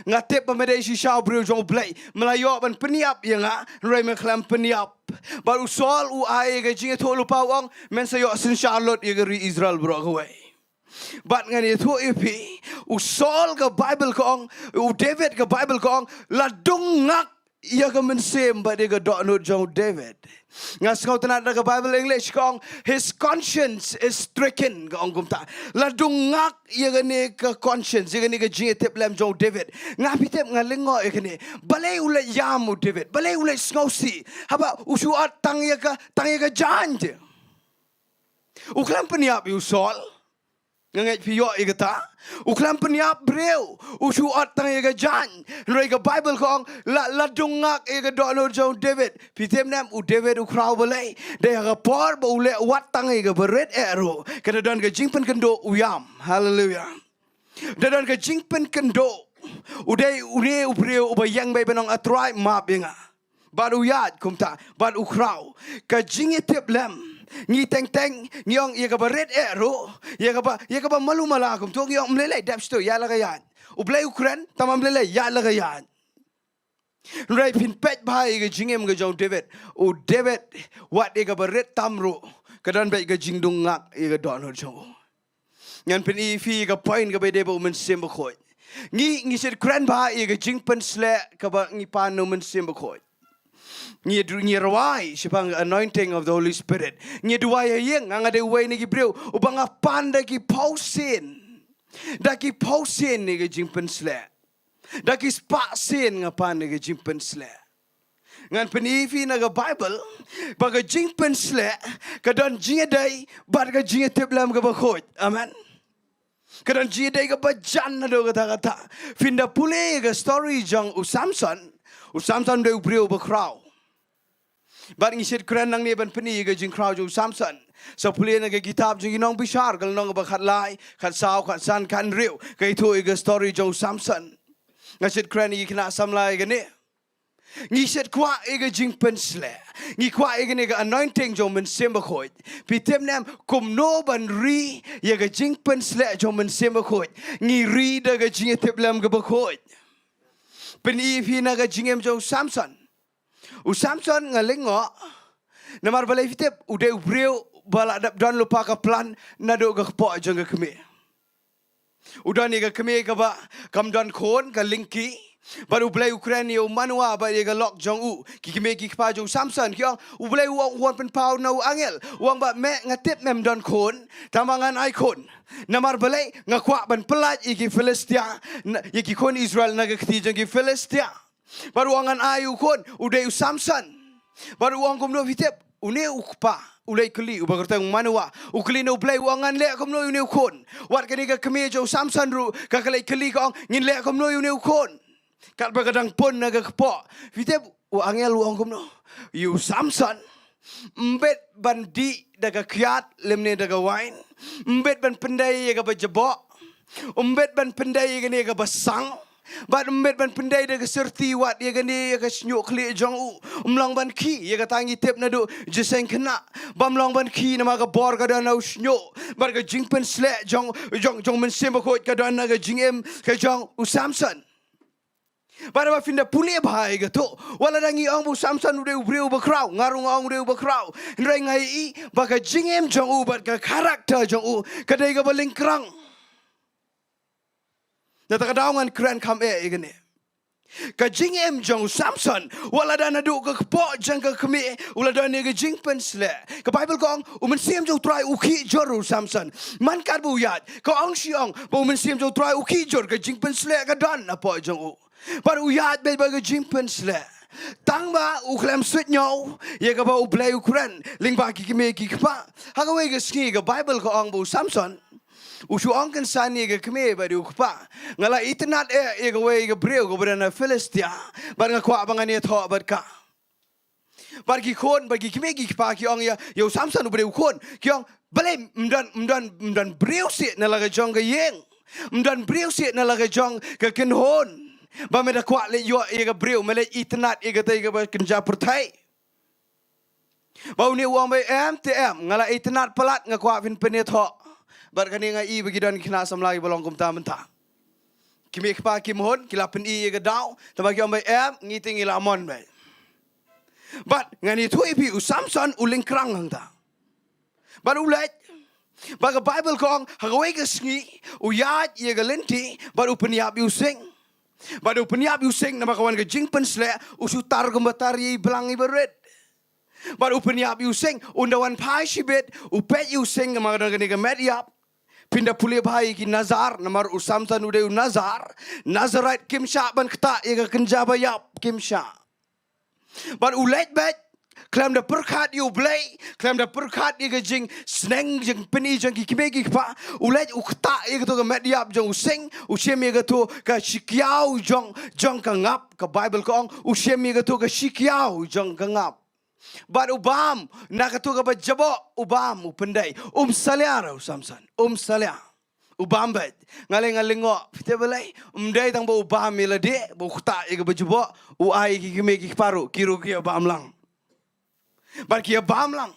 Nga tip ba me dei shisha u briew jong u Blei. Me la ïoh ban pynïap ïa nga, hynrei me khlem pynïap. Bad u Saul u ai ka jingïathuhlypa u ong, men sa ïoh synshar lut ïa ka ri Israel baroh kawei. Bad ngan ïathuh ïa phi, u Saul ka Bible ka ong, u David ka Bible ka ong, la dung ngak ïa ka mynsiem bad ïa ka dohnud jong u David. Nga sngewtynnad na ka Bible English ka ong, his conscience is stricken, ka ong kumta. La dung ngak ïa kane ka conscience, ïa kane ka jingïatiplem jong u David. Nga phi tip nga lyngngoh ïa kane. Balei u leit ïam u David? Balei u leit sngewsih? Haba u shu ot tang ïa ka, tang ïa ka jaiñ. U khlem pynïap ïa u Saul. Nga ngeit phi ïoh ïa kata. U khlem pynïap briew. U shu ot tang ïa ka jaiñ. Hynrei ka Bible ka ong la, la dung ngak ïa ka dohnud jong u David. Phi tip ne em u David u khraw balei? Dei ha ka por ba u leh wat tang ïa kaba rit eh ruh, ka da don ka jingpynkynduh u ïam. Haleluia. Da don ka jingpynkynduh. U dei une u briew uba ïeng beit ban ong, A Trai, map ïa nga. Bad u ïaid kumta, bad u khraw. Ka jingïatiplem. Ngi teng teng, ngi ong ïa kaba rit eh ruh, ïa kaba, ïa kaba malu mala kumto, ngi ong, ym lei lei, dep shatu, ïaid la ka ïaid. U Blei u kren, tangba ym lei lei, ïaid la ka ïaid. Hynrei phin peit bha ïa ka jingim ka jong u David. U David, wat ïa kaba rit tam ruh, ka don beit ka jingdung ngak ïa ka dohnud jong u. Ngan pyni ïa phi ka point kaba ïadei bad u Mynsiem Bakhuid. Ngi, ngi shait kren bha ïa ka jingpynshlur kaba ngi pan na u Mynsiem Bakhuid. Ngi du-, ngi rwai shaphang anointing of the Holy Spirit. Ngi duwai ha ïing, nga, nga dei uwei na ki briew uba nga pan da ki phew sien. Da ki phew sien ïa ka jingpynshlur. Da ki spah sien nga pan ïa ka jingpynshlur. Ngan pyni ïa phi na ka Bible ba ka jingpynshlur ka don jingïadei bad ka jingïatiplem kaba khuid. Amen. Ka don jingïadei kaba jan naduh katta katta. Phin da pule ïa ka story jong u Samson. U Samson u dei u briew ba khraw. Bad ngi shait kren nangne ban pyni ïa ka jingkhraw jong u Samson. Sa pule na ka kitab jong ki Nongbishar, ka lynnong kaba khatlai, khatsaw, khatsan, khathynriew. Ka ïathuh ïa ka story jong u Samson. Nga shait kren ïa ki khynnah samla ïa kane. Ngi shait kwah ïa ka jingpynshlur. Ngi kwah ïa kane ka anointing jong u Mynsiem Bakhuid. Phi tip ne em kumno ban ri ïa ka jingpynshlur jong u Mynsiem Bakhuid? Ngi ri da ka jingïatiplem kaba khuid. Pyni phi na ka jingim jong u Samson. U Samson nga lyngngoh. Namar balei phi tip, u dei u briew ba la dep don lypa ka plan naduh ka kpoh jong ka kmie. U don ïa ka kmie kaba kam don khun, ka Lyngki. Bad U Blei u kren ïa u Manoah bad ïa ka lok jong u. Ki kmie ki kpa jong u Samson ki ong, U Blei u ong, u wan pynpaw na u angel. U ong ba, me nga tip mem don khun, tangba ngan ai khun. Namar balei, nga kwah ban pyllait ïa ki Philistia, na, ïa ki khun Israel na ka kti jong ki Philistia. Bad u ong ngan ai u khun, u dei u Samson. Bad u ong kumno phi tip, une u kpa, u leit kylli, uba kyrteng u Manoah. U kylli na U Blei, u ong ngan leh kumno ïa une u khun. Wat kane ka kmie jong u Samson ruh, ka ka leit kylli ka ong, ngin leh kumno ïa une u khun. Katba ka dang pun na ka kpoh. Phi tip, u angel u ong kumno. Ïa u Samson. Mbit ban dih da ka kiad, lymne da ka wain. Mbit ban pyndei ïa kaba jaboh. Mbit ban pyndei ïa kane kaba sang. Bad mbit ban pyndei da ka syrti wat ïa kane ïa ka shñiuh khlieh jong u. Ym long ban khih ïa kata ngi tip naduh jingïaseng khynnah. Bym long ban khih namar ka bor ka don ha u shñiuh. Bad ka jingpynsleh jong, jong, jong u Mynsiem Bakhuid ka don ha ka jingim ka jong u Samson. Bad haba phin da pule bha ïa kato, wat lada ngi ong ba u Samson u dei u briew uba khraw, nga ruh nga ong u dei uba khraw. Hynrei nga ïohi ba ka jingim jong u bad ka character jong u ka dei kaba lyngkrang. Na kata ka daw ngan kren kham eh ïa kane. Ka jingim jong u Samson, wat lada naduh ka kpoh jong ka kmie, u la don ïa ka jingpynsleh. Ka Baibl ka ong, u Mynsiem jong u Trai u khih jur ïa u Samson. Man katba u ïaid, ka ong shi ong, ba u Mynsiem jong u Trai u khih jur, ka jingpynsleh ka don hapoh jong u. Bad u ïaid beit bad ka jingpynsleh. Tangba u khlem suidñiew ïa kaba U Blei u kren lyngba ki kmie ki kpa. Ha kawei ka sngi ka Baibl ka ong ba u Samson u shu ong kynsan ïa ka kmie bad ïa u kpa, nga la itynnad eh ïa kawei ka briew kaba don na Philistia, bad nga kwah ba ngan ïathoh bad ka. Bad ki khun, bad ki kmie ki kpa ki ong ïa, ïa u Samson uba dei u khun, ki ong, balei ym don, ym don, ym don briew shuh na la ka jong ka ïing. Ym don briew shuh na la ka jong ka kynhun. Ba me da kwah leit ïoh ïa ka briew, me leit itynnad ïa kata ïa kaba kynja pyrthei. Ba une u ong ba em te em, nga la itynnad palat, nga kwah phin pynïathoh. Bad kane nga i ba ki don ki khynnah samla kiba long kumta mynta. Ki mei kpa ki mhun, ki la pyni ïa ka daw, tangba ki ong ba em, ngi te ngi la mon beit. Bad ngan ïathuh ïa phi, u Samson u lyngkrang hangta. Bad u leit, bad ka Baibl ka ong, ha kawei ka sngi, u ïaid ïa ka lynti, bad u pynïap ïa u sing. Bad u pynïap ïa u sing, namar ka wan ka jingpynsleh, u shu tar kumba tar ïa i blang iba rit. Bad u pynïap ïa u sing, un da wan phai shibit, u peit ïa u sing, namar ka don kane ka met ïap. Phin da pule bha ïa ki Nazar, namar u Samson u dei u Nazar. Nazarite kim shah ban ktah ïa ka kynja ba ïap, kim shah. Bad u leit beit, khlem da pyrkhat ïa U Blei, khlem da pyrkhat ïa ka jingsneng jingpyni jong ki kmie ki kpa, u leit u ktah ïa kato ka met ïap jong u sing, u shim ïa kato ka shikiaw jong, jong ka ngap, ka Baibl ka ong, u shim ïa kato ka shikiaw jong ka ngap. Bad u bam, na kato kaba jaboh, u bam, u pyndei, um salia re u Samson, um salia. U bam beit. Nga lei nga lyngngoh, phi tip balei, ym dei tang ba u bam ïa lade, ba u ktah ïa kaba jaboh, u ai ïa ki kmie ki kpa ruh, ki ruh ki ïa bam lang. Bad ki ïa bam lang.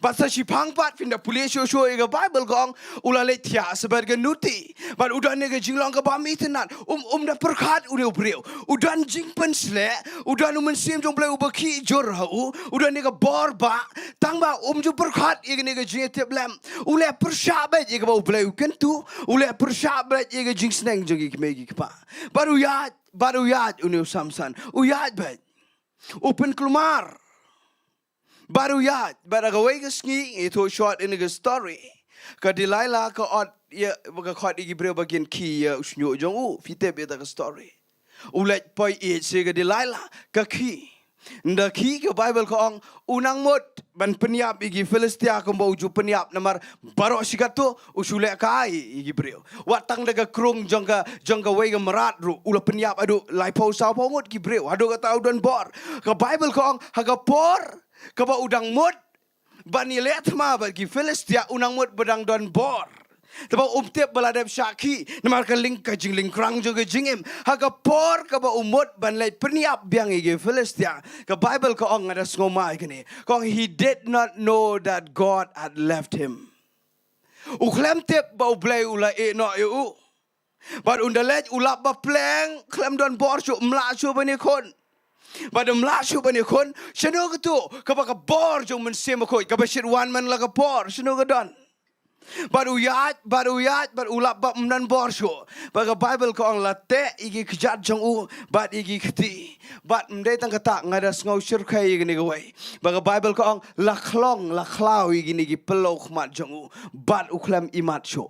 Bad sa shiphang pat, phin da pule shuh shuh ïa ka Baibl ka ong, u la leit thiah sa bad ka nuti. Bad u don ïa ka jinglong kaba ym itynnad, um, um da pyrkhat une u briew. U don jingpynsleh, u don u Mynsiem jong U Blei uba khih jur ha u, u don ïa ka bor bah, tangba um ju pyrkhat ïa kane ka jingïatiplem. U leh pyrshah beit ïa kaba U Blei u kyntu, u leh pyrshah beit ïa ka jingsneng jong ki kmie ki kpa. Bad u ïaid, bad u ïaid une u Samson. U ïaid beit. U pynkulmar. Bad u ïaid, bad ha kawei ka sngi, ïathuh short ïa ka story. Ka Delilah ka ot ïa, ka khot ïa ki briew ba kin khih ïa u shñiuh jong u, phi tip ïa ka story. U leit poi ïeit sha ka Delilah, ka khih. Ynda khih ka Baibl ka ong, u nang mut ban pynïap ïa ki Philistia kumba u ju pynïap namar baroh shi katto u shu leh kai ïa ki briew. Wat tang da ka krung jong ka, jong kawei ka mrad ruh, u la pynïap haduh laiphew sawphew ngut ki briew, haduh kata u don bor. Ka Baibl ka ong, ha ka por kaba u dang mut ban ïaleh thma bad ki Philistia, u nang mut ba dang don bor. Tangba um tip ba la dep shah khih, namar ka lyng, ka jinglyngkrang jong ka jingim. Ha ka por kaba u mut ban leit pynïap biang ïa ki Philistia, ka Baibl ka ong, nga da sngewmai kane. Ka ong, he did not know that God had left him. U khlem tip ba U Blei u la ïeh noh ïa u. Bad un da leit u lap ba pleng, khlem don bor shuh, ym lah shuh ban ïakhun. Bad ym lah shuh ban ïakhun, shano kato kaba ka bor jong u Mynsiem Bakhuid kaba shit wan man la ka por, shano ka don? Bad u ïaid, bad u ïaid, bad u lap ba ym don bor shuh. Bad ka Baibl ka ong la teh ïa ki kjat jong u bad ïa ki kti. Bad ym dei tang kata, nga da sngew shyrkhei ïa kane kawei. Bad ka Baibl ka ong la khlong, la khlaw ïa kine ki pynlong khmat jong u bad u khlem ïmat shuh.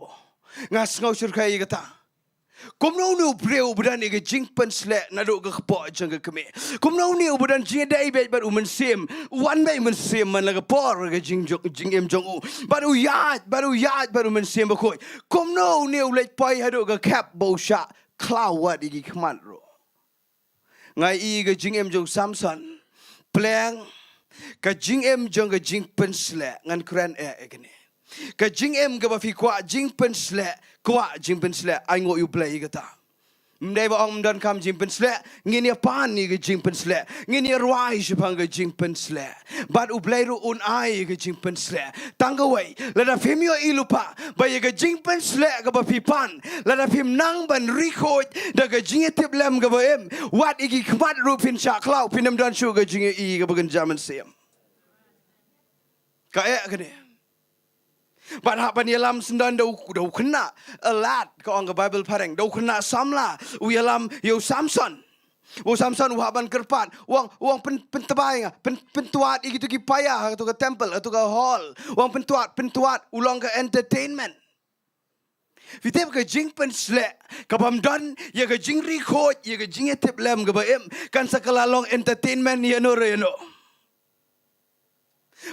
Nga sngew shyrkhei ïa kata. Kumno une u briew uba don ïa ka jingpynsleh naduh ka kpoh jong ka kmie? Kumno une uba don jingïadei beit bad u Mynsiem, u wan beit u Mynsiem man la ka por ka jing jong, jingim jong u? Bad u ïaid, bad u ïaid bad u Mynsiem Bakhuid. Kumno une u leit poi haduh ka khep ba u shah khlaw wat ïa ki khmat ruh? Nga ïohi ka jingim jong u Samson. Pleng, ka jingim jong ka jingpynsleh, ngan kren eh ïa kane. Ka jingim kaba phi kwah jingpynsleh, kwah jingpynsleh, ai nguh ïa u Blei ïa kata. Ym dei ba ong ym donkam jingpynsleh, ngin ïa pan ïa ka jingpynsleh, ngin ïa rwai shaphang ka jingpynsleh. Bad u Blei ruh un ai ïa ka jingpynsleh. Tang kawei, lada phim ïohi lypa ba ïa ka jingpynsleh kaba phi pan, lada phim nang ban ri khuid da ka jingïatiplem kaba im, wat ïa ki khmat ruh phin shah khlaw, phin ym don shuh ka jingïohi kaba kynja mynsiem. Ka eh kane. Bad hap ban ïalam syndon da u, da u khynnah, a lad, ka ong ka Baibl phareng, da u khynnah samla u ïalam ïa u Samson. U Samson u hap ban kyrpad, u ong, u ong pyn, pyntbai nga, pyn, pyntwad ïa kito ki paia ha kato ka temple, ha kato ka hall. U ong pyntwad, pyntwad, u long ka entertainment. Phi tip ka jingpynsleh kabym don ïa ka jingri khuid, ïa ka jingïatiplem kaba im, kan sa kylla long entertainment ïano re ïano.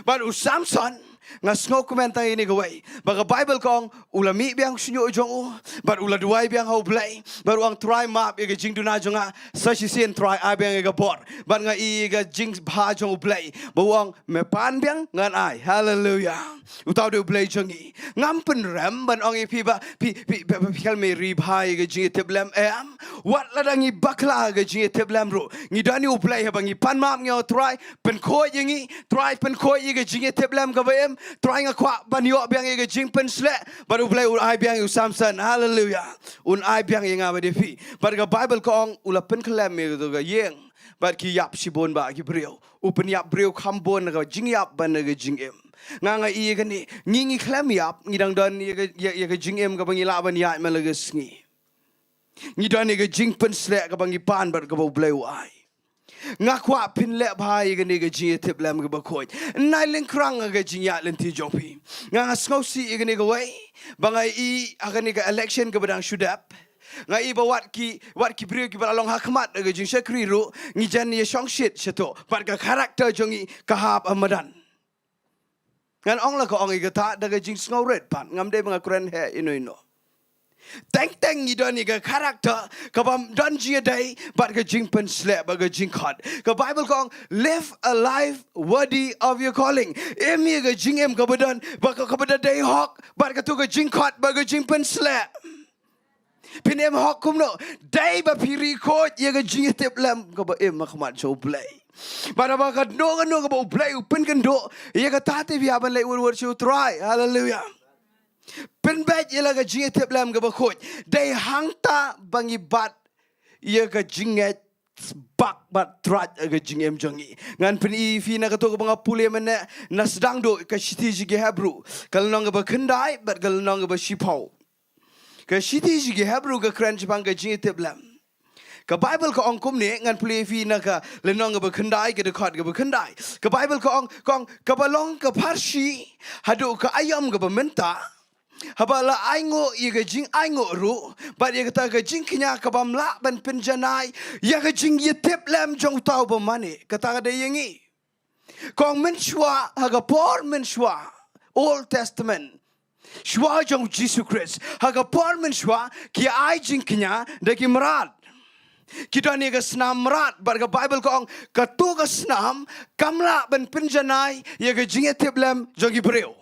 Bad u Samson, nga sngewkmen tang ïa kane kawei. Bad ka Baibl ka ong, u la mih biang shñiuh jong u, bad u la duwai biang ha u Blei, bad u ong Trai map ïa ka jingduna jong nga, sa shisien Trai ai biang ïa ka bor. Bad nga ïohi ïa ka jingbha jong u Blei. Bad u ong me pan biang ngan ai. Haleluia. Uta u dei u Blei jong ngi. Ngam pynrem ban ong ïa phi ba phi, phi, phi, phi khlem ri bha ïa ka jingïatiplem, em. Wat lada ngi bakla ka jingïatiplem ruh, ngi don ïa u Blei haba ngi pan map ngi ong Trai pynkhuid ïa ngi, Trai pynkhuid ïa ka jingïatiplem kaba im, Trai nga kwah ban ïoh biang ïa ka jingpynsleh. Bad u Blei un ai biang ïa u Samson. Haleluia. Un ai biang ïa nga bad ïa phi. Bad ka Baibl ka ong u la pynkhlem ïa kato ka ïing. Bad ki ïap shibun bah ki briew. U pynïap briew kham bun na ka jingïap bad na ka jingim. Nga nga ïohi ïa kane, ngi ngi khlem ïap, ngi dang don ïa ka, ïa, ïa ka jingim kaba ngi lah ban ïaid man la ka sngi. Ngi don ïa ka jingpynsleh kaba ngi pan bad kaba u Blei u ai. Nga kwah phin leh bha ïa kane ka jingïatiplem kaba khuid. Nai lyngkhrang ka jingïaid lynti jong phi. Nga nga sngewsih ïa kane kawei. Ba nga ïohi ha kane ka election kaba dang shu dep. Nga ïohi ba wat ki, wat ki briew kiba la long ha khmat ka jingshakri ruh, ngi jan ïa shongshit shato. Bad ka character jong ngi ka hap ha madan. Ngan ong la ka ong ïa kata da ka jingsngewrit pat, ngam dei ba nga kren heh ino ino. Teng teng ngi don ïa ka character kabym don jingïadei bad ka jingpynsleh bad ka jingkhot. Ka Baibl ka ong, live a life worthy of your calling. Im ïa ka jingim kaba don, bad ka, kaba da dei hok bad kato ka jingkhot bad ka jingpynsleh. Phin im hok kumno? Dei ba phi ri khuid ïa ka jingïatiplem kaba im ha khmat jong u Blei. Bad haba kano kano kaba u Blei u pynkynduh ïa kata, te phi hap ban leit wut wut sha u Trai. Haleluia. Pynbeit ïa la ka jingïatiplem kaba khuid. Dei hangta ba ngi bat ïa ka jingngeit bak bad trai ha ka jingim jong ngi. Ngan pyni ïa phi na kato kaba nga pule mynne, na sdang duh ka shithi sha ki Hebru, ka lynnong kaba khyndai bad ka lynnong kaba shiphew. Ka shithi sha ki Hebru ka kren shaphang ka jingïatiplem. Ka Baibl ka ong kumne, ngan pule ïa phi na ka lynnong kaba khyndai, ka dkhot kaba khyndai. Ka Baibl ka ong, ka ong, kaba long ka pharshi haduh ka aïom kaba mynta, haba la ainguh ïa ka jingainguh ruh bad ïa kata ka jingkñia, kabym lah ban pynjanai ïa ka jingïatiplem jong uta uba mane. Kata ka dei ïa ngi. Ka ong mynshuwa, ha ka por mynshuwa, Old Testament, shuwa jong u Jisu Khrist, ha ka por mynshuwa ki ai jingkñia da ki mrad. Ki don ïa ka snam mrad, bad ka Baibl ka ong kato ka snam kam lah ban pynjanai ïa ka jingïatiplem jong ki briew.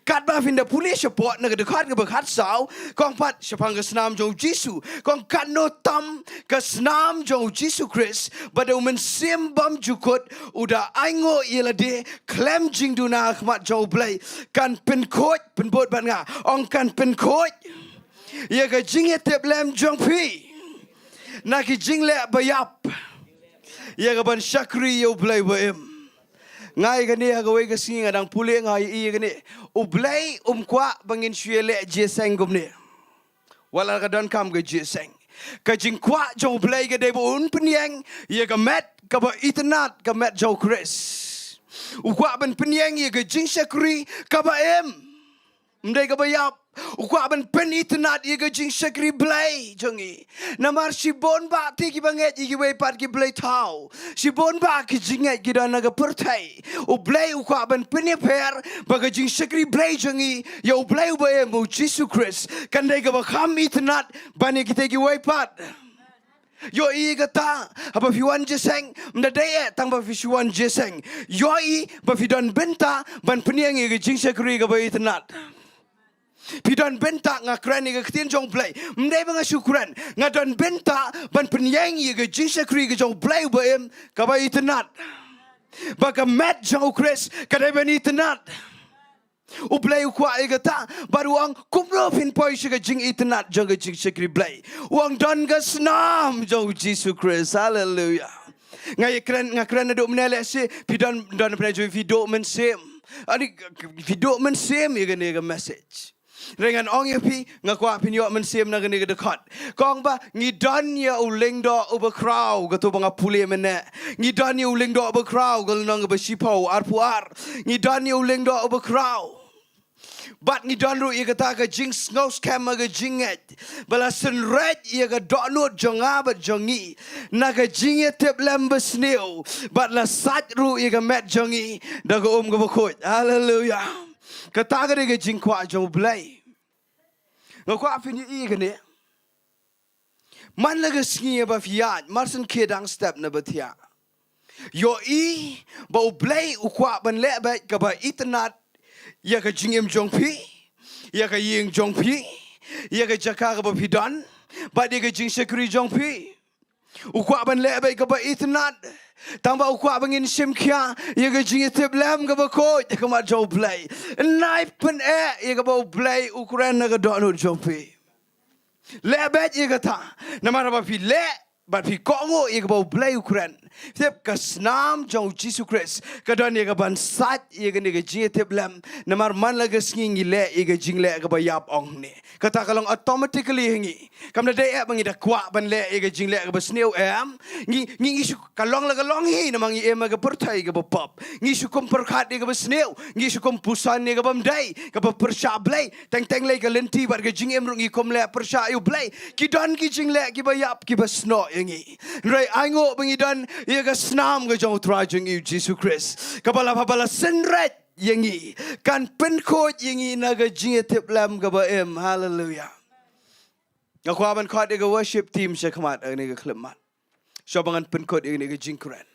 Katba phin da pule shapoh na ka dkhot kaba khatsaw, ka ong pat shaphang ka snam jong u Jisu. Ka ong katno tam ka snam jong u Jisu Khrist, ba da u Mynsiem Bymjukut u da ainguh ïa lade khlem jingduna ha khmat jong u Blei. Kan pynkhuid, pynbud bad nga. Ong kan pynkhuid. ïa ka jingïatiplem jong phi na ki jingleh ba ïap ïa ka ban shakri ïa U Blei ba im. Nga ïa kane ha kawei ka sngi nga dang pule nga ïa kane. U Blei um kwah ba ngin shu ïaleh jingïaseng kumne. Wat la ka donkam ka jingïaseng, ka jingkwah jong U Blei ka dei ba un pynïeng ïa ka met kaba itynnad, ka met jong U Khrist. U kwah ban pynïeng ïa ka jingshakri kaba im, ym dei kaba ïap. U kwah ban pynitynnad ïa ka jingshakri Blei jong ngi. Namar shibun bah te kiba ngeit ïa kiwei pat ki blei thaw, shibun bah ki jingngeit ki don ha ka pyrthei. U Blei u kwah ban pynïapher ba ka jingshakri Blei jong ngi ïa U Blei uba im, U Jisu Khrist, kan dei kaba kham itynnad ban ïa kita kiwei pat. Ïohi kata, haba phi wan jingïaseng, ym da dei eh tang ba phi shu wan jingïaseng. Ïohi ba phi don bynta ban pynïeng ïa ka jingshakri kaba itynnad. Phi don bynta, nga kren ïa ka ktien jong U Blei, ym dei ba nga shu kren. Nga don bynta ban pynïeng ïa ka jingshakri ka jong U Blei uba im kaba itynnad. Ba ka met jong U Khrist ka dei ban itynnad. U Blei u kwah ïa kata, bad u ong kumno phin poi sha ka jingitynnad jong ka jingshakri Blei. U ong don ka snam jong U Jisu Khrist. Haleluya. Nga ïa kren, nga kren naduh mynne lehse phi don, don pynban jong phi duh mynsiem. Ani, phi duh mynsiem ïa kane ka message. Hynrei ngan ong ïa phi, nga kwah phin ïoh mynsiem na kane ka dkhot. Ka ong ba ngi don ïa u lyngdoh uba khraw, kato ba nga pule mynne. Ngi don ïa u lyngdoh uba khraw, ka lynnong kaba shiphew arphew ar. Ngi don ïa u lyngdoh uba khraw. Bad ngi don ruh ïa kata ka jingsngewskhem ha ka jingngeit ba la synreit ïa ka dohnud jong nga bad jong ngi na ka jingïatiplem basniew, bad la sait ruh ïa ka met jong ngi da ka um kaba khuid. Haleluya. Kata ka dei ka jingkwah jong U Blei. Nga kwah phin ïohi ïa kane. Man la ka sngi ba phi ïaid, mar shen khie dang step na ba thiah, ïohi ba U Blei u kwah ban leh beit kaba itynnad ïa ka jingim jong phi, ïa ka ïing jong phi, ïa ka jaka kaba phi don, bad ïa ka jingshakri jong phi. U kwah ban leh beit kaba itynnad. Tang ba u kwah ba ngin shim khia ïa ka jingïatiplem kaba khuid ha khmat jong U Blei. Nai pyneh ïa kaba U Blei u kren na ka dohnud jong phi. Leh beit ïa kata. Namar haba phi leh bad phi kohnguh ïa kaba U Blei u kren, tip ka snam jong U Jisu Khrist ka don ïa ka ban sait ïa kane ka jingïatiplem. Namar man la ka sngi ngi leh ïa ka jingleh kaba ïap ong ne. Kata ka long automatically ha ngi. Kam da dei eh ba ngi da kwah ban leh ïa ka jingleh kaba sniew, em. Ngi, ngi, ngi shu, ka long la ka long hi, namar ngi im ha ka pyrthei kaba pop. Ngi shu kum pyrkhat ïa kaba sniew, ngi shu kum puson ïa kaba ym dei, kaba pyrshah Blei. Teng teng lei ka lynti bad ka jingim ruh ngi kum leh pyrshah ïa U Blei. Ki don ki jingleh kiba ïap kiba snoh ïa ngi. Hynrei ainguh ba ngi don ïa ka snam ka jong U Trai jong ngi U Jisu Khrist, kaba la, ba la synreit ïa ngi, kan pynkhuid ïa ngi na ka jingïatiplem kaba im. Haleluya. Nga kwah ban khot ïa ka worship team sha khmat ha kane ka khyllipmat. Shuwa ba ngan pynkut ïa kane ka jingkren,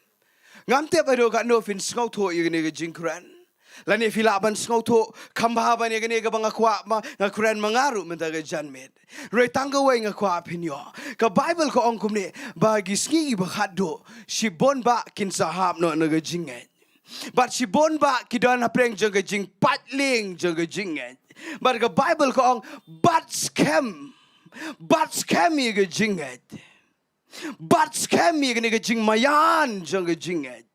ngam tip haduh katno phin sngewthuh ïa kane ka jingkren. Lane phi lah ban sngewthuh kham bha ban ïa kane kaba nga kwah ma nga kren ma nga ruh mynta ka janmiet. Hynrei tang kawei nga kwah phin ïoh. Ka Baibl ka ong kumne, ba ki sngi kiba khatduh shibun bah kin sa hap noh na ka jingngeit. Bad shibun bah ki don hapdeng jong ka jingpait lieng jong ka jingngeit. Bad ka Baibl ka ong, bat skhem, bat skhem ïa ka jingngeit. Bat skhem ïa kane ka jingmaïan jong ka jingngeit.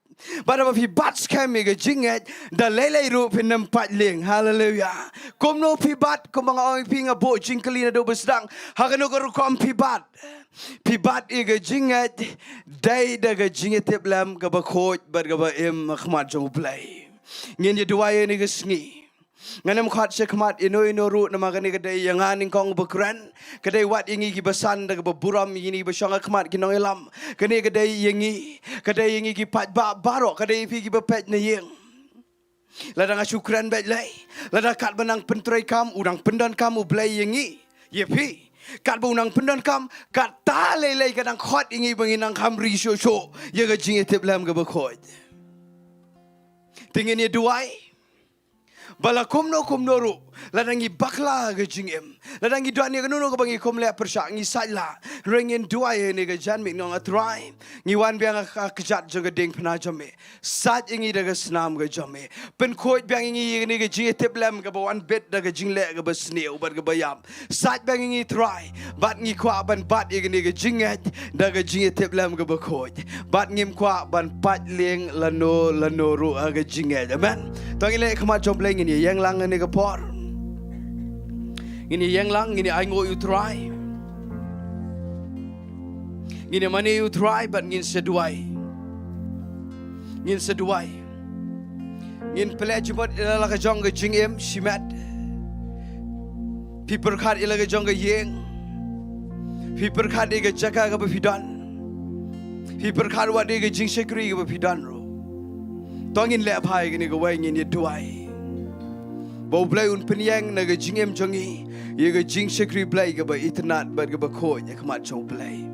Bad haba phi bat skhem ïa ka jingngeit, da lei lei ruh phin ym pait lieng. Haleluya. Kumno phi bat? Kumba nga ong ïa phi, nga buh jingkylli naduh ba sdang, ha kano ka rukom phi bat? Phi bat ïa ka jingngeit dei da ka jingïatiplem kaba khuid bad kaba im ha khmat jong U Blei. Ngin ïa duwai ïa kane ka sngi. Ngan ym khot sha khmat ïano ïano ruh namar kane ka dei ïa nga nyngkong ba kren. Ka dei wat ïa ngi kiba san da kaba burom, ïa ngi ba shong ha khmat ki nongïalam. Kane ka dei ïa ngi, ka dei ïa ngi ki paidbah baroh, ka dei ïa phi kiba peit na ïing. Lada nga shu kren beit lei, lada katba nang pyntreikam, u nang pyndonkam U Blei ïa ngi, ïa phi. Katba u nang pyndonkam, kata lei lei ka nang khot ïa ngi ba ngin nang kham ri shuh shuh ïa ka jingïatiplem kaba khuid. Te ngin ïa duwai ba la kumno kumno ruh Lada ngi bakla ka jingim, lada ngi don ïa kano kano kaba ngi khum leh pyrshah, ngi sait lah. Hynrei ngin duwai ïa kane ka janmiet, nga ong, A Trai, ngi wan biang ha ka kjat jong ka diengphna jong me. Sait ïa ngi da ka snam ka jong me. Pynkhuid biang ïa ngi ïa kane ka jingïatiplem kaba wan bit da ka jingleh kaba sniew bad kaba ïap. Sait biang ïa ngi Trai, bad ngi kwah ban bat ïa kane ka jingngeit da ka jingïatiplem kaba khuid. Bad ngim kwah ban pait lieng lano lano ruh ha ka jingngeit. Amen. To ngin leit khmat jong Blei, ngin ïeng lang ha kane ka por. Ngin ïeng lang, ngin ainguh ïa u Trai. Ngin ïamane ïa u Trai bad ngin sa duwai. Ngin sa duwai. Ngin pynleit jubab ïa la ka jong ka jingim shimet. Phi pyrkhat ïa la ka jong ka ïing. Phi pyrkhat ïa ka jaka kaba phi don. Phi pyrkhat wat ïa ka jingshakri kaba phi don ruh. To ngin leh bha ïa kane kawei, ngin ïa duwai. Ba u Blei un pynïeng na ka jingim jong ngi ïa ka jingshakri Blei kaba itynnad bad kaba khuid ha khmat jong u Blei.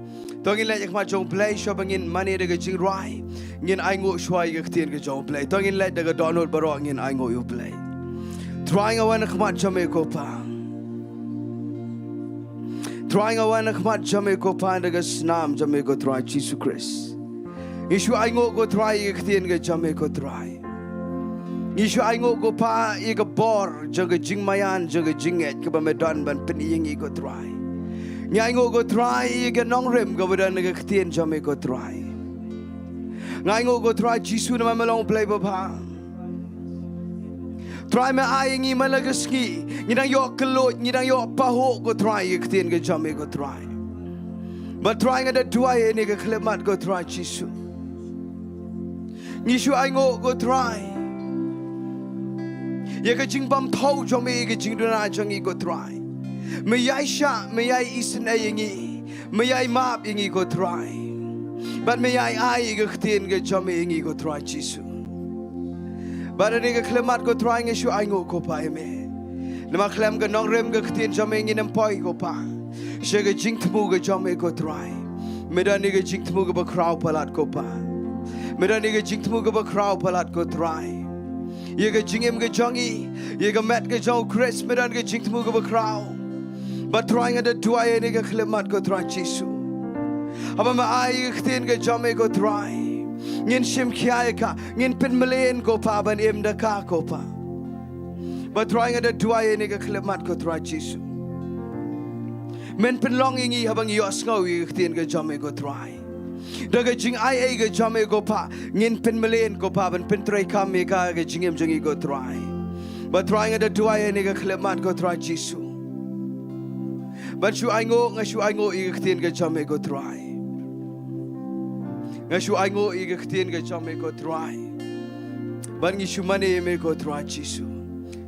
To ngin leit ha khmat jong u Blei, shuwa ba ngin mane da ka jingrwai, ngin ainguh shuwa ïa ka ktien ka jong u Blei. To ngin leit da ka dohnud baroh, ngin ainguh ïa u Blei. Trai, nga wan ha khmat jong me ko Pa. Trai, nga wan ha khmat jong me ko Pa, da ka snam jong me ko Trai Jisu Khrist. Ngi shu ainguh ko Trai ïa ka ktien ka jong me ko Trai. Ngi shu ainguh ko Pa ïa ka bor jong ka jingmaïan, jong ka jingngeit kaba me don ban pyni ïa ngi ko Trai. Ngi ainguh ko Trai ïa ka nongrim kaba don ha ka ktien jong me ko Trai. Nga ainguh ko Trai Jisu, namar me long u Blei babha. Trai, me ai ïa ngi man la ka sngi, ngi dang ïoh kylluid, ngi dang ïoh pahuh ko Trai ïa ka ktien ka jong me ko Trai. Bad Trai, nga da duwai ïa kane ka khyllipmat ko Trai Jisu. Ngi shu ainguh ko Trai ïa ka jingbymthaw jong me ïa ka jingduna jong ngi ko Trai. Me ïai shah, me ïai isynei ïa ngi, me ïai map ïa ngi ko Trai. Bad me ïai ai ïa ka ktien ka jong me ïa ngi ko Trai Jisu. Bad ha kane ka khyllipmat ko Trai, ngi shu ainguh ko Pa ïa me. Namar khlem ka nongrim ka ktien jong me ngin ym poi ko Pa sha ka jingthmu ka jong me ko Trai. Me don ïa ka jingthmu kaba khraw palat ko Pa. Me don ïa ka jingthmu kaba khraw palat ko Trai. Ïa ka jingim ka jong ngi, ïa ka met ka jong u Khrist, me don ka jingthmu kaba khraw. Bad Trai, nga da duwai ïa kane ka khyllipmat ko Trai Jisu. Haba me ai ïa ka ktien ka jong me ko Trai, ngin shim khia ïa ka, ngin pynmlien ko Pa ban im da ka ko Pa. Bad Trai, nga da duwai ïa kane ka khyllipmat ko Trai Jisu. Men pynlong ïa ngi haba ngi ïohsngew ïa ka ktien ka jong me ko Trai. Da ka jingaiei ka jong me ko Pa, ngin pynmlien ko Pa ban pyntreikam ïa ka ha ka jingim jong ngi ko Trai. Bad Trai, nga da duwai ïa kane ka khyllipmat ko Trai Jisu. Bad shu ainguh, nga shu ainguh ïa ka ktien ka jong me ko Trai. Nga shu ainguh ïa ka ktien ka jong me ko Trai. Bad ngi shu mane ïa me ko Trai Jisu.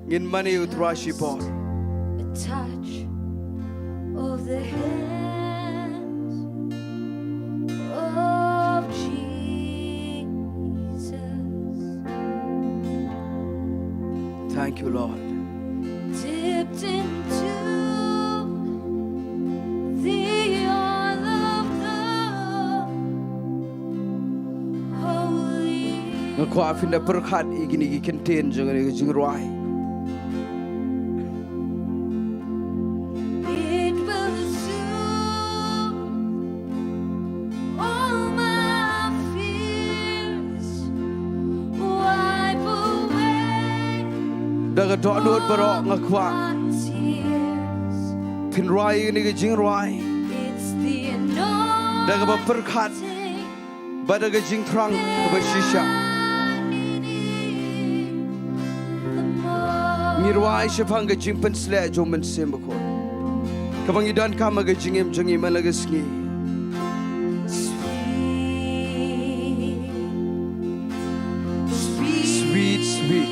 Ngin mane ïa u Trai shipor. A touch of the hands of Jesus. Thank you, Lord. Dipped into the oil of the Holy. Nga kwah phin da pyrkhat ïa kine ki kyntien jong kane ka jingrwai. It will soon all my fears wipe away. Da ka dohnud baroh nga kwah phin rwai ïa kane ka jingrwai da kaba pyrkhat bad da ka jingthrang kaba shisha. Ngi rwai shaphang ka jingpynsleh jong u Mynsiem Bakhuid kaba ngi donkam ha ka jingim jong ngi man la ka sngi. Sweet, sweet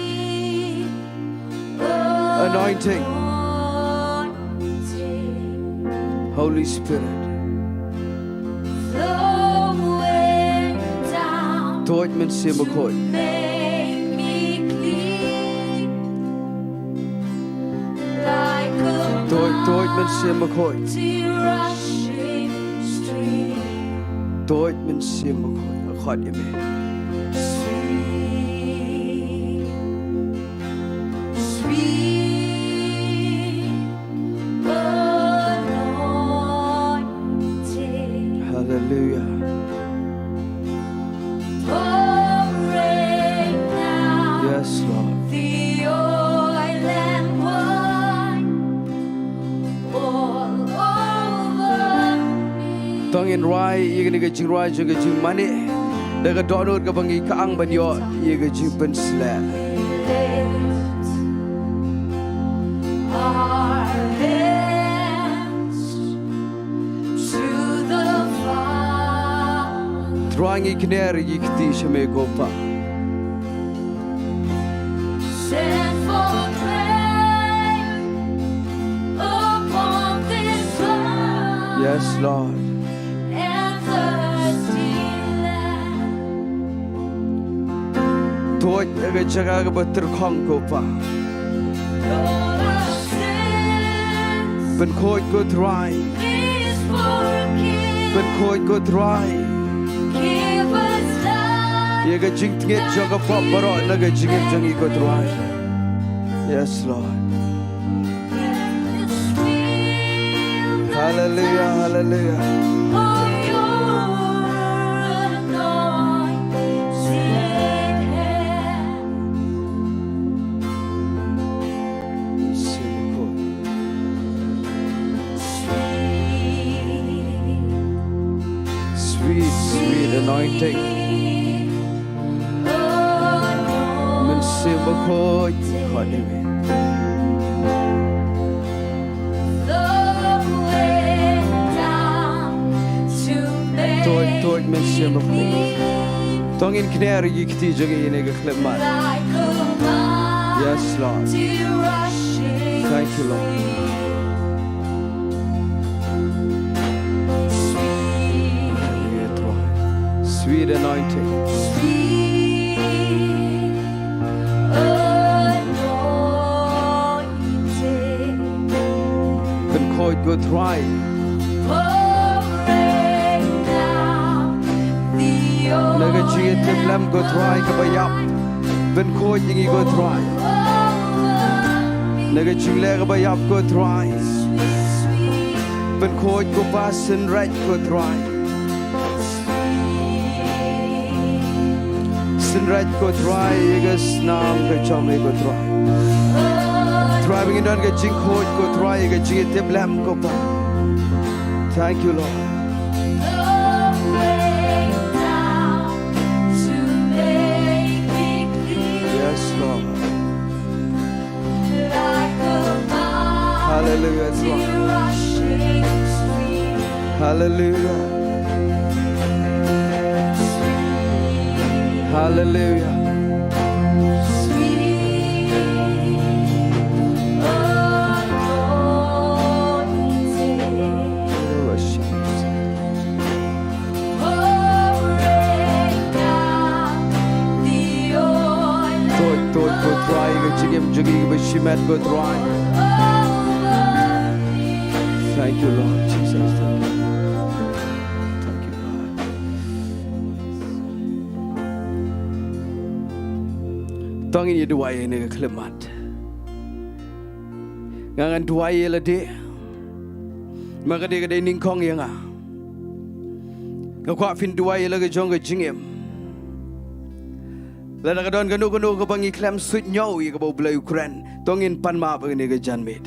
anointing. Holy Spirit. Tuid Mynsiem Bakhuid. Tuid, tuid Mynsiem Bakhuid. Tuid Mynsiem Bakhuid. Khot ïa me. Hallelujah. Yes, Lord. To ngin rwai ïa kane ka jingrwai jong ka jingmane da ka dohnud kaba ngi kyrshan ban ïoh ïa ka jingpynshlur. Trai, ngi kner ïa ki kti sha me ko Pa. Yes, Lord. Tuid ïa ka jaka kaba tyrkhong ko Pa. Pynkhuid ko Trai. Pynkhuid ko Trai ïa ka jingtngit jong ka pop baroh na ka jingim jong ngi ko Trai. Yes, Lord. Hallelujah, hallelujah. Sweet, sweet anointing. Mynsiem Bakhuid, khuid ïa ngi. Tuid, tuid, Mynsiem Bakhuid. To ngin kner ïa ki kti jong ngi ïa kane ka khyllipmat. Yes, Lord. Thank you, Lord. Sweet anointing. Pynkhuid ko Trai. Na ka jingïatiplem ko Trai kaba ïap. Pynkhuid ïa ngi ko Trai. Na ka jingleh kaba ïap ko Trai. Pynkhuid ko Pa, synreit ko Trai. Synreit ko Trai ïa ka snam ka jong me ko Trai. Trai, ba ngin don ka jingkhuid ko Trai ïa ka jingïatiplem ko Pa. Thank you, Lord. Yes, Lord. Hallelujah, Lord. Hallelujah. Hallelujah. Tuid, tuid ko Trai, ka jingim jong ngi kaba shimet ko Trai. Thank you, Lord Jesus. Thank you. Thank you, Lord. To ngin ïa duwai ïa kane ka khyllipmat. Nga ngan duwai ïa lade. Ma ka dei ka dei nyngkong ïa nga. Nga kwah phin duwai ïa la ka jong ka jingim. Lada ka don kano kano kaba ngi khlem suidñiew ïa kaba U Blei u kren, to ngin pan map ha kane ka janmiet.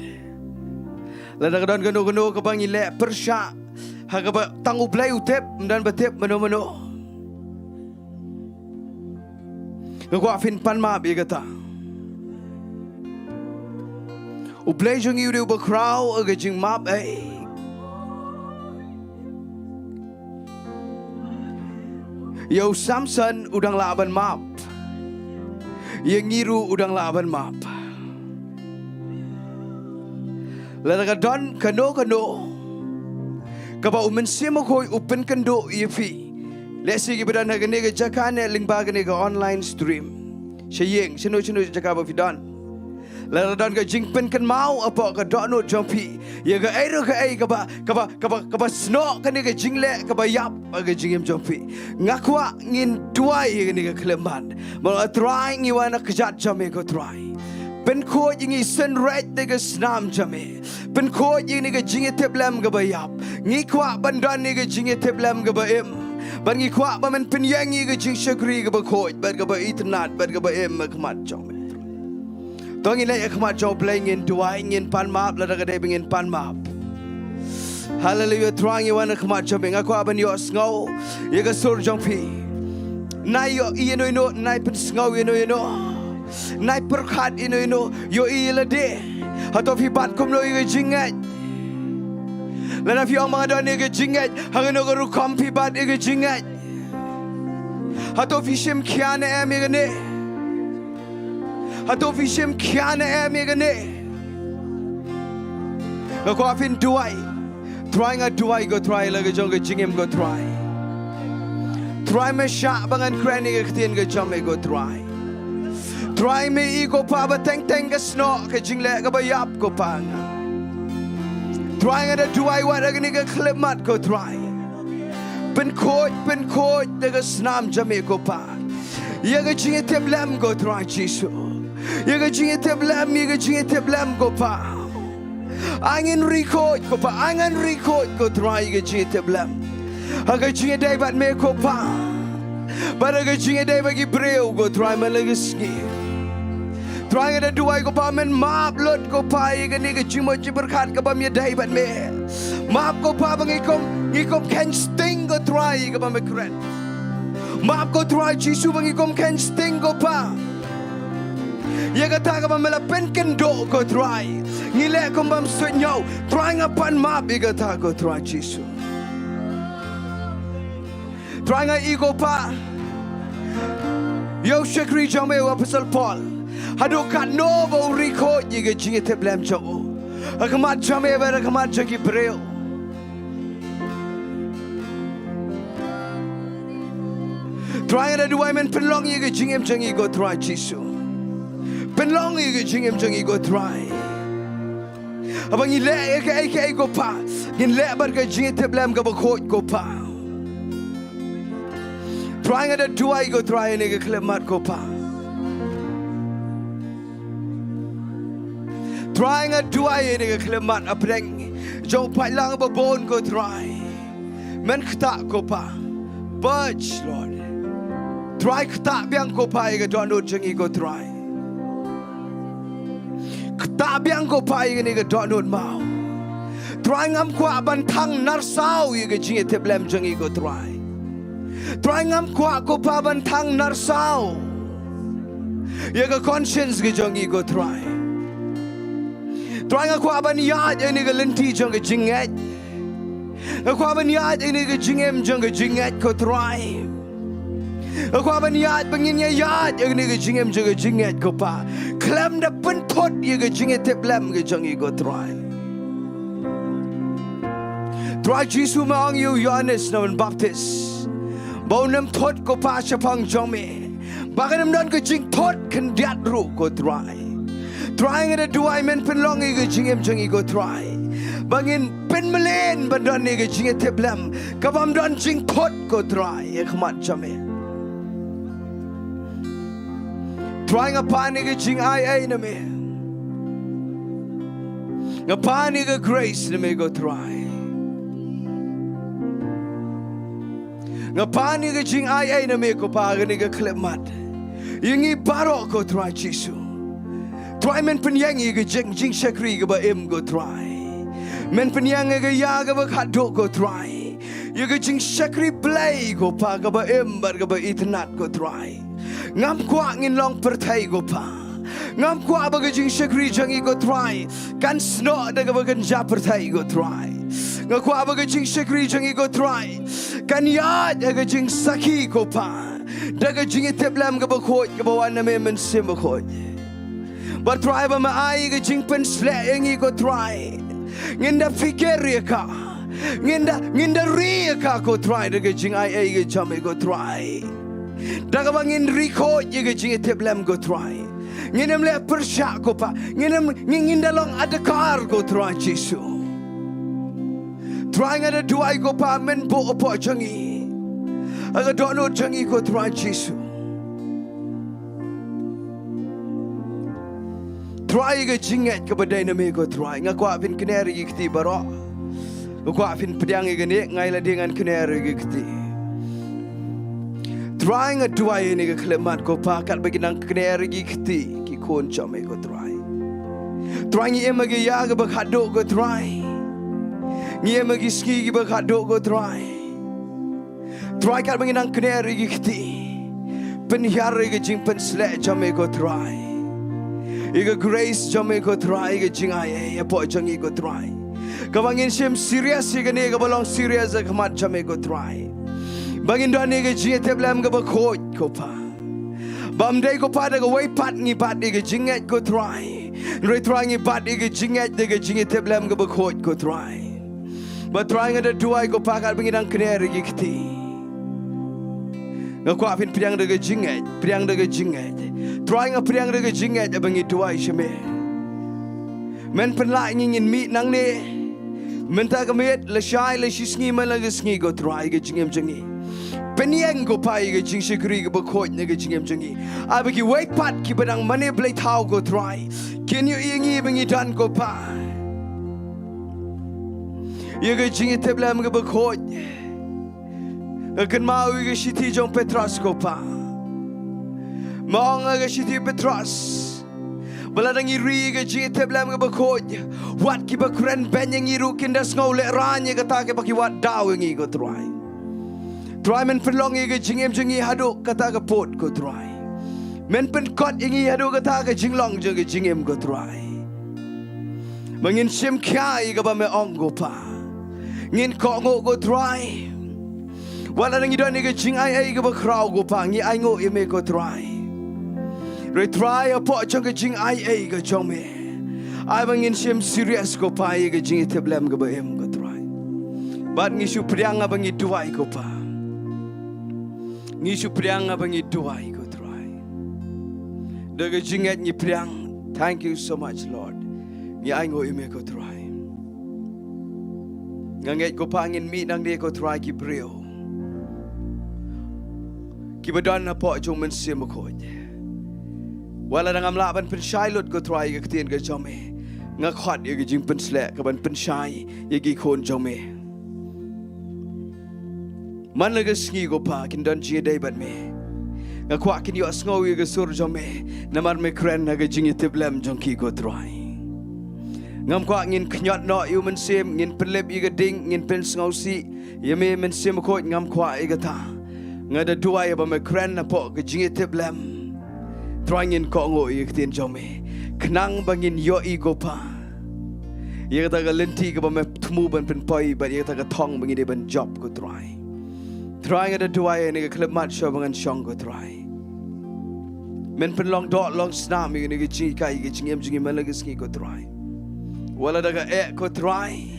Lada ka don kano kano kaba ngi leh pyrshah ha kaba tang U Blei u tip, ym don ba tip mano mano. Nga kwah phin pan map ïa kata. U Blei jong ngi u dei uba khraw ha ka jingmap ei. Ïa u Samson u dang lah ban map. Ïa ngi ruh u dang lah ban map. Lada ka don kano kano kaba U Mynsiem Bakhuid u pynkynduh ïa phi. Lehse kiba don ha kane ka jaka ne lyngba kane ka online stream. Sha ïing, shano shano jaka ba phi don. Lada don ka jingpynkynmaw hapoh ka dohnud jong phi ïa kaei ruh kaei kaba, kaba, kaba, kaba snoh kane ka jingleh kaba ïap ha ka jingim jong phi, nga kwah ngin duwai ïa kane ka khyllipmat. Mo Trai, ngi wan ha ka kjat jong me ko Trai. Pynkhuid ïa ngi, synreit da ka snam jong me. Pynkhuid ïa ngi ka jingïatiplem kaba ïap. Ngi kwah ban don ïa ka jingïatiplem kaba im. Bad ngi kwah ba men pynïeng ïa ka jingshakri kaba khuid, bad kaba itynnad, bad kaba im ha khmat jong me. To ngin leit ha khmat jong U Blei, ngin duwai, ngin pan map lada ka dei ba ngin pan map. Haleluia, Trai ngi wan ha khmat jong me, nga kwah ban ïohsngew ïa ka sur jong phi. Nai ïohi ïano ïano, nai pynsngew ïano ïano, nai pyrkhat ïano ïano, ïohi ïa lade. Hato phi bat kumno ïa ka jingngeit? Lada phi ong ba nga don ïa ka jingngeit, ha kano ka rukom phi bat ïa ka jingngeit? Hato phi shim khia ne em ïa kane? Hato phi shim khia ne em ïa kane? Nga kwah phin duwai. Trai nga duwai ko Trai la ka jong ka jingim ko Trai. Trai me shah ba ngan kren ïa ka ktien ka jong me ko Trai. Trai me i ko Pa ba teng teng ka snoh ka jingleh kaba ïap ko Pa nga. Trai nga da duwai wat ha kane ka khyllipmat ko Trai. Pynkhuid, pynkhuid da ka snam jong me ko Pa. Ïa ka jingïatiplem ko Trai Jisu. Ïa ka jingïatiplem, ïa ka jingïatiplem ko Pa. Ai ngin ri khuid ko Pa, ai ngan ri khuid ko Trai ïa ka jingïatiplem. Ha ka jingïadei bad me ko Pa. Bad ha ka jingïadei bad ki briew ko Trai man la ka sngi. Trai nga da duwai ko Pa men map lut ko Pa ïa kane ka jingmut jingpyrkhat kaba ym ïadei bad me. Map ko Pa ba ngi kum, ngi kum kheiñ sting ko Trai ïa kaba me kren. Map ko Trai Jisu ba ngi kum kheiñ sting ko Pa. Ïa kata kaba me la pynkynduh ko Trai. Ngi leh kum bym suidñiew. Trai nga pan map ïa kata ko Trai Jisu. Trai nga i ko Pa. Ïa u shakri jong me u Apostol Paul. Haduh katno ba u ri khuid ïa ka jingïatiplem jong u. Ha khmat jong me bad ha khmat jong ki briew. Trai nga da duwai men pynlong ïa ka jingim jong ngi ko Trai Jisu. Pynlong ïa ka jingim jong ngi ko Trai. Haba ngi leh ïa kaei kaei ko Pa. Ngin leh bad ka jingïatiplem kaba khuid ko Pa. Trai nga da duwai ko Trai ha kane ka khyllipmat ko Pa. Trai nga duwai ha kane ka khyllipmat hapdeng jong u paidlang ba bun ko Trai. Men ktah ko Pa. Purge Lord. Trai ktah biang ko Pa ïa ka dohnud jong ngi ko Trai. Ktah biang ko Pa ïa kane ka dohnud maw. Trai ngam kwah ban thang narsaw ïa ka jingïatiplem jong ngi ko Trai. Trai ngam kwah ko Pa ban thang narsaw ïa ka conscience ka jong ngi ko Trai. Trai nga kwah ban ïaid ïa kane ka lynti jong ka jingngeit. Nga kwah ban ïaid ïa kane ka jingim jong ka jingngeit ko Trai. Nga kwah ban ïaid ba ngin ïa ïaid ïa kane ka jingim jong ka jingngeit ko Pa. Khlem da pynthut ïa ka jingïatiplem ka jong ngi ko Trai. Trai Jisu me ong ïa u Ïohannes na ban baptis ba un ym thut ko Pa shaphang jong me. Ba kan ym don ka jingthut khyndiat ruh ko Trai. Trai nga da duwai men pynlong ïa ka jingim jong ngi ko Trai. Ba ngin pynmlien ban don ïa ka jingïatiplem kaba ym don jingthut ko Trai ha khmat jong me. Trai nga pan ïa ka jingai ei na me. Nga pan ïa ka grace na me ko Trai. Nga pan ïa ka jingai ei na me ko Pa ha kane ka khyllipmat. Ïa ngi baroh ko Trai Jisu. Trai men pynïeng ïa ka jing jingshakri kaba im ko Trai. Men pynïeng ïa ka ïa kaba khatduh ko Trai. Ïa ka jingshakri Blei ko Pa kaba im bad kaba itynnad ko Trai. Ngam kwah ngin long pyrthei ko Pa. Ngam kwah ba ka jingshakri jong ngi ko Trai kan snoh da kaba kynja pyrthei ko Trai. Nga kwah ba ka jingshakri jong ngi ko Trai kan ïaid ha ka jingsakhi ko Pa da ka jingïatiplem kaba khuid kaba wan na me Mynsiem Bakhuid. Bad Trai ba me ai ka jingpynsleh ïa ngi ko Trai. Ngin da phikir ïa ka. Ngin da, ngin da ri ïa ka ko Trai da ka jingai ei ka jong me ko Trai. Da kaba ngin ri khuid ïa ka jingïatiplem ko Trai. Ngin ym leh pyrshah ko Pa. Ngin ym, ngin, ngin da long adkar ko Trai Jisu. Trai nga da duwai ko Pa men buh hapoh jong ngi. Ha ka dohnud jong ngi ko Trai Jisu. Trai, ïa ka jingngeit kaba dei na me ko Trai. Nga kwah phin kner ïa ki kti baroh. Nga kwah phin pdiang ïa kane, nga ïa lade ngan kner ïa ki kti. Trai, nga duwai ïa kane ka khyllipmat ko Pa, katba ngi nang kner ïa ki kti ki khun jong me ko Trai. Trai, ngi im ha ka ïa kaba khatduh ko Trai. Ngi im ha ki sngi kiba khatduh ko Trai. Trai, katba ngi nang kner ïa ki kti, pynhiar ïa ka jingpynsleh jong me ko Trai. Ïa ka grace jong me ko Trai, ïa ka jingaiei hapoh jong ngi ko Trai. Kaba ngin shim serious ïa kane kaba long serious ha khmat jong me ko Trai. Ba ngin don ïa ka jingïatiplem kaba khuid ko Pa. Bym dei ko Pa da kawei pat ngi bat ïa ka jingngeit ko Trai. Hynrei Trai, ngi bat ïa ka jingngeit da ka jingïatiplem kaba khuid ko Trai. Bad Trai, nga da duwai ko Pa, katba ngi nang kner ïa ki kti, nga kwah phin pdiang da ka jingngeit, pdiang da ka jingngeit. Trai, nga pdiang da ka jingngeit haba ngi duwai sha me. Men pynlah ïa ngi, ngin mih nangne, mynta ka miet, lashai, lashisngi, man la ka sngi ko Trai, ka jingim jong ngi. Pynïeng ko Pa ïa ka jingshakri kaba khuid na ka jingim jong ngi. Ai ba kiwei pat kiba dang mane blei thaw ko Trai, kin ïohi ïa ngi ba ngi don ko Pa ïa ka jingïatiplem kaba khuid. Nga kynmaw ïa ka shithi jong Petros ko Pa. Me ong ha ka shithi Petros, ba lada ngi ri ïa ka jingïatiplem kaba khuid, wat kiba kren beiñ ïa ngi ruh kin da sngew lehraiñ ïa kata kaba ki wad daw ïa ngi ko Trai. Trai, men pynlong ïa ka jingim jong ngi haduh kata ka pud ko Trai. Men pynkot ïa ngi haduh kata ka jinglong jong ka jingim ko Trai. Ba ngin shim khia ïa kaba me ong ko Pa. Ngin kohnguh ko Trai. Wat lada ngi don ïa ka jingaiei kaba khraw ko Pa, ngi ainguh ïa me ko Trai. Hynrei Trai, hapoh jong ka jingaiei ka jong me, ai ba ngin shim serious ko Pa ïa ka jingïatiplem kaba im ko Trai. Bad ngi shu pdiang haba ngi duwai ko Pa. Ngi shu pdiang haba ngi duwai ko Trai. Da ka jingngeit ngi pdiang. Thank you so much Lord. Ngi ainguh ïa me ko Trai. Nga ngeit ko Pa ngin mih nangne ko Trai ki briew kiba don hapoh jong u Mynsiem Bakhuid. Wat lada ngam lah ban pynshai lut ko Trai ïa ka ktien ka jong me, nga khot ïa ka jingpynsleh ka ban pynshai ïa ki khun jong me. Man la ka sngi ko Pa kin don jingïadei bad me. Nga kwah kin ïohsngew ïa ka sur jong me, namar me kren ha ka jingïatiplem jong ki ko Trai. Ngam kwah ngin khñiot noh ïa u mynsiem, ngin pynlip ïa ka ding, ngin pynsngewsih ïa me Mynsiem Bakhuid, ngam kwah ïa kata. Nga da duwai ba me kren hapoh ka jingïatiplem. Trai ngin kohnguh ïa ka ktien jong me. Khnang ba ngin ïohi ko Pa ïa kata ka lynti kaba me thmu ban pynpoi bad ïa kata ka thong ba ngi dei ban jop ko Trai. Trai nga da duwai ïa kane ka khyllipmat shuwa ba ngan shong ko Trai. Men pynlong doh long snam ïa kane ka jinghikai ka jingim jong ngi man la ka sngi ko Trai. Wat lada ka eh ko Trai.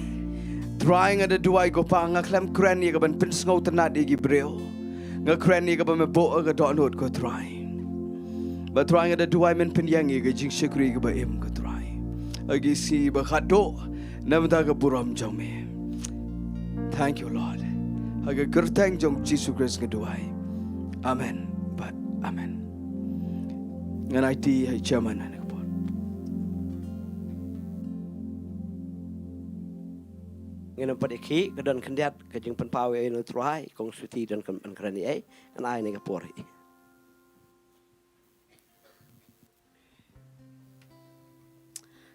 Trai nga da duwai ko Pa nga khlem kren ïa ka ban pynsngewtynnat ïa ki briew. Nga kren ïa kaba me buh ha ka dohnud ko Trai. Bad Trai nga da duwai men pynïeng ïa ka jingshakri kaba im ko Trai. Ha ki sngi ba khatduh na bynta ka burom jong me. Thank you Lord. Ha ka kyrteng jong Jisu Khrist nga duwai. Amen. Bad amen. Ngan aiti ha i chairman ha kane ka por. Ngin ym pat ïa khih, ka don khyndiat ka jingpynpaw ïa u Trai, kong Suti don kan kren ïa ei, ngan ai ha kane ka por.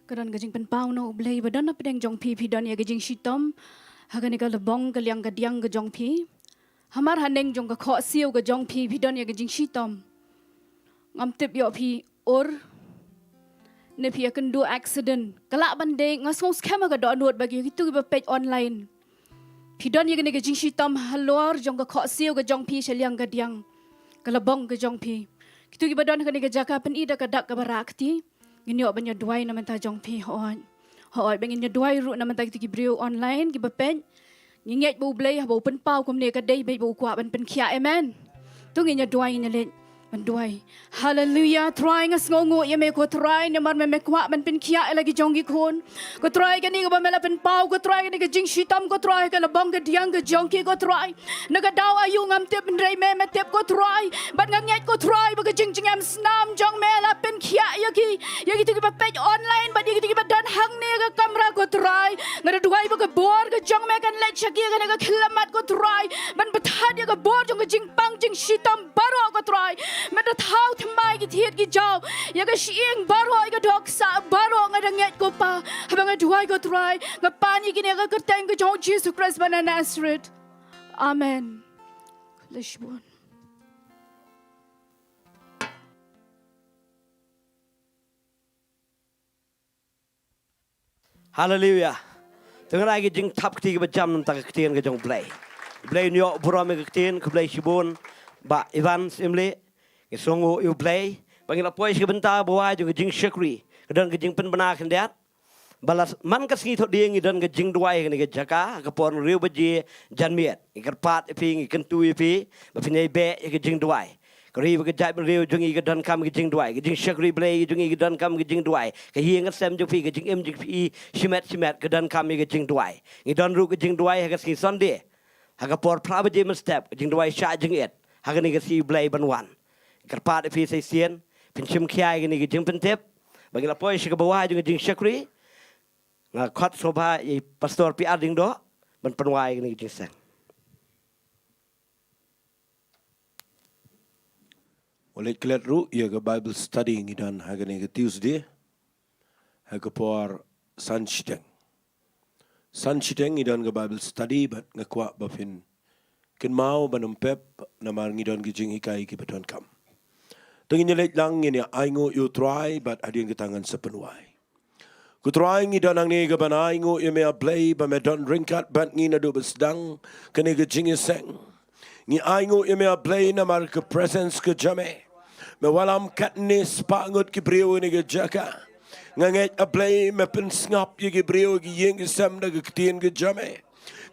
Ka don ka jingpynpaw na U Blei ba don hapdeng jong phi, phi don ïa ka jingshitom ha kane ka lybong ka liang ka diang ka jong phi. Hamar haneng jong ka khohsiew ka jong phi, phi don ïa ka jingshitom. Ngam tip ïoh phi ur ne phi ïakynduh accident. Ka lah ban dei, nga sngew skhem ha ka dohnud ba ki, kito kiba peit online. Phi don ïa kane ka jingshitom halor jong ka khohsiew ka jong phi sha liang ka diang ka lybong ka jong phi. Kito kiba don ha kane ka jaka pyni da ka dak kaba rah kti. Ngin ïoh ban ïa duwai na bynta jong phi hooid. Hooid ba ngin ïa duwai ruh na bynta kito ki briew online kiba peit. Ngi ngeit ba U Blei haba u pynpaw kumne ka dei beit ba u kwah ban pynkhiah, amen. To ngin ïa duwai ngin ïa leit. Ban duwai. Haleluia, Trai nga sngewnguh ïa me ko Trai, namar me me kwah ban pynkhiah ïa la ki jong ki khun. Ko Trai kane kaba me la pynpaw, ko Trai kane ka jingshitom, ko Trai ka la bong ka diang ka jong ki ko Trai. Na ka daw aïu ngam tip hynrei me me tip ko Trai. Bad nga ngeit ko Trai ba ka jingjngem snam jong me la pynkhiah ïa ki. Ïa kito kiba peit online bad ïa kito kiba don hangne ha ka kamra ko Trai. Nga da duwai ba ka bor ka jong me kan leit sha ki ha kane ka khyllipmat ko Trai. Ban pynthat ïa ka bor jong ka jingpang jingshitom baroh ko Trai. Me da thaw thymmai ki thied ki jaw. Ïa ka shyieng baroh ïa ka dohsah baroh nga da ngeit ko Pa. Haba nga duwai ko Trai. Nga pan ïa kine ha ka kyrteng ka jong u Jisu Khrist ba na Nasareth. Amen. Khublei shibun. Haleluia. Te ngan ai ka jingthap kti kaba jam na ka bynta ka ktien ka jong U Blei. U Blei un ïoh burom ïa ka ktien, khublei shibun Bah Evans Imli. Ngi sngewnguh ïa U Blei ba ngi la poi sha ka bynta ba wai jong ka jingshakri, ka don ka jingpynbna khyndiat. Ba la man ka sngi Thohdieng ngi don ka jingduwai ha kane ka jaka ha ka por hynriew baje janmiet. Ngi kyrpad ïa phi, ngi kyntu ïa phi ba phin ïai beh ïa ka jingduwai. Ka ri bad ka jaitbynriew jong ngi ka donkam ka jingduwai. Ka jingshakri Blei jong ngi ka donkam ka jingduwai. Ka ïing ka sem jong phi, ka jingim jong phi shimet shimet ka donkam ïa ka jingduwai. Ngi don ruh ka jingduwai ha ka sngi Sunday ha ka por phra baje mynstep, ka jingduwai shah jingit ha kane ka sngi Blei ban wan. Kyrpad ïa phi sa shisien phin shim khia ïa kane ka jingpyntip. Ba ngi la poi sha kaba wai jong ka jingshakri, nga khot sngewbha ïa i Pastor P R Diengdoh ban pynwai ïa kane ka jingseng. Wat leit klet ruh ïa ka Bible study ngi don ha kane ka Tuesday ha ka por san shiteng. San shiteng ngi don ka Bible study bad nga kwah ba phin kynmaw ban ym pep namar ngi don ki jinghikai kiba donkam. Te ngin ïa leit lang, ngin ïa ainguh ïa U Trai bad hadien kata ngan sa pynwai. Ko Trai ngi don hangne kaban ainguh ïa me A Blei ba me don ryngkat bad ngi naduh ba sdang kane ka jingïaseng. Ngi ainguh ïa me A Blei namar ka presence ka jong me. Me wallam katne spah ngut ki briew ha kane ka jaka. Nga ngeit A Blei me pynsngap ïa ki briew ha ki ïing ki sem da ka ktien ka jong me.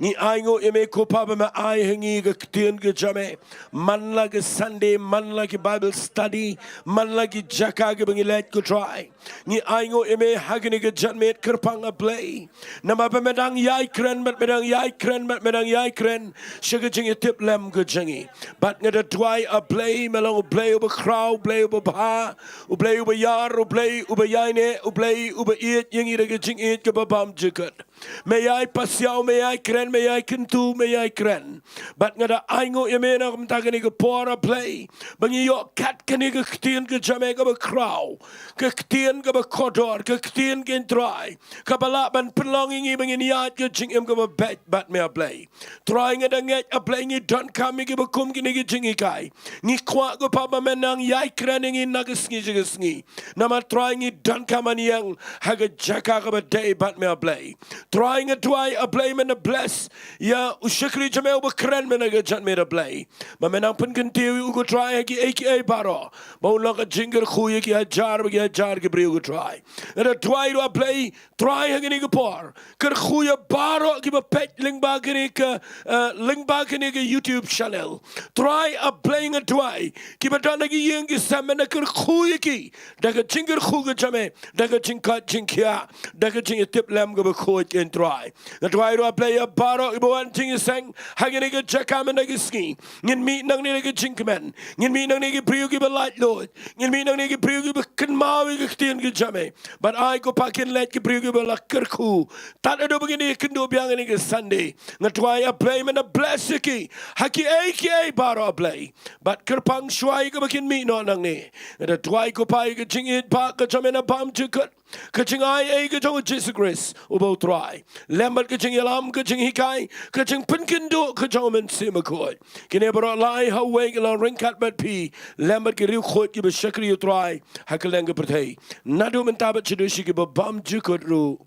Ngi ainguh ïa me ko Pa ba me ai ha ngi ka ktien ka jong me. Man la ka Sunday, man la ki Bible study, man la ki jaka kiba ngi leit ko Trai. Ngi ainguh ïa me ha kane ka janmiet kyrpang A Blei. Namar ba me dang ïai kren bad me dang ïai kren bad me dang ïai kren sha ka jingïatiplem ka jong ngi. Bad nga da duwai A Blei me long U Blei uba khraw, U Blei uba bha, U Blei uba ïar, U Blei uba ïaineh, U Blei uba ïeit ïa ngi da ka jingïeit kaba bymjukut. Me ïai pasiaw, me ïai kren, me ïai kyntu, me ïai kren. Bad nga da ainguh ïa me na ka bynta kane ka por A Blei ba ngi ïoh kat kane ka ktien ka jong me kaba khraw, ka ktien kaba kordor, ka ktien ko Trai kaba lah ban pynlong ïa ngi ba ngin ïaid ka jingim kaba beit bad me A Blei. Trai nga da ngeit A Blei ngi donkam ïa kiba kum kine ki jinghikai. Ngi kwah ko Pa ba me nang ïai kren ïa ngi na ka sngi sha ka sngi. Namar Trai ngi donkam ban ïeng ha ka jaka kaba dei bad me A Blei. Trai nga duwai A Blei men da bless ïa u shakri jong me uba kren mynta ka janmiet A Blei. Ba me nang pynkyntiew ïa u ko Trai ha kiei kiei baroh. Ba un long ka jingkyrkhu ïa ki hajar bad ki hajar ki briew ko Trai. Nga da duwai ruh A Blei Trai ha kane ka por kyrkhu ïa baroh kiba peit lyngba kane ka, eh, lyngba kane ka YouTube channel. Trai A Blei nga duwai kiba don ha ki ïing ki sem men da kyrkhu ïa ki da ka jingkyrkhu ka jong me, da ka jingkoit jingkhiah, da ka jingïatiplem kaba khuid ko Trai. Nga duwai ruh A Blei ïa baroh kiba wan jingïaseng ha kane ka jaka mynta ka sngi. Ngin mih nangne da ka jingkmen. Ngin mih nangne ki briew kiba laitluid. Ngin mih nangne ki briew kiba kynmaw ïa ka ktien ka jong me. Bad ai ko Pa kin leit ki briew kiba la kyrkhu. Tad haduh ba ngin ïakynduh biang ha kane ka Sunday. Nga duwai A Blei men da bless ïa ki ha kiei kiei baroh A Blei. Bad kyrpang shuwa ïa kaba kin mih noh nangne. Nga da duwai ko Pa ïa ka jingïeit ba ka jong me na bymjukut. Ka jingai ei ka jong u Jisu Khrist uba U Trai. Lem bad ka jingïalam, ka jinghikai, ka jingpynkynduh ka jong u Mynsiem Bakhuid. Kine baroh lai ha uwei ki long ryngkat bad phi. Lem bad ki riewkhuid kiba shakri U Trai ha kylleng ka pyrthei. Naduh mynta bad shaduh shi kiba bymjukut ruh.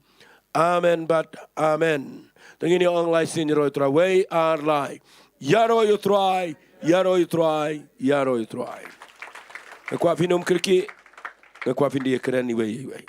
Amen bad amen. Te ngin ïa ong lai sien, ïaroh ïa U Trai, wei ar lai. Ïaroh ïa U Trai, ïaroh ïa U Trai, ïaroh ïa U Trai. Nga kwah phin ym kyrkieh. Nga kwah phin da ïakren iwei ïa iwei.